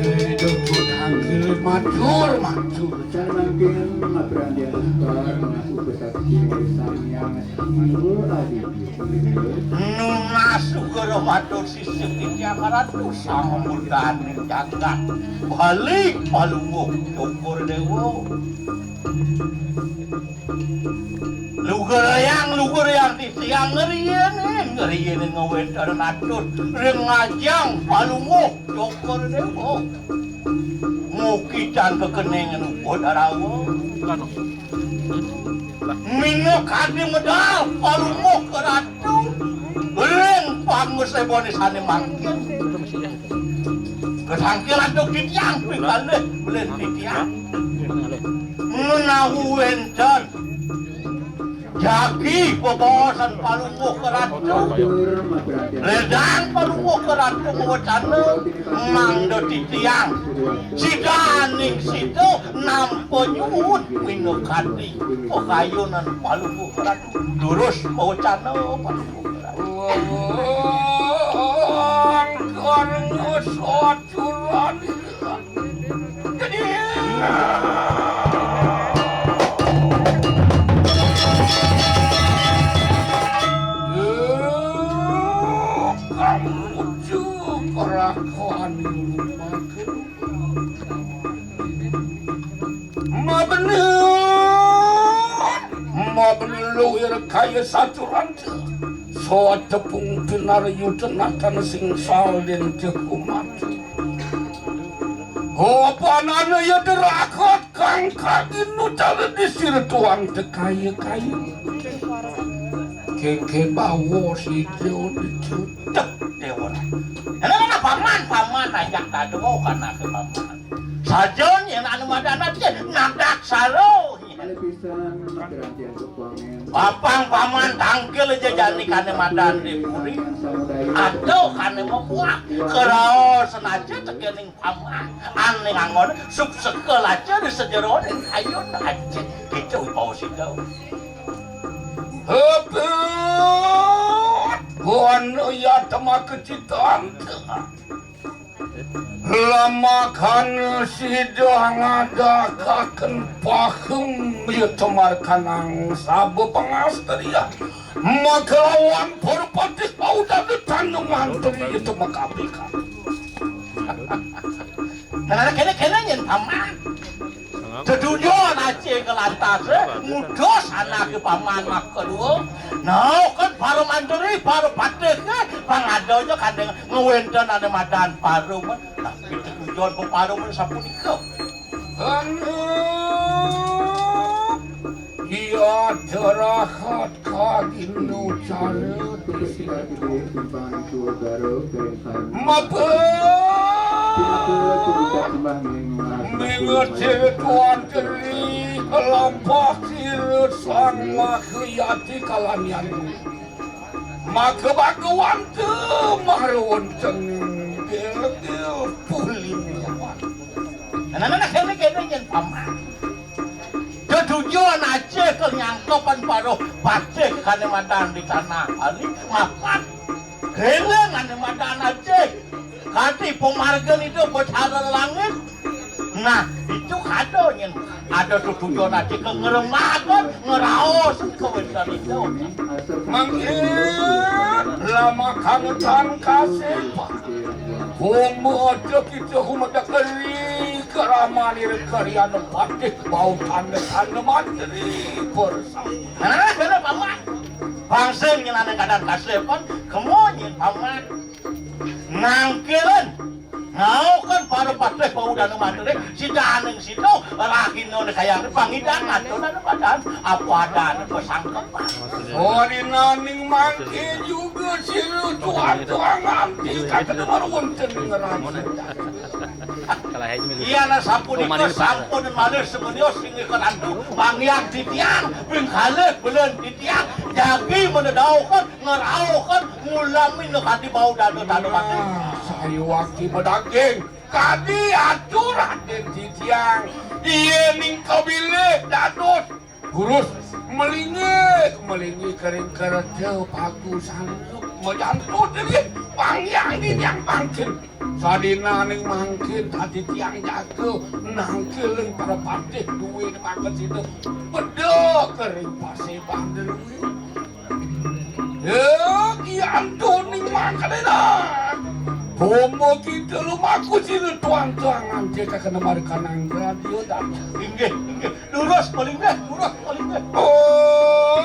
hidup, tangkil matur, matur. Sareng mangkin ngaturang diantar mengaku kesaksian Sang Hyang Sanghi Adi. Nunas uga matur sisip titiang Ratu, sang murdaning jagat. Bali Palungguh Cokor Dewa. Lugerayang, lugerayang titiang ngriyinin, ngriyinin ngawéntenan atur ring ajeng Palungguh Cokor Dewa. Mugi tan kekenéngan upama Darawa. Minakadi medal Palungguh Ratu ring pangasebané sané mangkin. Kasangkilan titiang pikalih beli titiang. Menawi wénten jagi bebaosan Palungguh Ratu, ledang Palungguh Ratu ngwacana mangda titiang sidaning sida nampa nyuwun minakadi pakayunan Palungguh Ratu. Durus mawacana Palungguh Ratu. Karna saturan. Kamucu kelakuan lupa. Mabener, mabener luwir kaya saturanta. Sawa tepung pinarayuda natan sing salin jekumat. Apanana ya derakot kang kagin utawi disir tuang tekaya-kaya. Kéngkén bawa sida dicutek déwa. Éné mana paman, paman ajak dadua kana ké paman. Sajan yén anu madan ati nadak saro. Papang paman tangkil aja jani kané madan di puri. Aduh kané mabuah keraos senaja tekéning paman. Ané ngangon suk sekel aja di sejeroning kayun aja. Gitu bawa sida. Hepet. Buana ya temaka citanta. Lamakan sida ngadakaken pahung ya temarkanang saba pangastrian. Makalawan para patih bau dada tanda mantri ya temakabikan. Nah, kéné-kéné nyén paman. Tetujon acé kelantas, eh, ngutus anaké paman makadua. Nah, kan para mantri, para patih, eh, pang ada aja kadang ngwénten ané madan paruman. Tapi tetujon peparuman sapunika. Anu, iya terahat kaginu cara. Mapa? Mingecil tuan teri lampah sira sang makayati kalanian. Maka bagawan te marwonten bilbil puling nyawan. Nah, nah, nah, kéné-kéné nyén paman. Tetujon acé ké nyangkepan para patih kané madan di tanah Bali, mapan. Kéné kané madan acé. Kati pamargan itu becara langit. Nah, itu kada nyén ada tetujon acé ké ngrembag, ngraos kawéntenan itu. Mangkin lama kanutan kasih. Kumaha kita humedek ri keraman ira karian patih bau tanda-tanda mantri bersama. Nah, bener, Paman. Bangsa nyén ané kadang kaslepan, kemo nyén Paman. Nangkilen. Ngaokan para patih bau dana mantri, sidaning sida rahina kayang pangidan atau dana badan, apa adane pasangkepan. Oh, dinaning mangke juga sira tuan-tuan nganti kakene marwonten ngeran. Iya, nah, sapunika sampun malih semenyos inggih kerantu, pangian titiang, ping kalih belen titiang, jagi menedauhken, ngerauhken, ngulami nekati bau dana-dana mati. Ah, saya waki medaging, kadi atur Raden titiang, iya ningko bilih dados. Gurus, melinggih, melinggih kering kerja bagus sanggup. Ngojantut ini, pangyang ini yang mangkin. Sadinaning mangkin tadi tiang jaga, nangkiling para patih duwe mangkin situ. Beda kering pasih bandel duwe. Ya, kiantuning mangkin enak. Bomo kita lumaku sini tuang-tuangan, cek kena marikan anggra, dia datang. Inggih, inggih. Lurus, paling deh, lurus, paling deh. Oh,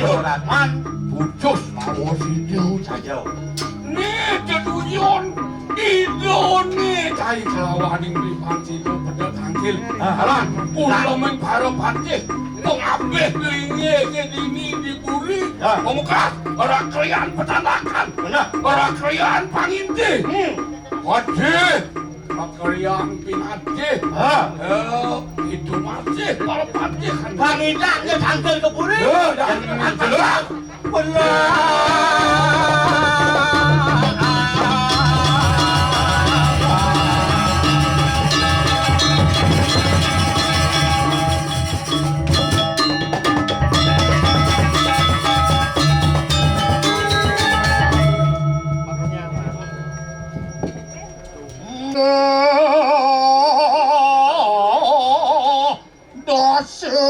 Yo, Rahman. Pucus mawa sida. Saja. Ni deduyon idone kai kelawaning lipan sida pedal tangkil. Ah. Alah, ulaming para patih pengabeh linge ke dini di puri. Ah. Pemukas, ora kalian petandakan. Benar. Ora kalian panginti. Hmm. Waduh. Pakerian pinatih. Ha. Eh, itu masih kalau patih kan. Pangidan ke tangkil ke puri. Eh, dan jelas. Benar. Dosa.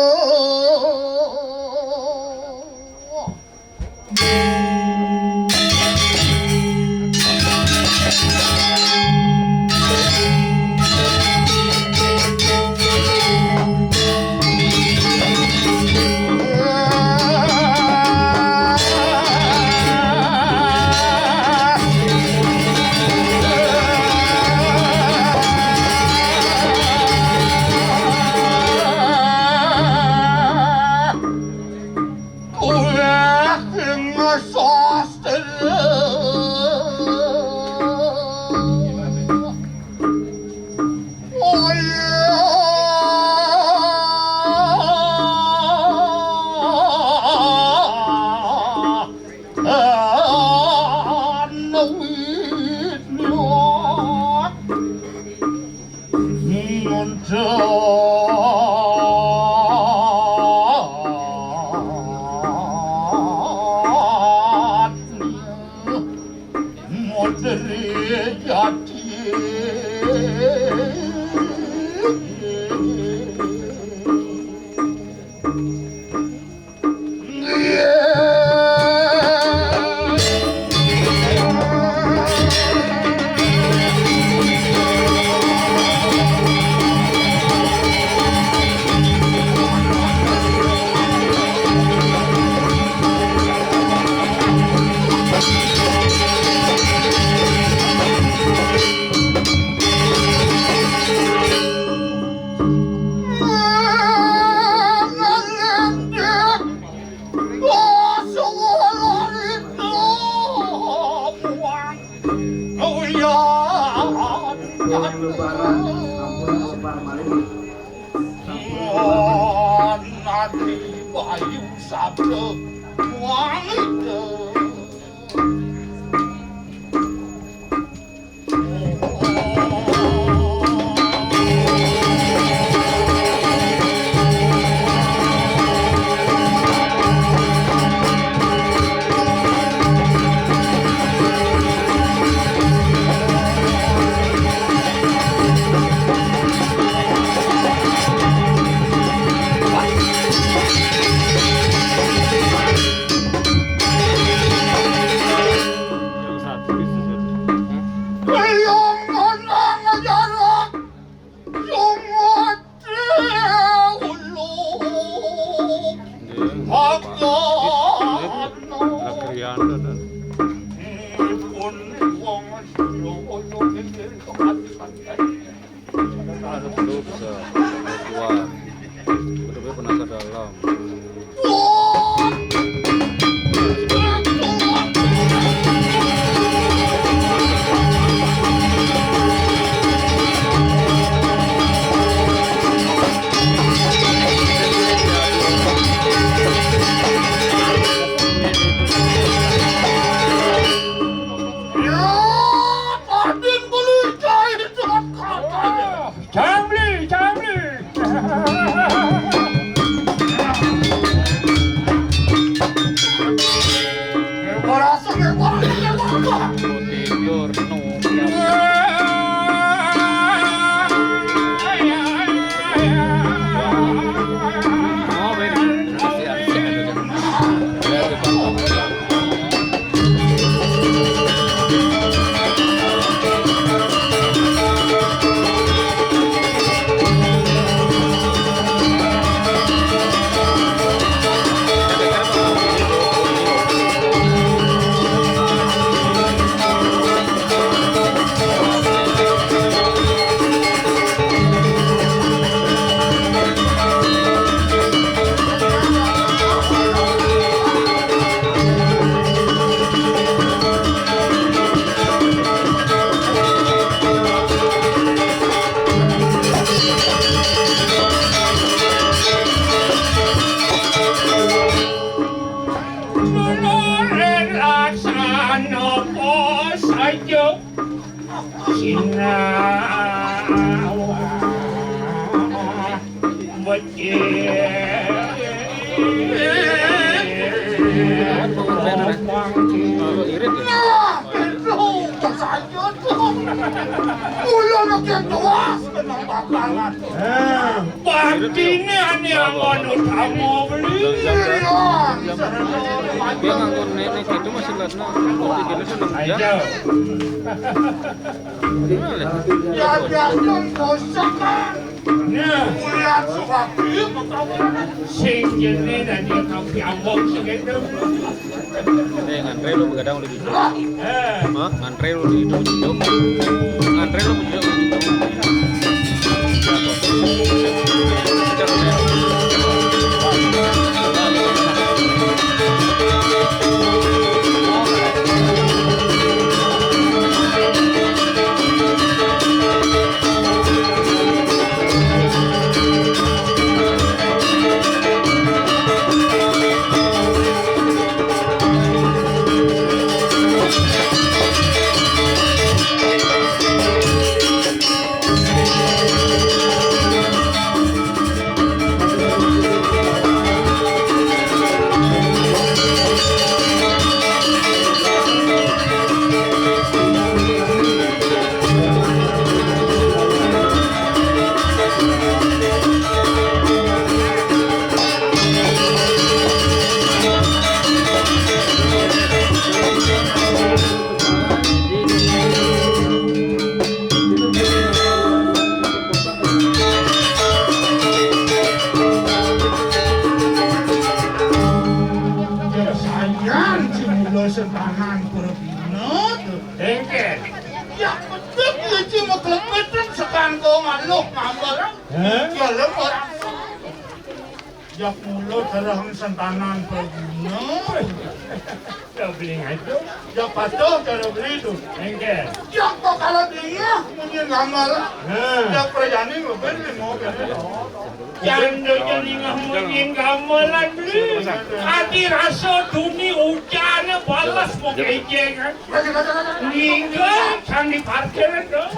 Bayu sabda wangit. Aduh, bisa. Ketua. Ketua penasihat dalam. Jambli, jambli. Tidur, no. Menarik laksana apa saja. Sinawah becik. Irit ya? Nah, itu saja tuh. Mula makin luas, kenapa banget? Nah. Partine ane angon utama beli. Dia nganggur nenek itu masih lihat, nah, kopi gini tuh nang dia. Ayo. Gimana? Ya, dia kan bosok, kan. Nah. Kulihat sebab dia, sing jene dan dia kang diambong segitu. Eh, ngantre lu begadang udah gitu. Hah? Ngantre lu di itu, di itu. Ngantre lu begadang udah gitu. Sayan, cemula sentanan, Pradina. Engke. Ya, betul ya, cuma kelepetan sekangkung aluh ngambel. Hah? Ya, lemah. Ya, mula terang sentanan, Pradina. Ya, beli ngaco. Ya, patuh cara beli tu. Engke. Ya, kok kalau beli ya, munyi ngambel. Hah? Ya, perjani ngebel, mau beli. Janda jani ngemunyin gamelan, Bli. Adi rasa tuni ujan balas mau kejengan. Ninggal kan di parkiran, tuh.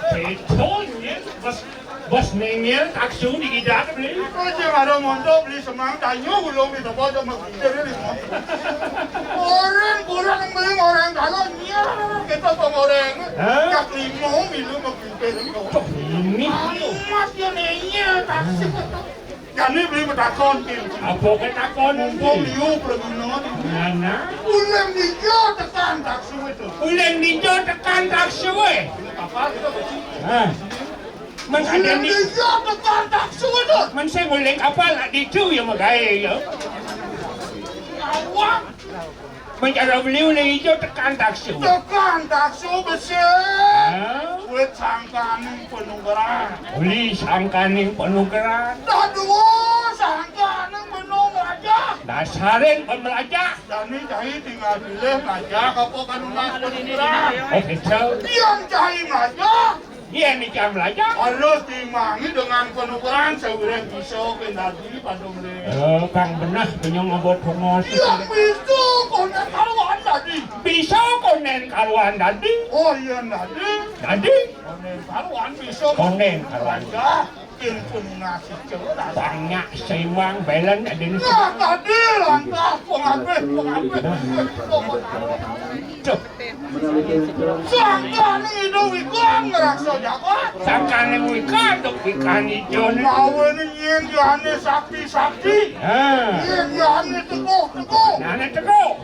Betul, ya. Bos, bos nengil taksu di idak, Bli. Oh, sing ada montok, Bli, semang tanyu ulung di tempat sama kita, Bli. Orang kurang beli orang dalam, ya, kita pengoreng. Hah? Kak limo, milu, mau kita. Tuh, ini. Amat, ya, nengil taksu. Jani Bli betakon, Bli. Apa ketakon? Mumpung liu perguna ni. Nah, nah. Uleng dija tekan taksu itu. Uleng dija tekan taksu, eh. Apa kita beci? Hah. Mengada ni. Uleng dija tekan taksu itu. Mensing uleng kapal nak ditu ya magae ya. Awak. Mencara beliau ni hijau tekan taksu. Tekan taksu besi. Hah? Wit sangkaning penukaran. Uli sangkaning penukaran. Dah dua sangkaning penukaran. Dasarin pemelajah. Jani cai tinggal pilih melajah apa kanunas penukaran. Oh, gitu. Yang cai melajah. Iya, ni jam belajar. Alus timangi dengan penukaran sawiréh bisa kendadi pada mrene. Eh, kang benah penyong abot hongos. Yang bisa konen karuan dadi. Bisa konen karuan dadi. Oh iya, dadi. Dadi. Konen karuan bisa. Konen karuan. Belajar. Ilmu nasi cerdas. Banyak seimbang belen ada ni. Nah, tadi lantas pengabih, pengabih. Duh. Sangkane Ida Wika ngrasa jagat. Sangkane Wika duk Wikane Ida. Mawene nyen yane sakti-sakti. Ha. Nyen yane teguh-teguh. Nane teguh.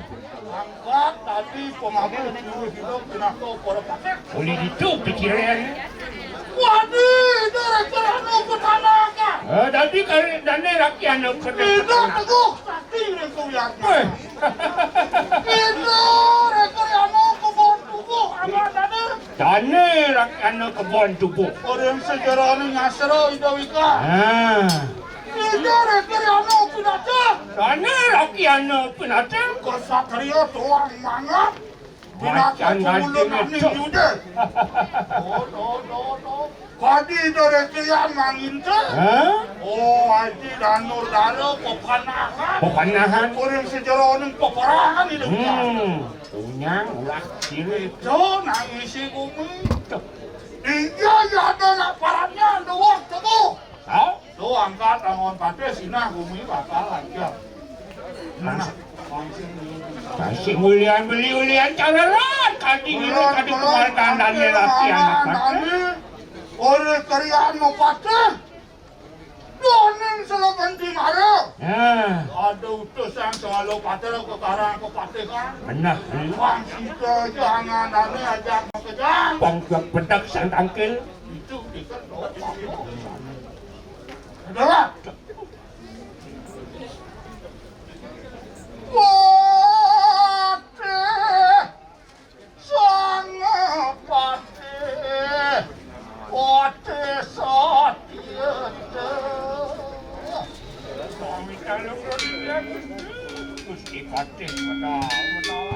Angkat tadi pemabuk dulu hidup pinaka para patih. Uli ditu pikiran. Waduh, itu rencana aku tanakan. Eh, tadi kali dane rakyat nak kena. Itu teguh sakti dan kuyatnya. Weh. Itu rencana aku buat tubuh amat tadi. Dane rakyat nak kebon tubuh. Orang sejarah ni nyasra Ida Wika. Ha. Ida Reki Riana Pinata. Dane Reki Riana Pinata. Kesatria tuang mangat. Pinata macan tumulun daging aning itu. Yuda. Oh, no, no, no. Kadi Ida Reki Riana manginta. Hah? Oh, aji danur dara pepanahan. Pepanahan. Kuring sejeroning peperangan itu. Hmm. Punyang ulah kiri. Itu nangisi bumi. Tuh. Iya, iya, ada nak parannya, dua, temu. Hah? Tuh angkat tangan patih sinah bumi bakal lancar. Nah, kasih ulian beli ulian cararan kadi ngilu kadi kual tandane latihan apa? Oleh kerian mau patih. Doning selepen di mara. Nah. Ada utusan selalu patih ke karang ke patih kan. Benar. Bang sida jangan ane ajak makejang. Bang bedak sang tangkil. Itu kita doa. Adalah. Wah, Sang Patih, Patih Satyata. Swami Kalunggun Gusti Patih Pedal, Pedal.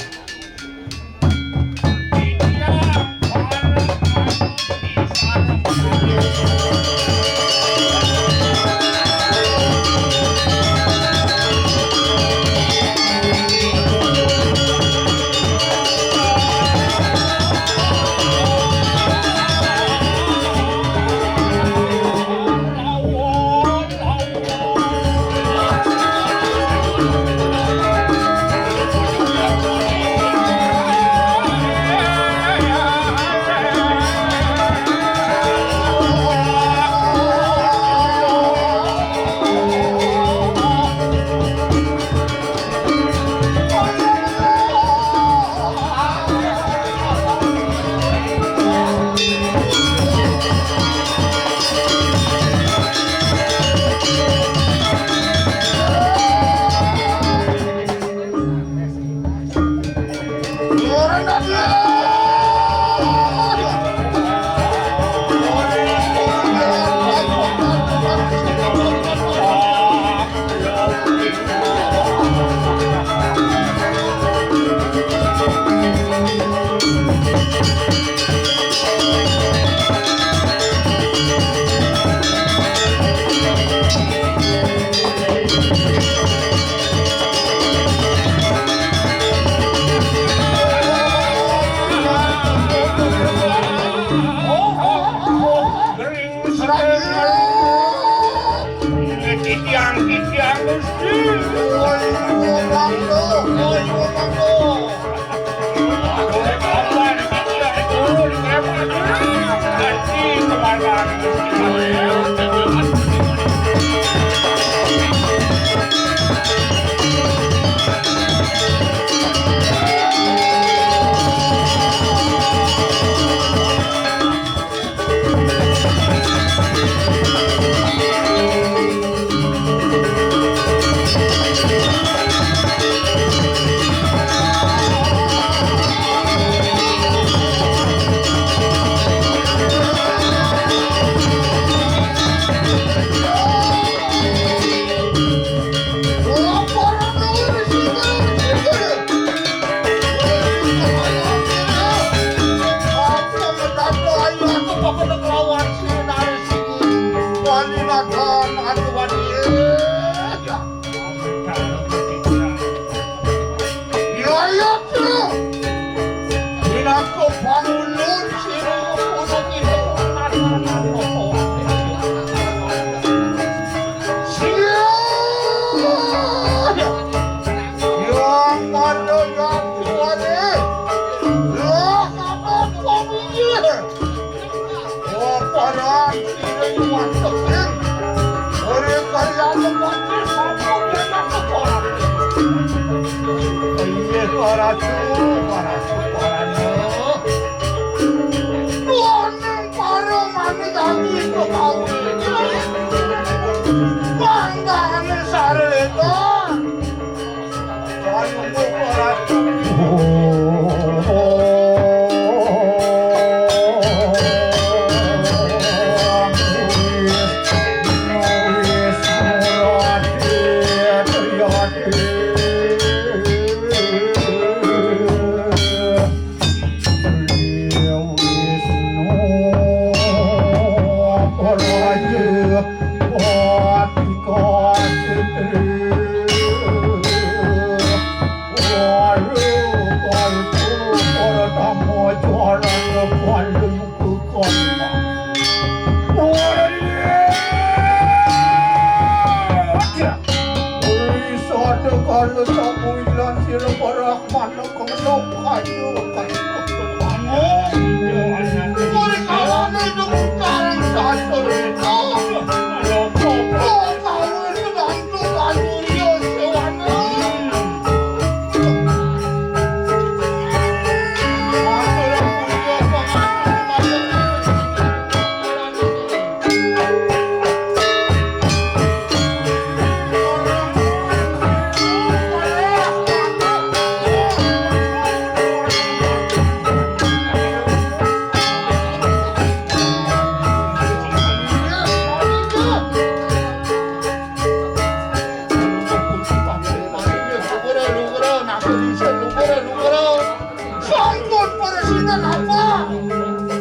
Sampun prasida napa?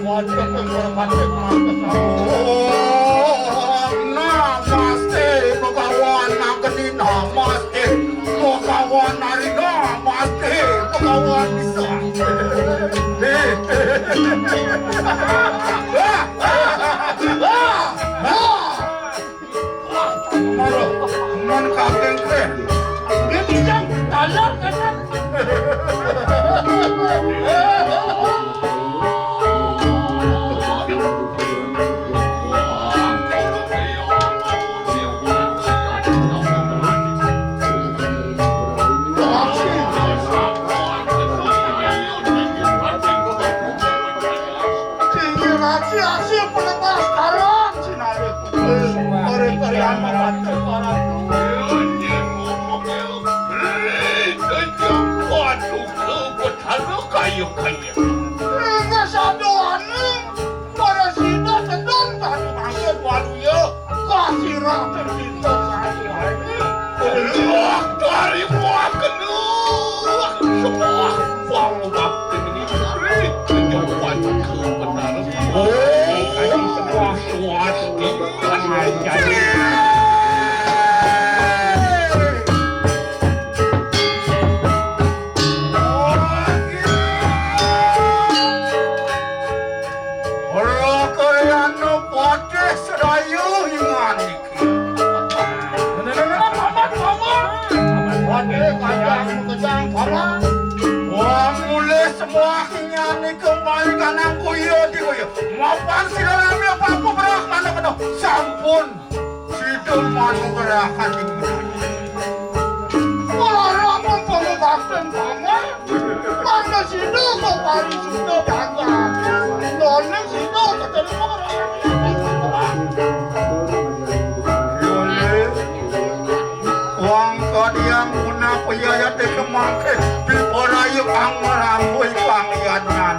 Wonten ing purwaning. Om Namaste Bhagawan Agni Namaste Bhagawan Hari Namaste Bhagawan Bisa. Mara, men kakengke. Dia kijang, dalam, kanan. Tinggi mati, asih pelepas karang, sinarip. Ora kaya anak ati para. Waduh, kebetana kaya-kaya. Nek sadoane, para sida sedon tadi mangkir waluya, kasirah ten kita satu hari. Wah, dari buah kedua. Semua buah-buah ini. Kejauhan kebenaran. Oh, sebuah suara. Ora kaya anu patih serayu ingan iki. Ade kajang kejang paman. Wah, mulih semua kinyan niki kembali kanang kuya di kuya. Mapan sira nami apa-apa berah mana kena. Sampun. Sida manugrahaning. Ora mumpung bakten paman. Mangda sida kok parisuda bangga. None sida keterima. Wang kadiang punapa yayate kemangke piporayu angmarambui pangyangan.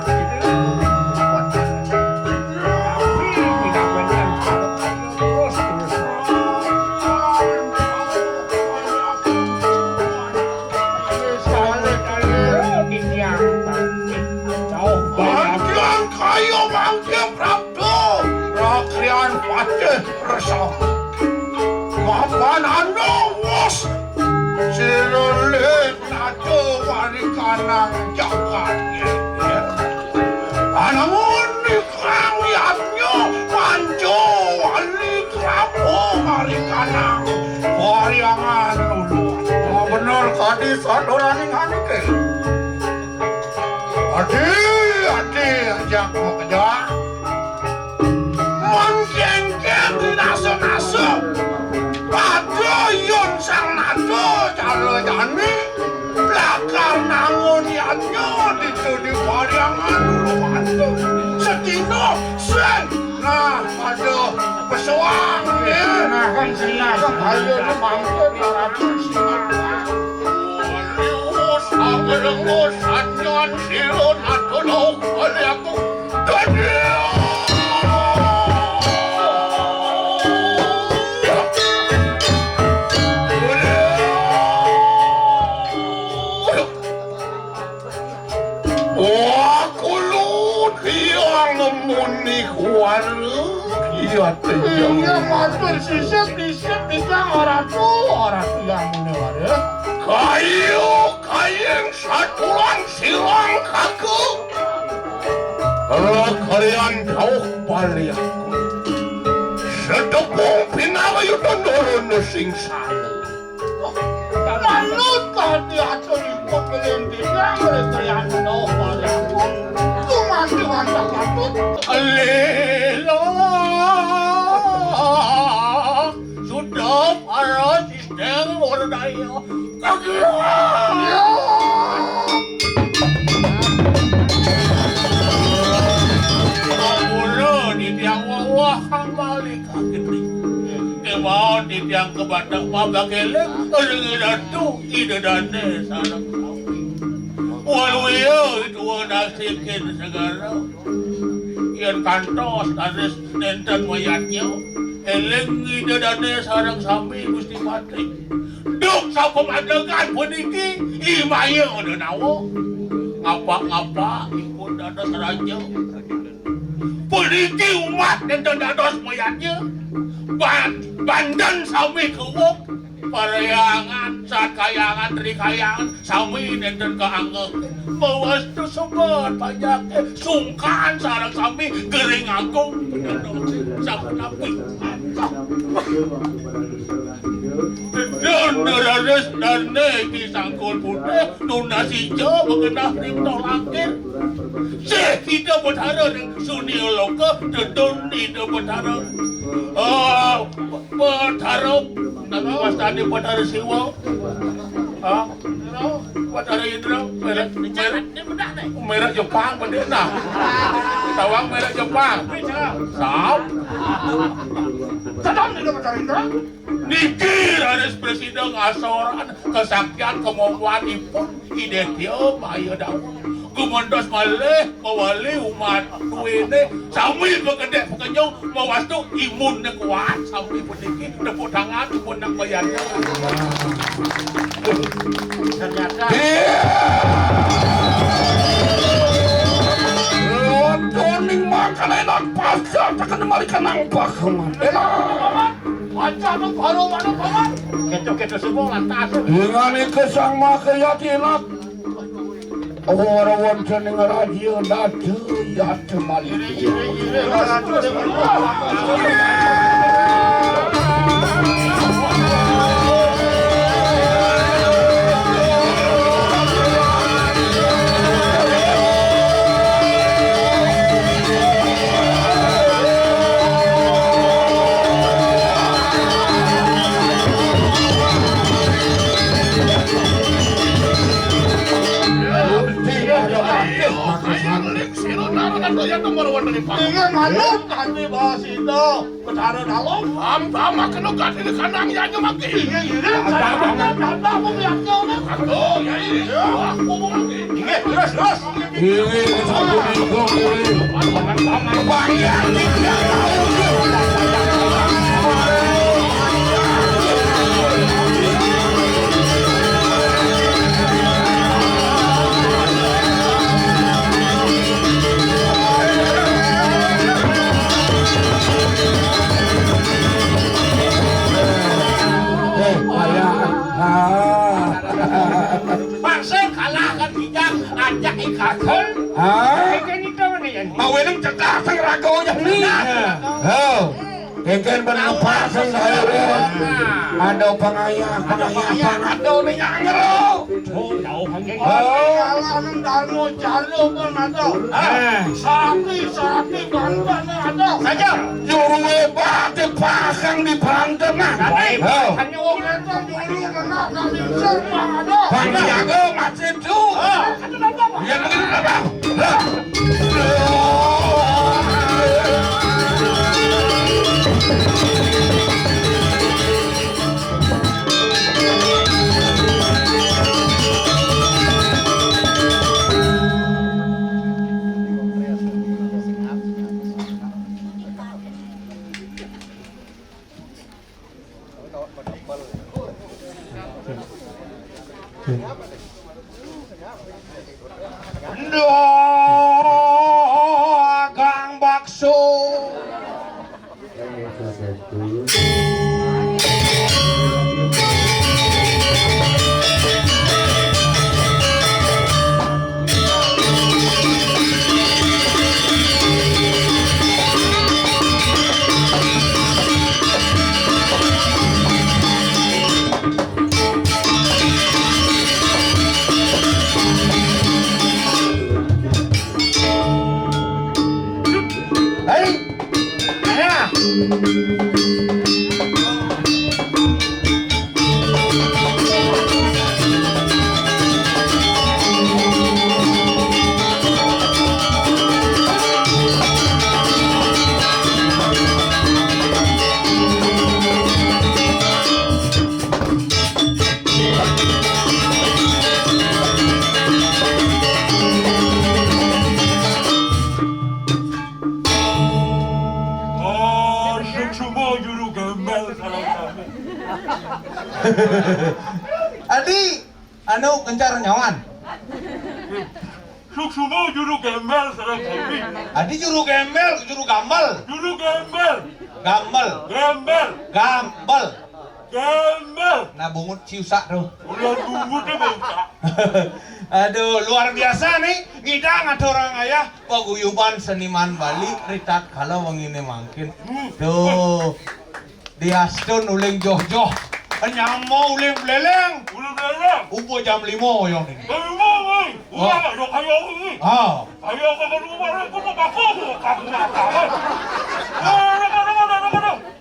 Bangkian kayu bangkian Prabda, rakrian patih rasa. Mapan anu wus sira lit najo warikanang jagat. Anamun Kang Yadnya panjo wali krama marikanang wariangan lulu. Oh, bener kadi saduraning anike. Adi, adi, ajak makejak. Mengkengkeng nasa-nasa. Pada yun sang nada jala jani. Lakar nangun yadnya ditu di pariangan ulu batu. Sedina sing nah pada pesuang ya. Nah kan sing nah kan ayo ni mangkir naratus. Lius agelengus anyan silun atulung kali aku. Wah, kulun yang muni kuara. Iya, iya, matur sisip, sisip, bisa ora tu, ora tu yang muni wara. Kayu, kayeng satulang silang kaku. Lakarian jauh bali aku. Sedepung pinangayutan nurun singsara. Manut kadi aturipun ngelintingan oleh Triano Mariampun. Tumanti wantah patut. Lila. Sudah para sistem ora daya. Kagiran. Mula di tiang wawah kang balik kaget. Kemauan di tiang kebatak mabak elek, ring ratu ida dane sareng sami. Waluya dua nasikin segara. Yen kantos taris nenten mayatnya, eling ida dane sareng sami Gusti Patih. Duk sapemantekan puniki, imaya ada nawa. Ngapa-ngapa ipun dados raja. Puniki umat nenten dados mayatnya. Ban-, banten sami kewuk. Paryangan, satkayangan, trikayangan, sami nenten kaanggeh. Mawastu sebat pajake, sungkan sareng sami gering agung. Sapunapi. Dedon raris dane iki sangkul putih, nunas ijo, mengenah ring toh langkir. Sih, Ida Betara ring sunia loka, dedon Ida Betara. Ah, Betara, nami wastane Betara Siwa. Ah, Betara Indra, merek, merek, merek Jepang, bendek nah. Tawang merek Jepang. Sam. Sedang Ida Betara Indra. Niki raris presida ngasoran kesaktian kemampuanipun Ida Tia Maya Dawa. Gumantos malih mawali umat duwene sami pekedek pekenyung mawastu imunne kuat sami puniki tepuk tangan pun nak bayarnya. Ternyata. Iya. Lodoning makanenan pasca tekan mari kenang pakeman. Enak. Wajah nang baru mana paman? Keto-keto semua lantas. Dengan iku sang makayati enak. Ora wonten ing raja datu yatu malih. Ayo, ling sira nara nandha ya nomor wonten ing Inggih manut kanthi Basida Betara Dalem. Paham, paham, kena gati di kandang ya nyo mati. Inggih, inggih. Kandang, kandang, kandang, aku yakin. Aduh, ya ini. Wah, aku mau mati. Inggih, terus, terus. Inggih, sampun ingkung, inggih. Kepanggih, inggih. Eh, kaya, ah. Paksa kalah kan kijang, ajak ikatan. Ah. Kayak gitu mana ya? Mau ini cegah sang raga aja. Iya. Oh. Kengken ben lepasan saya. Ada pengayah, pengayah, pengayah, ada nih yang ngeru. Oh, jauh kan, Keng. Oh, alah nang dano jalo pun ada. Ah. Sapi, sapi, bantuan ada. Saja. Juru hebat dipasang di Banten, nah. Sapi, oh. Hanya wong itu juru kena kami serba ada. Bang Jago masih tu. Ah. Yang begitu, Bang. Dagang bakso. Hei, ayah. Oh, suksma juru gembel sareng sami. Adi, anu, kencar nyawan. Suksma juru gembel sareng sami. Adi juru gembel, juru gambel. Juru gembel. Gambel. Gembel. Gambel. Gembel. Nah, bungut ciusak tuh. Ulah bungut ya, Bang. Aduh, luar biasa nih. Ngidang aturang ayah paguyuban seniman Bali ritatkala wengine mangkin. Hmm. Tuh. Diastun uling joh-joh. Nyama uling beleleng. Uling beleleng. Ubo jam lima yang ini. Jam lima, woi. Ulah ada kaya ini. Ah. Ayo, kamu lupa, aku mau pakai, aku mau pakai.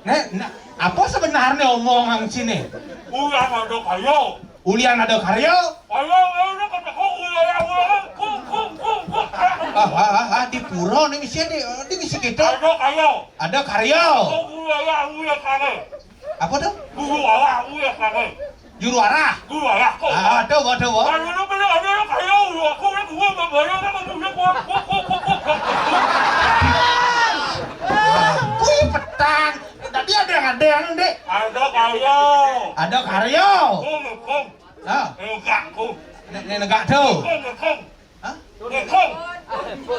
Nek, nek, apa sebenarnya omongan sini? Ulah ada kaya. Ulian ada karya? Ayo, ayo, kataku, ulah, ulah, kum, kum, kum, kum. Ah, ah, ah, ah, di pura nih misi, di, di misi gitu. Ada kaya. Ada karya. Ulah, ulah, kare. Apa tuh? Ulah, ulah, kare. Juru arah. Juru arah kok. Ah, ada, ada, ada. Kalau lu bener ada yang kaya, ulah, aku, ulah, gua, gua, gua, gua, gua, gua, gua, gua, gua, gua. Wih, petang. Tadi ada yang, ada yang, Dek. Ada kaya. Ada karya. Gua, gua, gua. Ah. Enggak, gua. Nek, nek negak tuh. Gua, gua, gua. Hah? Nekong.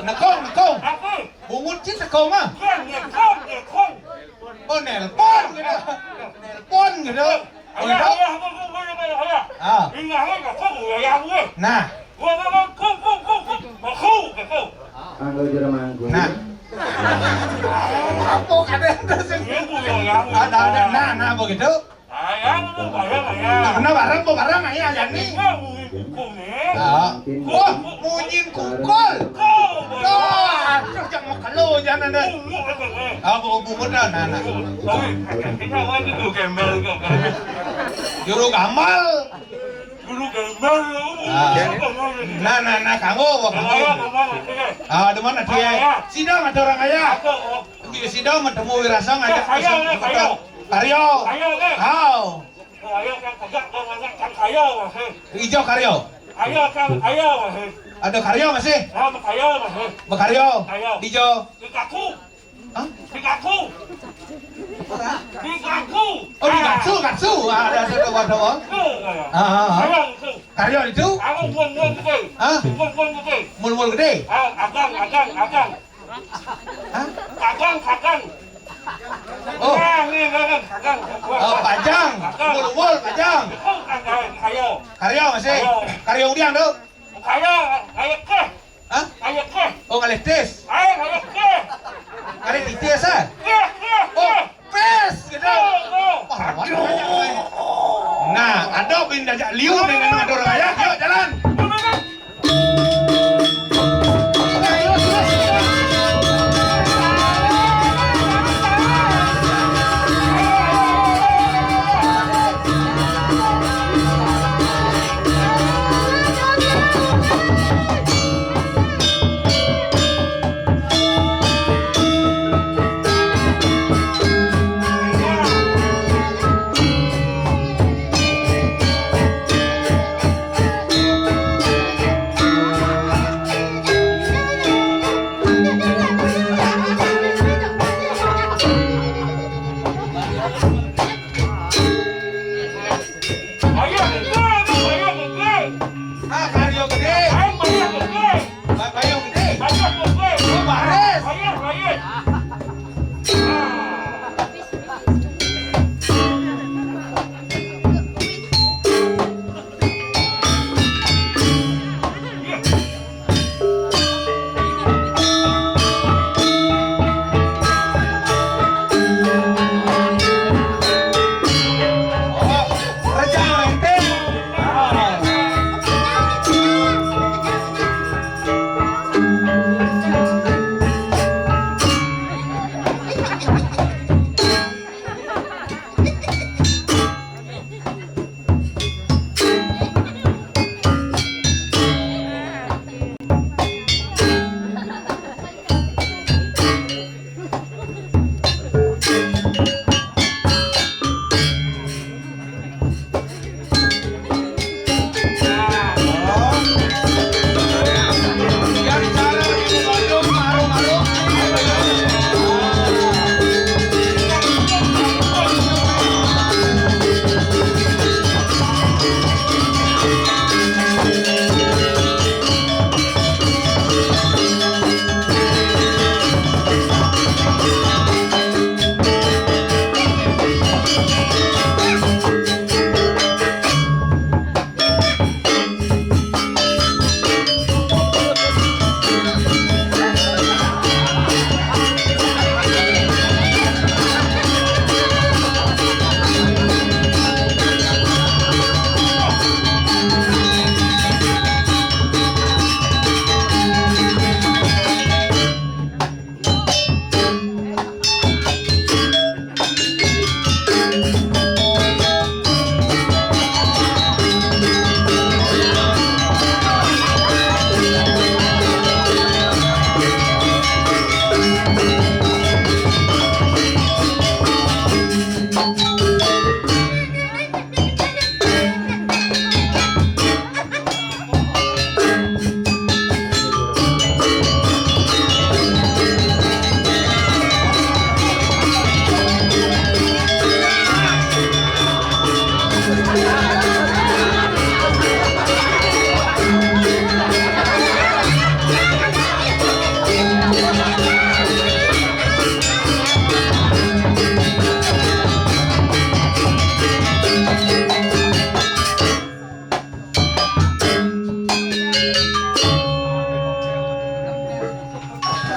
Nekong, nekong. Apa? Bungut sih nekong ah. Bukan, nekong, nekong. Oh, nelpon gitu. Nelpon gitu. Ayah, gitu. Ayah, apa, apa, apa, apa, apa? Ah. Ingat, apa, apa, apa, apa, apa? Nah. Apa, apa, apa, apa, apa, apa? Aku, aku. Anggo jero mangku. Nah. Apa kadang ada sih? Iya, Bu, ya, ya, Bu. Ada, ada. Nah, nah, begitu. Ayah, Bu, bayar, bayar. Nah, barang, Bu, barang, ayah, ayah nih. Iya, Bu, Bu, Bu, nih. Ah. Wah, munyin kukul. Kukul, Bu. Wah, terus yang mau kelo, jangan ada. Bu, Bu, Bu, Bu. Ah, Bu, Bu, Bu, nah, nah. Oke, kita lagi tuh, gembel, gembel. Juru gamal. Dulu gambar lu. Ah. Nah, nah, nah, kamu, wah, kamu. Ayo, gambar, oke. Ah, di mana dia? Ayo. Sida ada orang kaya. Ada, oh. Di sida ketemu Wirasa ngajak. Ayo, ayo, ayo. Karyo. Ayo, oke. Hao. Ayo, Kang, tegak, Kang, ngajak, Kang, ayo, masih. Ijo karyo. Ayo, Kang, ayo, masih. Ada karyo masih? Ya, ayo, masih. Bekaryo. Ayo. Ijo. Di kaku. Hah? Di kaku. Di kaku. Oh, di katsu, katsu. Ah, ada, ada, ada, ada. Tuh, ayo. Ah, ah, ah. Ayo, tuh. Karyo itu? Aku buang-buang gede. Hah? Buang-buang gede. Mul-mul gede? Ah, agang, agang, agang. Hah? Agang, agang. Oh. Nah, nih, nih, nih, agang. Oh, pajang. Agang. Mul-mul, pajang. Itu agang, ayo. Karyo masih? Ayo. Karyo udiang tuh? Ayo, ayo, keh. Hah? Ayo, keh. Oh, ngalih tis. Ayo, ayo, keh. Ngalih tis, ah? Keh, keh, oh, keh. Pes, gitu. Oh, oh. Wah, waduh. Nah, ada bin dajak liu dengan ada orang kaya. Yuk, jalan. Bayar gede, Bang, bayar gede. Ah, karyo gede. Aing bayar gede. Ba-, bayar gede. Bayar gede. Oh, baris. Bayar, bayar. Ah.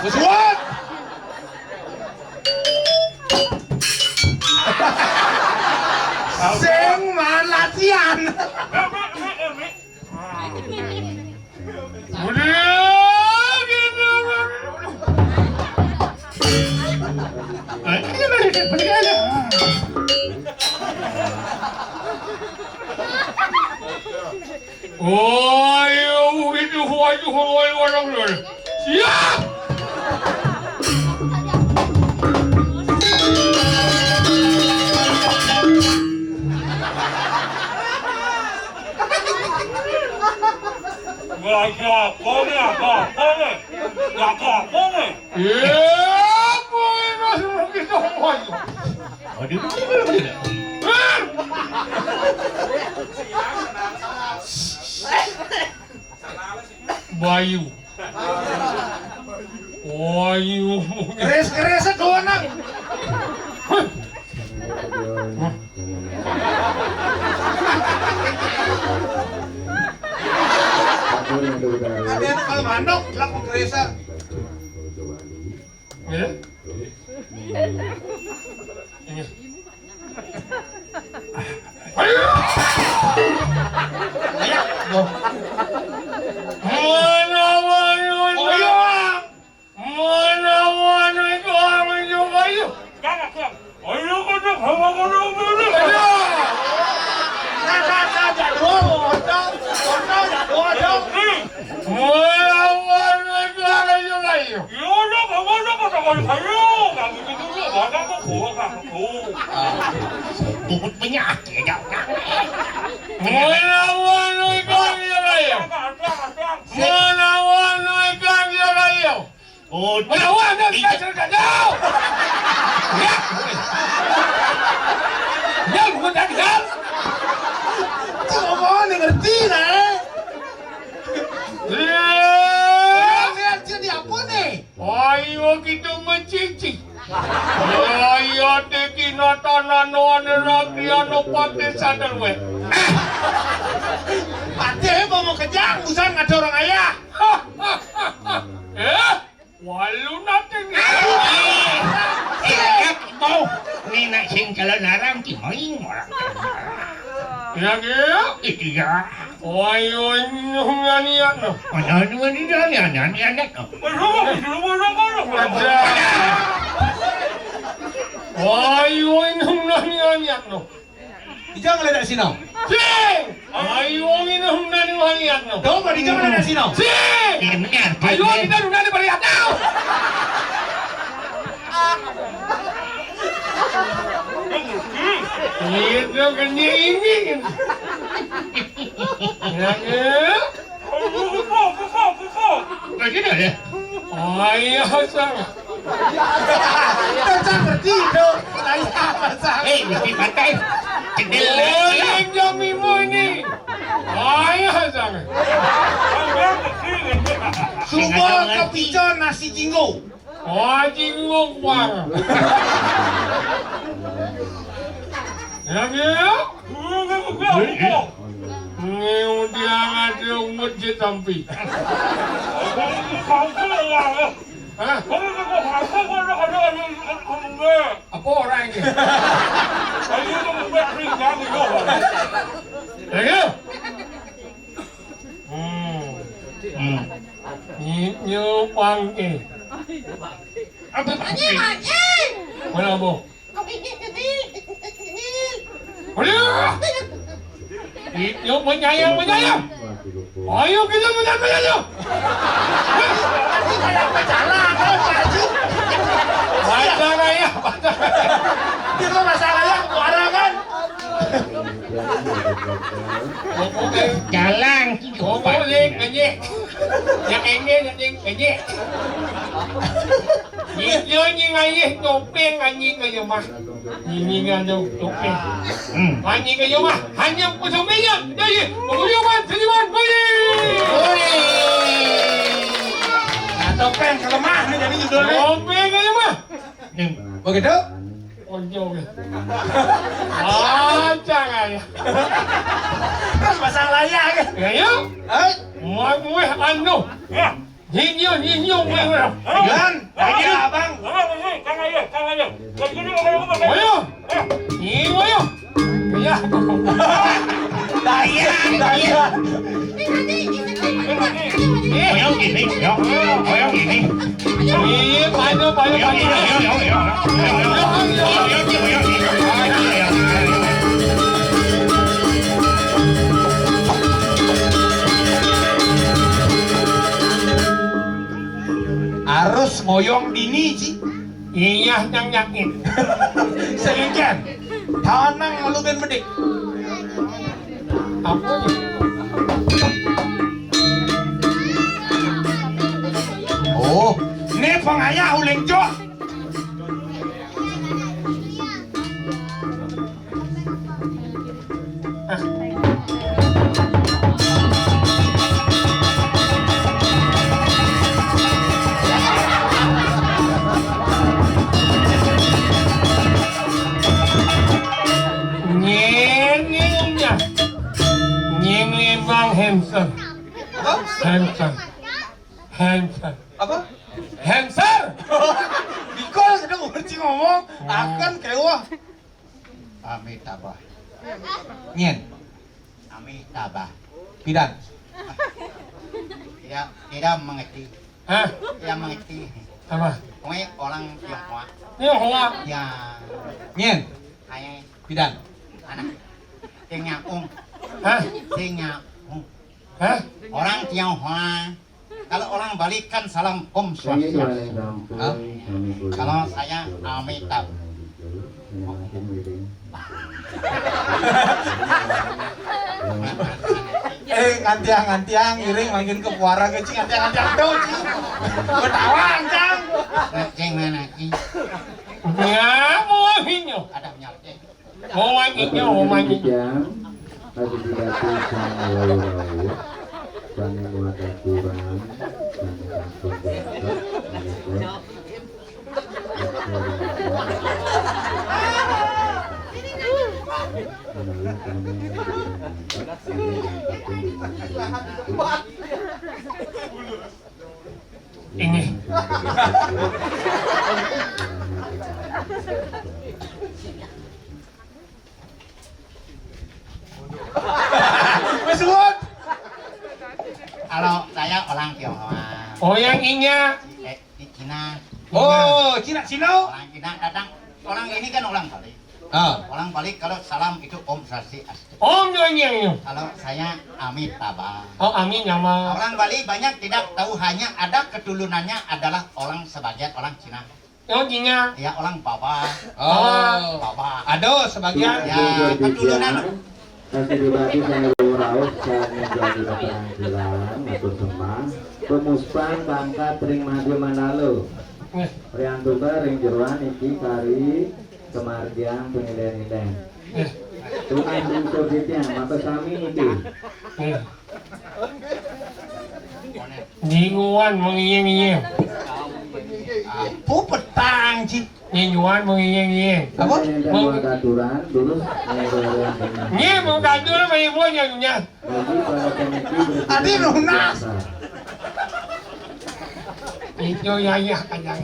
Wes, wes. Sing man latihan. Udah gitu. Ayo, balik, balik aja. Ayo, itu wajah orang orang. Siap. Wajah kone apa kone? Wajah kone. Iya, kone masuk kita wajah. Aduh, betul, betul. Bayu. Bayu. Keres-keres doang, Nang. Ada anak kalau mandok, laku keresan. Ya? Ini. Ayo. Ayo. Mana, mana, mana? Mana, mana itu orang itu, ayo. Jangan, jangan. Ayo, kita bawa, bawa, bawa. Ayo. Mana, mana itu orang itu, ayo. Ya udah, bawa, bawa, bawa, ayo. Nggak gitu dulu, mana kok gua nggak tahu. Bubut penyakit, ya. Mana, mana itu orang itu, ayo. Mana, mana itu orang itu, ayo. Oh, melawan dia, dia cerita jauh. Ya. Dia bukan tadi kan. Cuma mau nih ngerti lah, eh. Iya. Orang lihat dia di apa nih? Ayo kita mencicik. Ayo teki nata nano ane rakyat no pate sadar we. Pate mau mau kejang, busan ada orang ayah. Eh? Walu nate ni. Siap, mau. Ni nak sing kalau larang ki main orang. Ya, ya. Iya. Oi, oi, nung nani ano. Mana ni, mana ni, mana ni, mana ni, mana ni. Aja. Oi, oi, nung nani, nani ano. Ija ngeledak sino. Sing! Ayo, wong ini hunani walian no. Coba ija ngeledak sino. Sing! Ini benar. Ayo, kita hunani beriak tau. Itu kan dia ini. Ya, ya. Lagi dah ya. Ayah sang. Tentang bertidur. Ayah sang. Eh, mesti pakai. Cendil. Orang jam lima ini. Ayah sang. Subuh kepico nasi jinggo. Oh, jinggo kuang. Ya, ya. Ini udah ada masjid sampai. Hah? Apa orang ini? Ayo. Hmm. Hmm. Ini pangke. Apa pangke? Mana, Bu? Aduh! Itu penyayang, penyayang. Ayo kita menang, menang, yuk. Masalah ya, masalah. Itu masalah ya, suara kan. Jalan. Ngomong ni, kenyek. Yang ini, yang ini, kenyek. Dia ni ngayih topeng anjing ke rumah. Ini ngandung topeng. Hmm. Anjing ke rumah, hanya pusing minyak. Jadi, penguyuman, senyuman, bunyi. Woi. Nah, topeng kelemah ni jadi judulnya. Topeng ke rumah. Hmm. Begitu? Ojo ke. Aja kaya. Pasang layar ke? Ya, yuk. Hai. Mak gue anu. Ya. Nyinyo, nyinyo, gue gue. Gan, ayo, abang. Ayo. Nyinyo, ayo. Ya. Daya, daya. Ayo gini, ya. Ayo gini. Iya, ayo, ayo, ayo. Ayo gini, ya, ya, ya. Ayo gini, ya, ya, ya. Boyong dini, Ci. Iya, yang yakin. Sengken. Tanang lu ben bedik. Apa nih? Oh, ini pengayah uling jok. Nyeng, nyeng, nyeng. Nyeng Lembang Hansen. Apa? Hansen. Hansen. Apa? Hansen. Dikol sudah mesti ngomong, akan kewah. Amitabah. Nyen. Amitabah. Pidan. Tidak, tidak mengerti. Hah? Tidak mengerti. Apa? Pokoknya orang Tionghoa. Tionghoa. Ya. Nyen. Hai. Pidan. Anak. Sing nyakung. Hah? Sing nyakung. Hah? Orang Tionghoa. Kalau orang Bali kan salam Om Swastiastu. Hah? Kalau saya Amitabh. Eh, ngantiang-ngantiang, iring makin ke puara ke, Ci, ngantiang-ngantiang tuh, Ci. Ketawaan, Cang. Nah, Ceng mana, Ci? Ya, mau ini. Ada nyal, Ceng. Mau ini, mau ini. Demikian, lagi dibantu sama Laura, Bani Muada Turan, Bani Kampung Jangkep, Menyebut, Menawi kami yang diberikan tempat, kami yang akan memberikan tempat. Ini. Wis suwun. Kalau saya orang Tionghoa. Oh, yang inya. Eh, di Cina. Oh, Cina, Cina. Orang Cina datang. Orang ini kan orang Bali. Ah. Orang Bali kalau salam itu Om Swastiastu. Om, yang, yang, yang. Kalau saya Amitabha. Oh, Amin nama. Orang Bali banyak tidak tahu, hanya ada keturunannya adalah orang sebagian orang Cina. Oh, Cina. Ya, orang Baba. Oh. Baba. Aduh, sebagian. Ya, keturunan. Kasih dibagi saya raus, saya menjadi keterampilan, atau semah. Pemuspan pangkat ring maju mandalu. Eh. Priantuka ring jeroan iki kari kemargian pengilen-ilen. Eh. Tuhan bungsu titiang, maka sami niki. Eh. Ninguan mengieng-ieng. Apa petang, Ci? Ninguan mengieng-ieng. Apa? Enten mau katuran, terus. Nye mau katur, mau ibu nyanyian. Bagi para pemimpin Adi lunas. Itu ya, ya, kadang.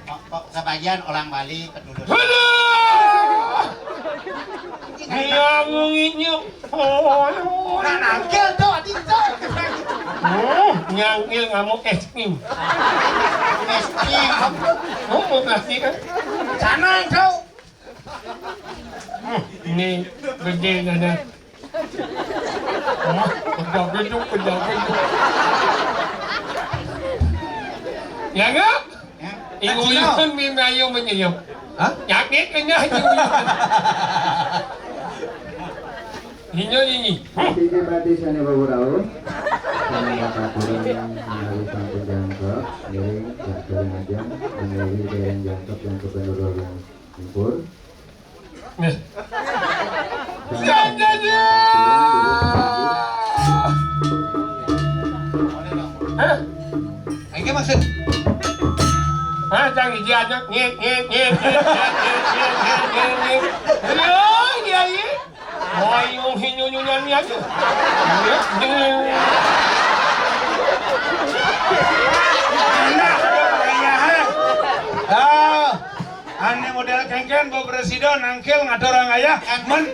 Kok, kok sebagian orang Bali pedulur? Aduh! Dia ngunginya. Oh, aduh. Nah, nangkil tuh, Adi tuh. Oh, nyangkil ngamuk es krim. Es krim. Oh, mau kasih kan? Sana tuh. Hmm, ini gede dada. Wah, pejabat tuh, pejabat tuh. Ya, enggak? Ya. Ibu-ibu mimpi ayo menyeyep. Hah? Yakin kenyah ibu-ibu. Ini, ini. Siji pati sane wau rauh. Sane bakal kurang menawi sampun jangkep, ngiring, sak dereng aja, menawi dereng jangkep yang kebeneran. Impun. Nih. Ya, ya, ya. Hah? Iki maksud. Hah, cang hiji aja. Nyet, nyet, nyet, nyet. Iya, iya, iya. Oh, iya, iya. Nyet, nyet. Nah, iya, hah. Ah. Ane model kengken, Bapak Presiden, nangkil ngatur orang ayah, men.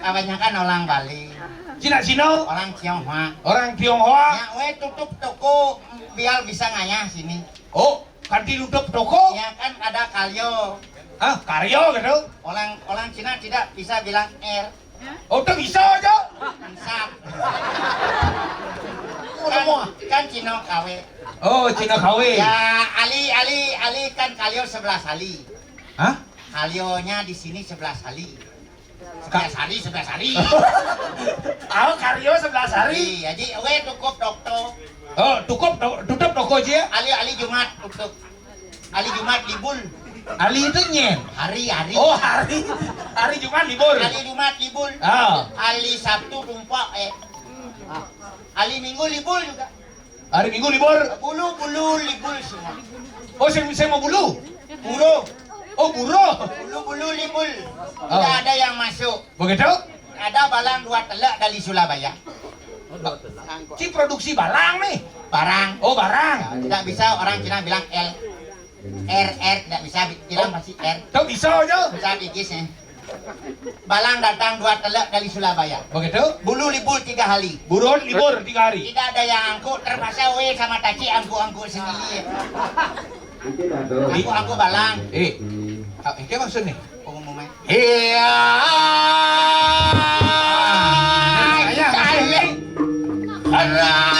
Kebanyakan orang Bali. Cina-Cina. Orang Tionghoa. Orang Tionghoa. Ya, we tutup toko biar bisa ngayah sini. Oh, kanti tutup toko? Ya, kan ada karyo. Hah, karyo gitu? Orang, orang Cina tidak bisa bilang er. Oh, itu bisa aja. Bisa. Kan, kan Cina kawe. Oh, Cina K W. Ya, Ali, Ali, Ali kan kalio sebelas Ali. Hah? Kalionya di sini sebelas Ali. Sebelas hari, sebelas hari. Tahu karyo sebelas hari. Iya, jadi we tukup toko. Oh, tukup to-, tutup toko aja. Ali, Ali Jumat tutup. Ali Jumat libur. Ali itu nyen. Hari, hari. Oh, hari. Hari Jumat libur. Ali Jumat libur. Ah. Ali Sabtu tumpok, eh. Ali Minggu libur juga. Hari Minggu libur. Bulu, bulu libur semua. Oh, saya, saya mau bulu. Bulu. Oh, bulu. Bulu, bulu libur. Oh. Tidak ada yang masuk. Begitu? Ada balang dua telak dari Surabaya. Ci produksi balang nih. Barang. Oh, barang. Ya, tidak bisa orang Cina bilang L. R, R, tidak bisa bi-, bilang pasti R. Tahu bisa aja. Bisa bigis nih. Balang datang dua telak dari Surabaya. Begitu? Bulu libur tiga hari. Burun libur tiga hari. Tidak ada yang angkut, terpaksa we sama taci angkut-angkut sendiri. Angkut-angkut balang. Eh, ah, ini maksud nih. Pengumuman. Iya. Nah, iya, maksudnya. Alah.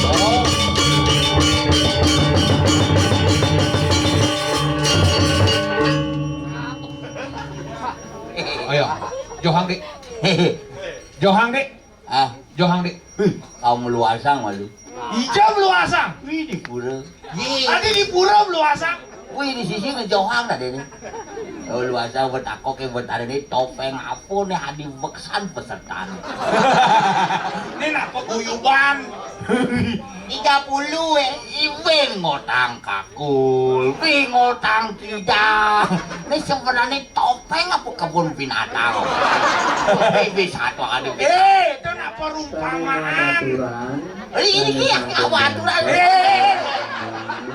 Oh. Ayo, Johang, Dik. Johang, Dik. Ah, Johang, Dik. Wih, kaum luasang malu. Ija luasang. Wih, di pura. Tadi di pura luasang. Wih, di sisi ngejohang tadi nih. Oh, luasang betakok ke betara ini topeng apa nih, hadi beksan pesetan. Ini nak peguyuban. Tiga puluh, eh. Iwin ngotang kakul, wih ngotang tidak. Ini sebenarnya topeng apa kebun binatang? Ini bisa tuh ada. Eh, itu nak perumpamaan. Ini, ini yang apa aturan? Eh,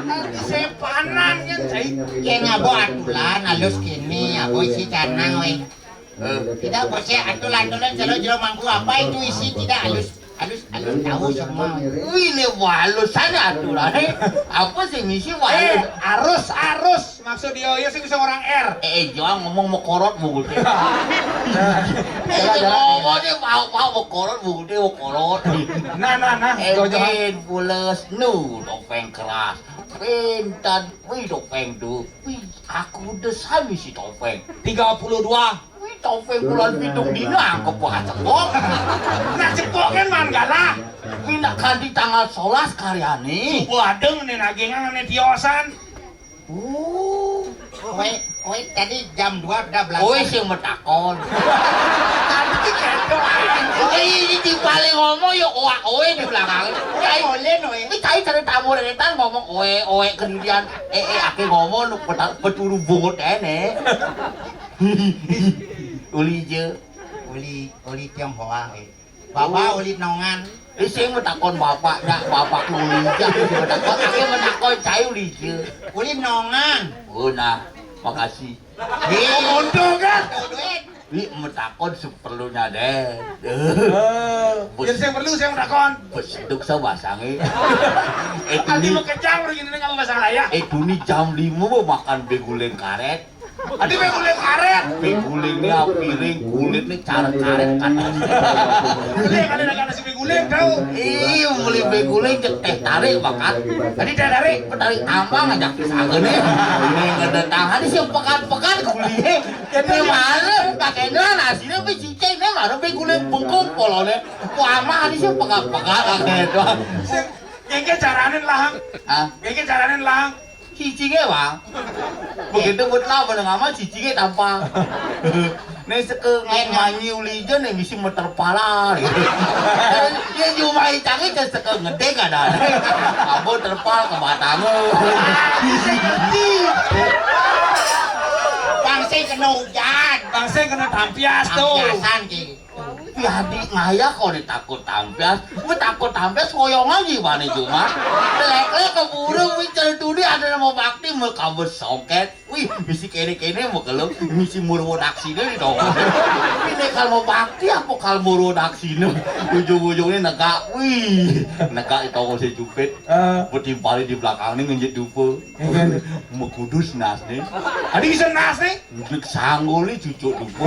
nanti sepanan yang saya. Ya, ngabo aturan, halus kini, apa isi canang, weh. Eh. Tidak, bos, ya, aturan-aturan, kalau jero mangku apa itu isi tidak halus. Halus, halus, tahu semua. Wih, ini halus sana aturan, eh. Apa sih misi halus? Eh, arus, arus. Maksud dia, ya sih bisa orang R. Eh, eh, jangan ngomong mekorot, Bu Gude. Eh, ngomongnya mau, mau mekorot, Bu Gude, mekorot. Nah, nah, nah, eh, jauh-jauh. Pin, pules, nu, topeng keras. Pintan, wih, topeng tuh. Wih, aku udah sami si topeng. Tiga puluh dua. Wih, topeng bulan pitung dina, aku buka cepok. Nah, cepok kan manggala. Wih, nak kanti tanggal solas karyane. Subuh adeng nih, nagengan nih tiosan. Oh. Kowe, kowe tadi jam dua udah belakang. Kowe sing metakon. Tadi gitu. Kowe ini di paling ngomong ya oak kowe di belakang. Kowe boleh, no, eh. Ini cai cari tamu retan ngomong oe, oe kemudian, eh, eh, ake ngomong lu petar-, peturu bungut ene. Uli je. Uli, uli Tionghoa, eh. Bapak uli nongan. Eh, sing metakon bapak, dak bapak uli je, sing metakon, ake metakon cai uli je. Uli nongan. Oh, nah, makasih. Eh, bodoh kan? Bodoh duit. Wi metakon seperlunya deh. Eh, jadi saya perlu, saya metakon. Beseduk saya basangi. Eh, Adi ini mau kejang begini dengan masalah ya. Eh, duni jam lima mau makan beguling karet. Adi beguling karet. Beguling ini piring, kulit ini caret-caret kan. Beguling, ada nasi beguling tahu. Iya, beli beguling cek teh tarik makan. Tadi teh tarik. Tarik tambang aja pisang ini. Ini kedatangan si pekan-pekan kuliah. Jadi mana? Kakeknya nasinya pi cicing, ini mana pi gulai bengkung polone. Wah, mah ini sih pegal-pegal kakek doang. Gege caranin lah. Hah? Gege caranin lah. Cicingnya, Bang. Begitu buat lah, bener nggak mah cicingnya tampang. Nih seke nganyi uli je nih misi meter pala gitu. Ya cuma icangnya je seke ngedek ada. Abo terpal ke batang. Bangsa kena hujan. Bangsa kena tampias tuh. Tampiasan, Ki. Jadi ngaya kok ditakut tampias. Gue takut tampias koyong lagi mana cuma. Lek-lek keburu wincel tuni ada nama bakti mau kabut soket. Wih, misi kene-kene mau kelem, misi murwo naksine di toko. Ini kalau bakti apa kalau murwo naksine? Ujung-ujungnya negak, wih, negak di toko si Jupit. Eh. Betimpali di belakang ini ngenjit dupe. Iya. Mekudus nas nih. Adi bisa nas nih? Ngenjit sanggul nih cucuk dupe.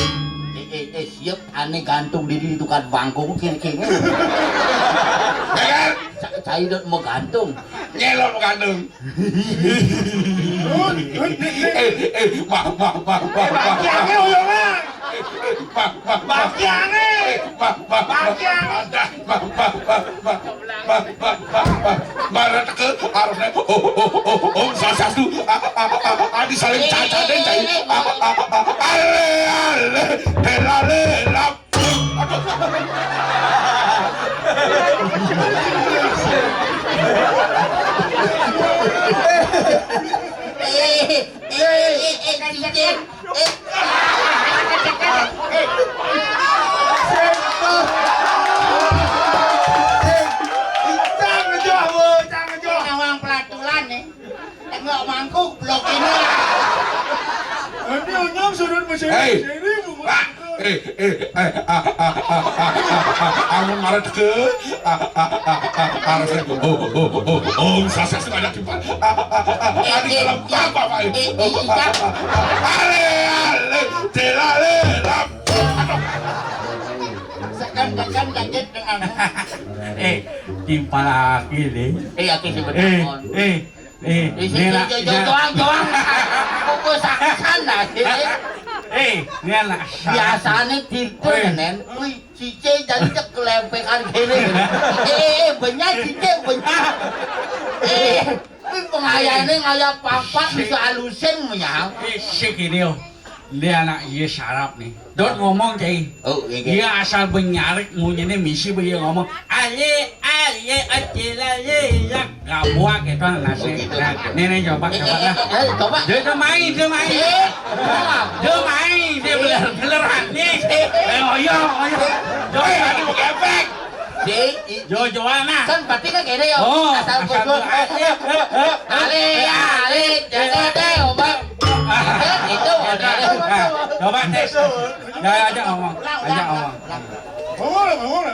Eh, eh, eh, siap, ane gantung diri di tukang bangkung, kene-kene. Dengar. Ca-, cai dot mau gantung. Nyelok mau gantung. Eh, eh, mah, mah, mah, mah, mah. Baki ane, Uyung, ah. Mah, mah, mah. Baki ane. Mah, mah, mah. Baki ane. Adah, mah, mah, mah, mah. Mah, mah, mah, mah. Mara teke, harusnya, oh, oh, oh, oh, oh, salah satu. Ah, ah, ah, ah, ah, disaling caca deh, cai. Ah, ah, ah, ah, ah. Ale, ale, hela, lela. Aduh. Eh, eh, eh, eh, eh, eh, eh. Cang ngejoh, Bu, cang ngejoh. Nawang pelatulan nih. Tengok mangkuk, blok ini. Ini Unyum sudut mesin Hei. Sini, Bu. Ah, eh, eh, eh, ah, ah, ah, ah, ah, ah, ah, amun maret ke, ah, ah, ah, ah, ah, harus ke, oh, oh, oh, oh, oh, sasa sebanyak tiba. Ah, ah, ah, ah, ah, di dalam apa, Pak? Eh, eh, eh, eh, Ale, ale, telale, lam. Sekan, sekan, kaget dengan. Eh, timpal lagi nih. Eh, aku sih Eh, betul. eh, eh, Di sini Nela, jauh-jauh Nela. Doang, doang. Pukul sakan lah, sini. Eh, Nela. Biasanya tidur, Eh. Nen. Wih, cice jadi cek kelempekan kene. Eh, eh, eh, benyah cice, benyah. Eh, wih, pengayane ngaya papat bisa alusin menyang. Eh, sik ini, oh. Dia anak iya sarap nih. Dot ngomong, cai. Oh, iya, iya. Iya asal benyarik munyine misi be iya ngomong. Aye, aye, acil aye, ya. Gabuak gitu nasi. Oh, gitu. Nah, nih, nih, coba, Eh, coba eh, lah. Eh, eh, coba. Dia, dia main, dia main. Eh, coba. Dia main, dia beler-beler nih. Eh, oh iya, oh iya. Dia Eh, ada pakai efek. Di, i-, Jojoan nah. Kan berarti kan kene ya. Oh, asal asal kusut. Kusut. Ale, ale, jaga deh, obat. Itu, itu, Nah, coba tes. Ya, ajak ngomong. Ajak ngomong.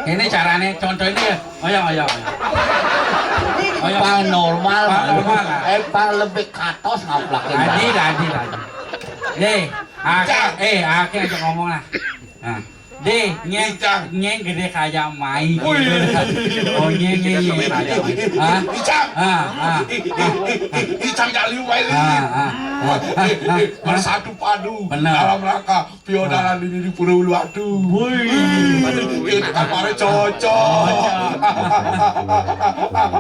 Ini caranya, contoh ini ya. Ayo, ayo, ayo. Ayo. Pang normal, Pang normal, lah. Eh, pang lebih katos ngaplakin. Adi, adi, adi. Eh, ake, eh, ake ajak ngomong lah. Nah. Deh, nyeng, Icang. Nyeng gede kayak mai. Wih. Oh, nyeng, nyeng, nyeng kayak mai. Hah? Icang. Ah, ah. Icang jak liu bae. Ah, ah. Ah, ah, ah. Bersatu padu Benar. Dalam rangka piodalan ini di Pura Uluwatu. Wih. Aduh, ini kan mare cocok. Cocok.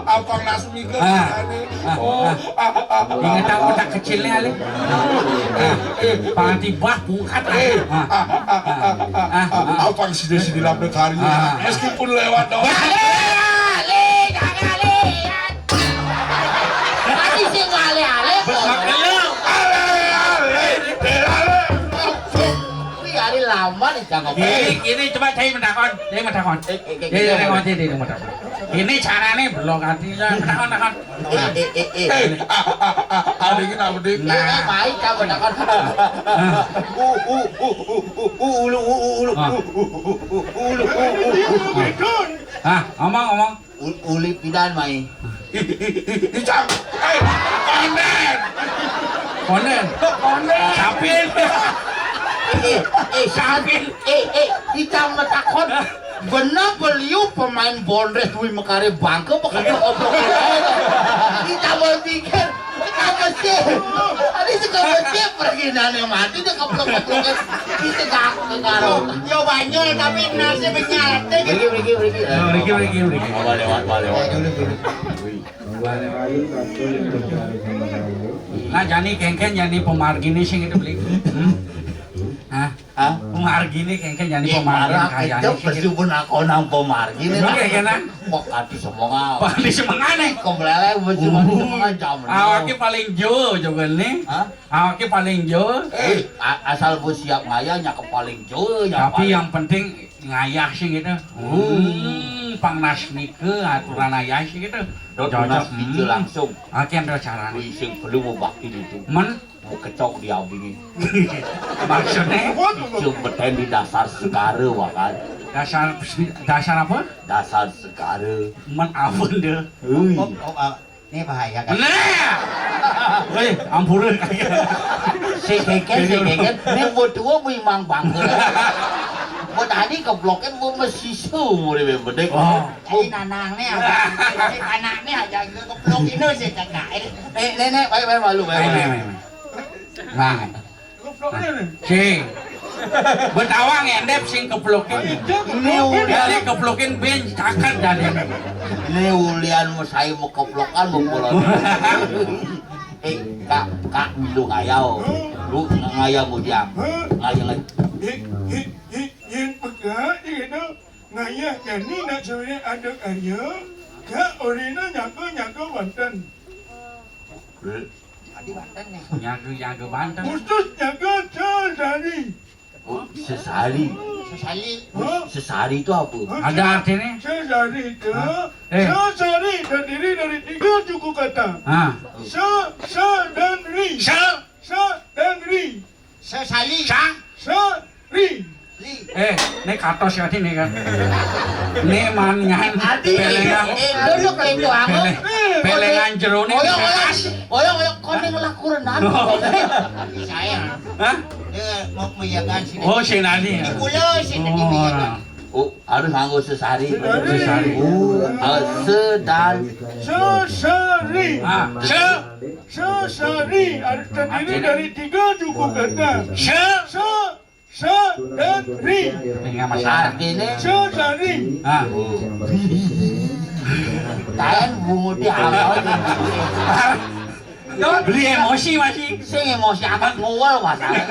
Abang Nasmi ke Ah. Sana. Oh, ah, ah, ah, Ingat ah, aku ah. Tak kecilnya, Ale. Ah, panti bah pungkat, ah. Eh, Ah, ah, ah, ah, ah, ah, ah, ah. Abang sini-sini lambe kari. Ah. Meskipun lewat doang. Ale, ale, jangan ale. Tadi sih ngale-ale, Cang apa? Ini, ini coba saya mentakon, saya mentakon. Eh, eh, eh, Ini eh, mentakon, saya mentakon. Ini caranya belum ganti, saya mentakon, mentakon. Eh, eh, eh, eh. Eh, ah, ah, ah, ah, ada ini apa, Dik? Nah. Eh, eh, baik, Cang, mentakon. U, u, u, u, u, u, ulu, u, u, ulu, Ah. u, u, u, u, ulu, u, u, u, u. Ah, ngomong, ngomong. U-, uli pidan mai. Ih, ih, ih, ih, Cang. Eh, konden. Konden. Konden. Sapin. Eh, eh, eh, Sapin. Eh, eh, Icang matakon. Bener beliau pemain bondres duit mekare bangke, bekeplok-keplok. Icang berpikir, Apa sih? Tadi suka becek pergi nane mati, dia keplok-keplok. Kita gak karo. Yo banjol tapi nasi benyal. Pergi, pergi, pergi. Oh, pergi, pergi, pergi. Mau lewat, mau lewat. Eh, dulu, dulu. Nah, jani kengken, jani pemargine sing itu beli. Hmm? Hah? Hah? Pemargine kengken jani Ih, pemargin malah kayane kejep sing itu. Besu pun aku nang pemargin. Emang ya, kan? Kok kati semua ngau. Kok kati semua ngane? Kok meleleh besu kati semua ngau jam. Awake paling jo jawabannya. Hah? Awake paling jo. Eh, a-, asal bos siap ngayah, nyak paling jo, nyak Tapi paling yang penting ngayah sih gitu. Hmm, pangnas nike aturan ayah sih gitu. Dot Cocok. Tunas nike Hmm. langsung. Oke, ada caranya. Wih, sing perlu mau bakti itu. Men? Mau kecok di abing ini. Maksudnya? Itu beten di dasar segara, wakan. Dasar, dasar apa? Dasar segara. Men awan deh. Ui. Oh, oh, ah, ini bahaya kan? Nah! Weh, ampura. Si keken, si keken. Ini buat tua, bu imang bangga. Buat tadi keplokin, bu mesisu, bu di bedek. Oh. Jadi nanang nih, apa? Jadi anak nih aja, gue keplokin aja, cakap. Eh, nenek, baik, baik, malu, baik, Baik, malu. baik, baik, baik. Nah. Si. Betawa ngendep sing keplokin. Ini ulian. Jadi keplokin ben caket jadi. Ini ulian mesai mau keplokan mau pulang. Eh, Kak, Kak, milu ngayau. Lu ngayau mau diam. Ngayau lagi. Hik, hik, hik, yen pegak gitu. Ngayah jani nak sore ada karya. Kak orina nyaga-nyaga banten. Adi banten nih. Nyaga-nyaga banten. Khusus nyaga sesari. Oh, sesari. Sesali. Hah? Sesari itu apa? Hah? Ada artinya? Sesari itu, Hah? Eh. Sesari terdiri dari tiga suku kata. Ah. Se, se, dan ri. Se? Se dan ri. Sesali. Sa? Se, ri. Li. Eh, ini katos ya ini kan. Ini mangan Adi, pelengan. Eh, duduk itu aku. Pele-, pelengan jeruk ini Oyong, oyong. Oyong, oyong, koning lakurenan. Oh. Saya. Hah? Dia mau menjaga sini. Oh, si Nani. Di pulau sini Oh, dimenjaga. nah. Oh, harus nganggo sesari. Sesari. Oh, harus sedan. Sesari. Ah, se. Sesari. Harus terdiri dari tiga suku kata. Se. Se. Se dan ri. Ini nggak masalah. Artinya? Sesari. Ah. Oh. Kain bungut di awal. Beli emosi masih. Sing emosi amat ngowal masalah.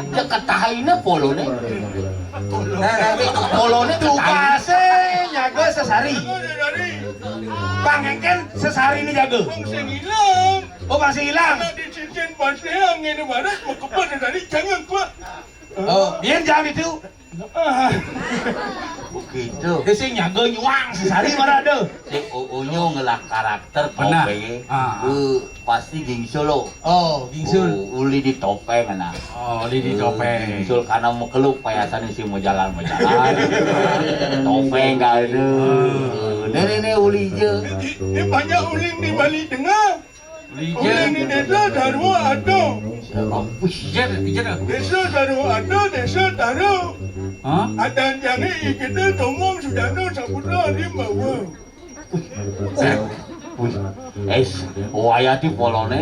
Cek ketahaine polone. Polone tuh. Tukase nyaga sesari. Bang Engken sesari ini jago. Bang sing hilang. Oh, masih hilang. Karena di cincin pas yang ini barat mau kebal dari jangan gua. Oh, biar jangan itu. Ah. Begitu. Dia sih nyaga nyuang sesari mana ada. Si Uunyu ngelah karakter Benar. Topeng. Ah. Eh, pasti gingsul lo. Oh, gingsul. Oh, uli di topeng nah. Oh, uli di Eh, topeng. Gingsul karena mekeluk payasan isi mau jalan mau jalan. Topeng gak ada. Eh, nenek nih uli je. Ini, ini banyak uling di Bali Tengah. Uling di desa Darwa ada. Jar, jar. Desa Darwa ada, desa Taro. Hah? Adan jane ikete Tomong Sudano Saputra Rimbawa. Wih, es, wayati polone.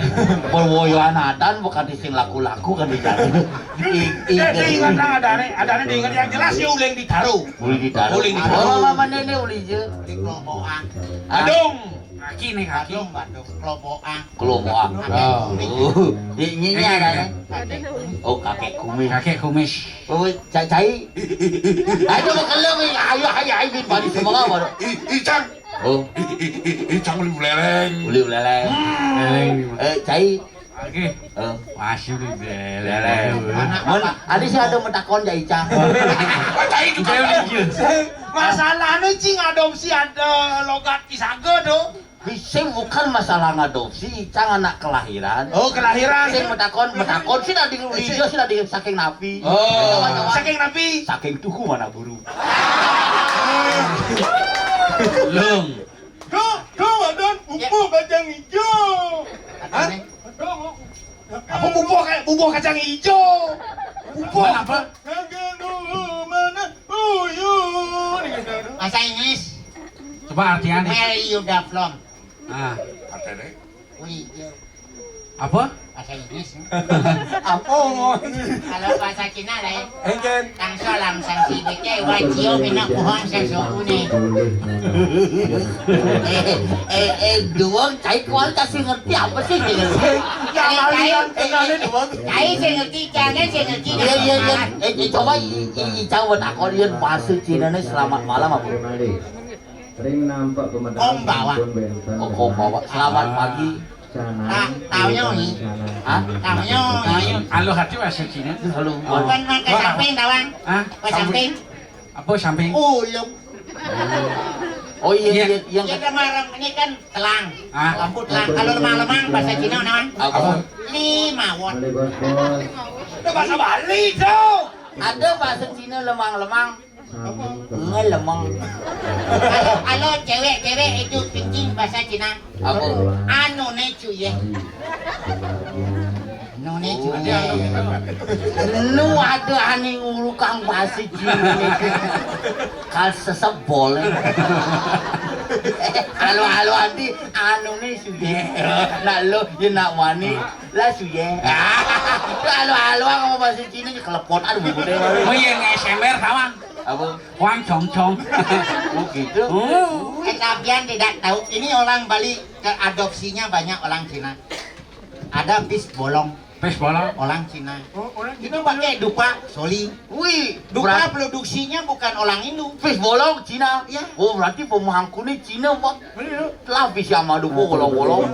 Perwoyoan adan bukan sing laku-laku kan di jalan. I, i, Eh, dia ingat nang adane, adane diingat yang jelas ya uling di Taro. Uling di Taro. Uling di Taro. Oh, mama nenek uli je. Di Kelopokan. Adung. Kaki nih, kaki. Badung, badung, kelopokan. Kelopokan. Kakek Oh. Kumis. Oh. Ini, ini Ini, ada ini. Kan? Kakek Kumis. Oh, kakek kumis. Kakek kumis. Oh, cai, cai. Ayo, makan lu, ayo, ayo, ayo, ini balik semua, baru. I, Icang. Oh. I, i, i, i, Icang uli belereng. Uli belereng. Hmm. Belereng. Eh, cai. Oke. Heeh. Masih di belek. Mun, adi sih ada metakon ja icang. Oh, cai juga. Masalahnya cing adopsi ada logat Pisaga tuh. Sing bukan masalah ngadopsi, icang anak kelahiran. Oh, kelahiran. Sing metakon, metakon sih tadi, sih tadi saking napi. Oh. Saking napi. Saking tuhu mana buru. Lung. Dok, dok, ada bubur kacang hijau. Hah? Dok, apa bubur kayak bubur kacang hijau? Bubur apa? Mana? Uyun. Bahasa Inggris. Coba artian. Where you the from? Ah. Apa deh? Uli, iya. Apa? Bahasa Inggris. Apa ngomong? Kalau bahasa Cina lain. Enggak. Tangso lam sang si beke wa cio mina puhong sang so une. Eh, eh, eh, duang, cai kual kasih ngerti apa sih gitu? Cai, cai, cai, saya ngerti, cai, saya ngerti. Iya, iya, iya. Eh, eh, coba i, i, i, coba takon ieu bahasa Cina nih selamat malam apa? Ring nampak pemetaan. Konbanwa. Oh, konbanwa. Selamat pagi. Canang. Taunya, Wi. Hah? Taunya, Wi. Halo hati bahasa Cina. Halo. Bukan makan samping, tawang. Hah? Makan samping. Apa samping? Ulung. Oh, iya, iya, iya. Iya, kan malam ini kan telang. Ah. Lampu telang. Kalau lemang-lemang bahasa Cina naon? Apa? Limawon. Itu bahasa Bali, tuh. Ada bahasa Cina lemang-lemang. Ngelemeng. Kalau, kalau cewek-cewek itu kencing bahasa Cina. Apa? Anu ne cuye. Anu ne cuye. Nu ada anu ngurukang bahasa Cina. Kal sesep boleh. Halo, halo, Andi, anu ne cuye. Nak lo, ya nak wani. Lah cuye. Halo, halo, ngomong bahasa Cina, kelepon, aduh, bubur deh. Oh iya, nge-S M R, kawan. Apa? Huang Chong Chong. Oh, gitu. Oh. Eh, Sabian tidak tahu. Ini orang Bali ke adopsinya banyak orang Cina. Ada pis bolong. Pis bolong. Orang Cina. Oh, orang Cina. Itu pakai dupa soli. Wih, dupa berat. Produksinya bukan orang Indo. Pis bolong Cina. Iya. Oh, berarti pemangku ini Cina, Pak. Bener. Lah, pis sama dupa bolong-bolong.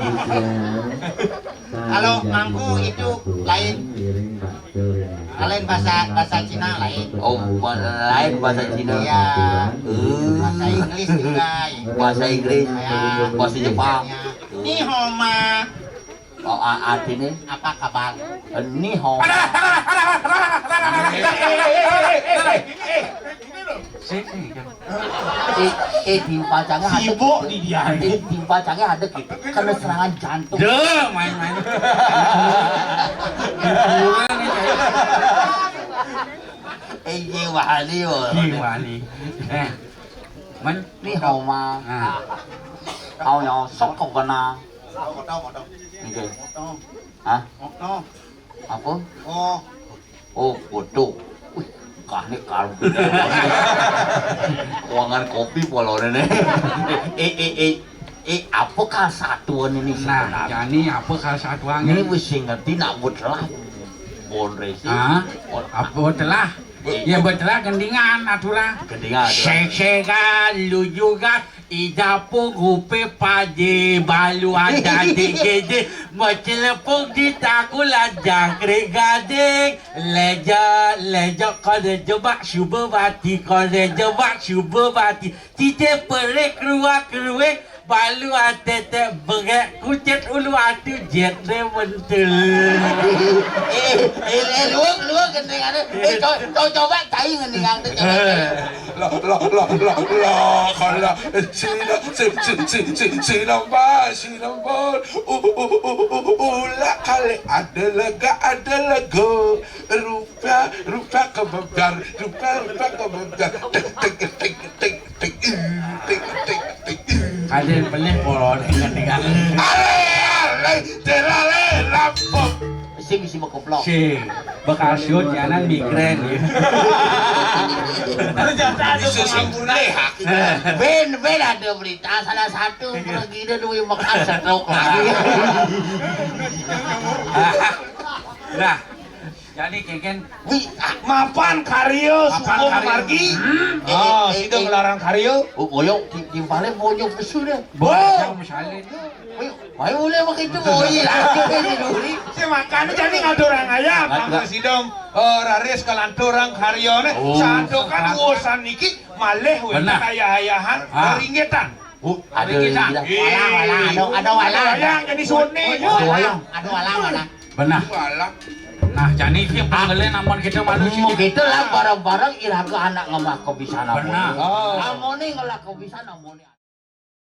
Kalau mangku itu lain. Lain bahasa, bahasa Cina lain. Oh, ba-, lain bahasa Cina. Iya. Eh. Bahasa Inggris juga. Bahasa Inggris. Ya. Bahasa Jepang. Ya. Nihoma. Oh, a-, artinya? Apa kabar? Eh, nihoma. Sini. Eh, eh, timpal cangnya ada. Sibuk di dia. Eh, timpal cangnya ada gitu. Kena serangan jantung. Deh, main-main. Hiburan nih, Cai. Eh, iya, wani, wah. Iya, wani. Eh, man. Nihoma. Ah. Au, ya, sok kau kena. Oke. Hah? Apa? Oh. Oh, foto. Wih, kah nih kalau ruangan kopi polone nih. Eh, eh, eh, eh, apa kesatuan ini sebenarnya? Nah, jadi apa kesatuannya? Ini wis sing ngerti nak buat lah. Bon racing. Ah, apa telah? Ya, betelah gendingan aturan. Gendingan aturan. Sek-sekan, lujukan, ijapung, upe, paje, balu, ada, dikede, macelepung, di takul, aja, krik, gading, leja, leja, kode jebak, suba, bati, kode jebak, suba, bati, tite, perik, keruak, keruik, balu, atete, begek, kucet, ulu, atu, jet, re, mentul. Eh, eh, eh, luwak, luwak, gendingan. Eh, co-, co-, coba cai gendingan tu, coba cai. Lah, lah, lah, lah, lah, kalah. Cina, ci-, ci-, ci-, ci-, Cina, ba, Cina, ba. U-, u-, u-, u-, u-, ulah kali, ada lega, ada lega. Rupiah, rupiah kebebiar, rupiah, rupiah kebebiar. Ting, ting, ting, ting, ting, ting, ting, ting. Ada pelih polon dengan dengan. Ale, ale, jelale, lampung. Sing isi bekeplok. Sing. Bekasiut, jangan migrain, ya. Ternyata ada pengampunan. Ben, ben ada berita, salah satu pergi dia duit makan stroke lagi. Nah, Jani kénkén. Wi, ah, mapan karya. Mapan suku karya. Margi. Hmm. Oh, eh, sida eh, nglarang karya. Oh, boyong, tim-, timpalé boyong pesu deh. Boyong, misalnya. Ayo, ayo, boleh begitu. Oh, iya, ayo, ayo, ayo. Sing makané jani ngaturang ayah, mangké sida, eh, raris kalanturang karyané. Oh. Santukan usan niki malih wénten ayah-ayahan ringgitan. Oh, ada ringgitan. Walang, walang, ada, ada walang. Ada wayang jani suné. Ada wayang, ada walang, walang. Benah. Walang. Nah, jani sing panggalih namun kita manusia. Mau kita lah bareng-bareng iraga anak ngelah kebisan amoné. Benah. Oh. Amoné ngelah kebisan amoné.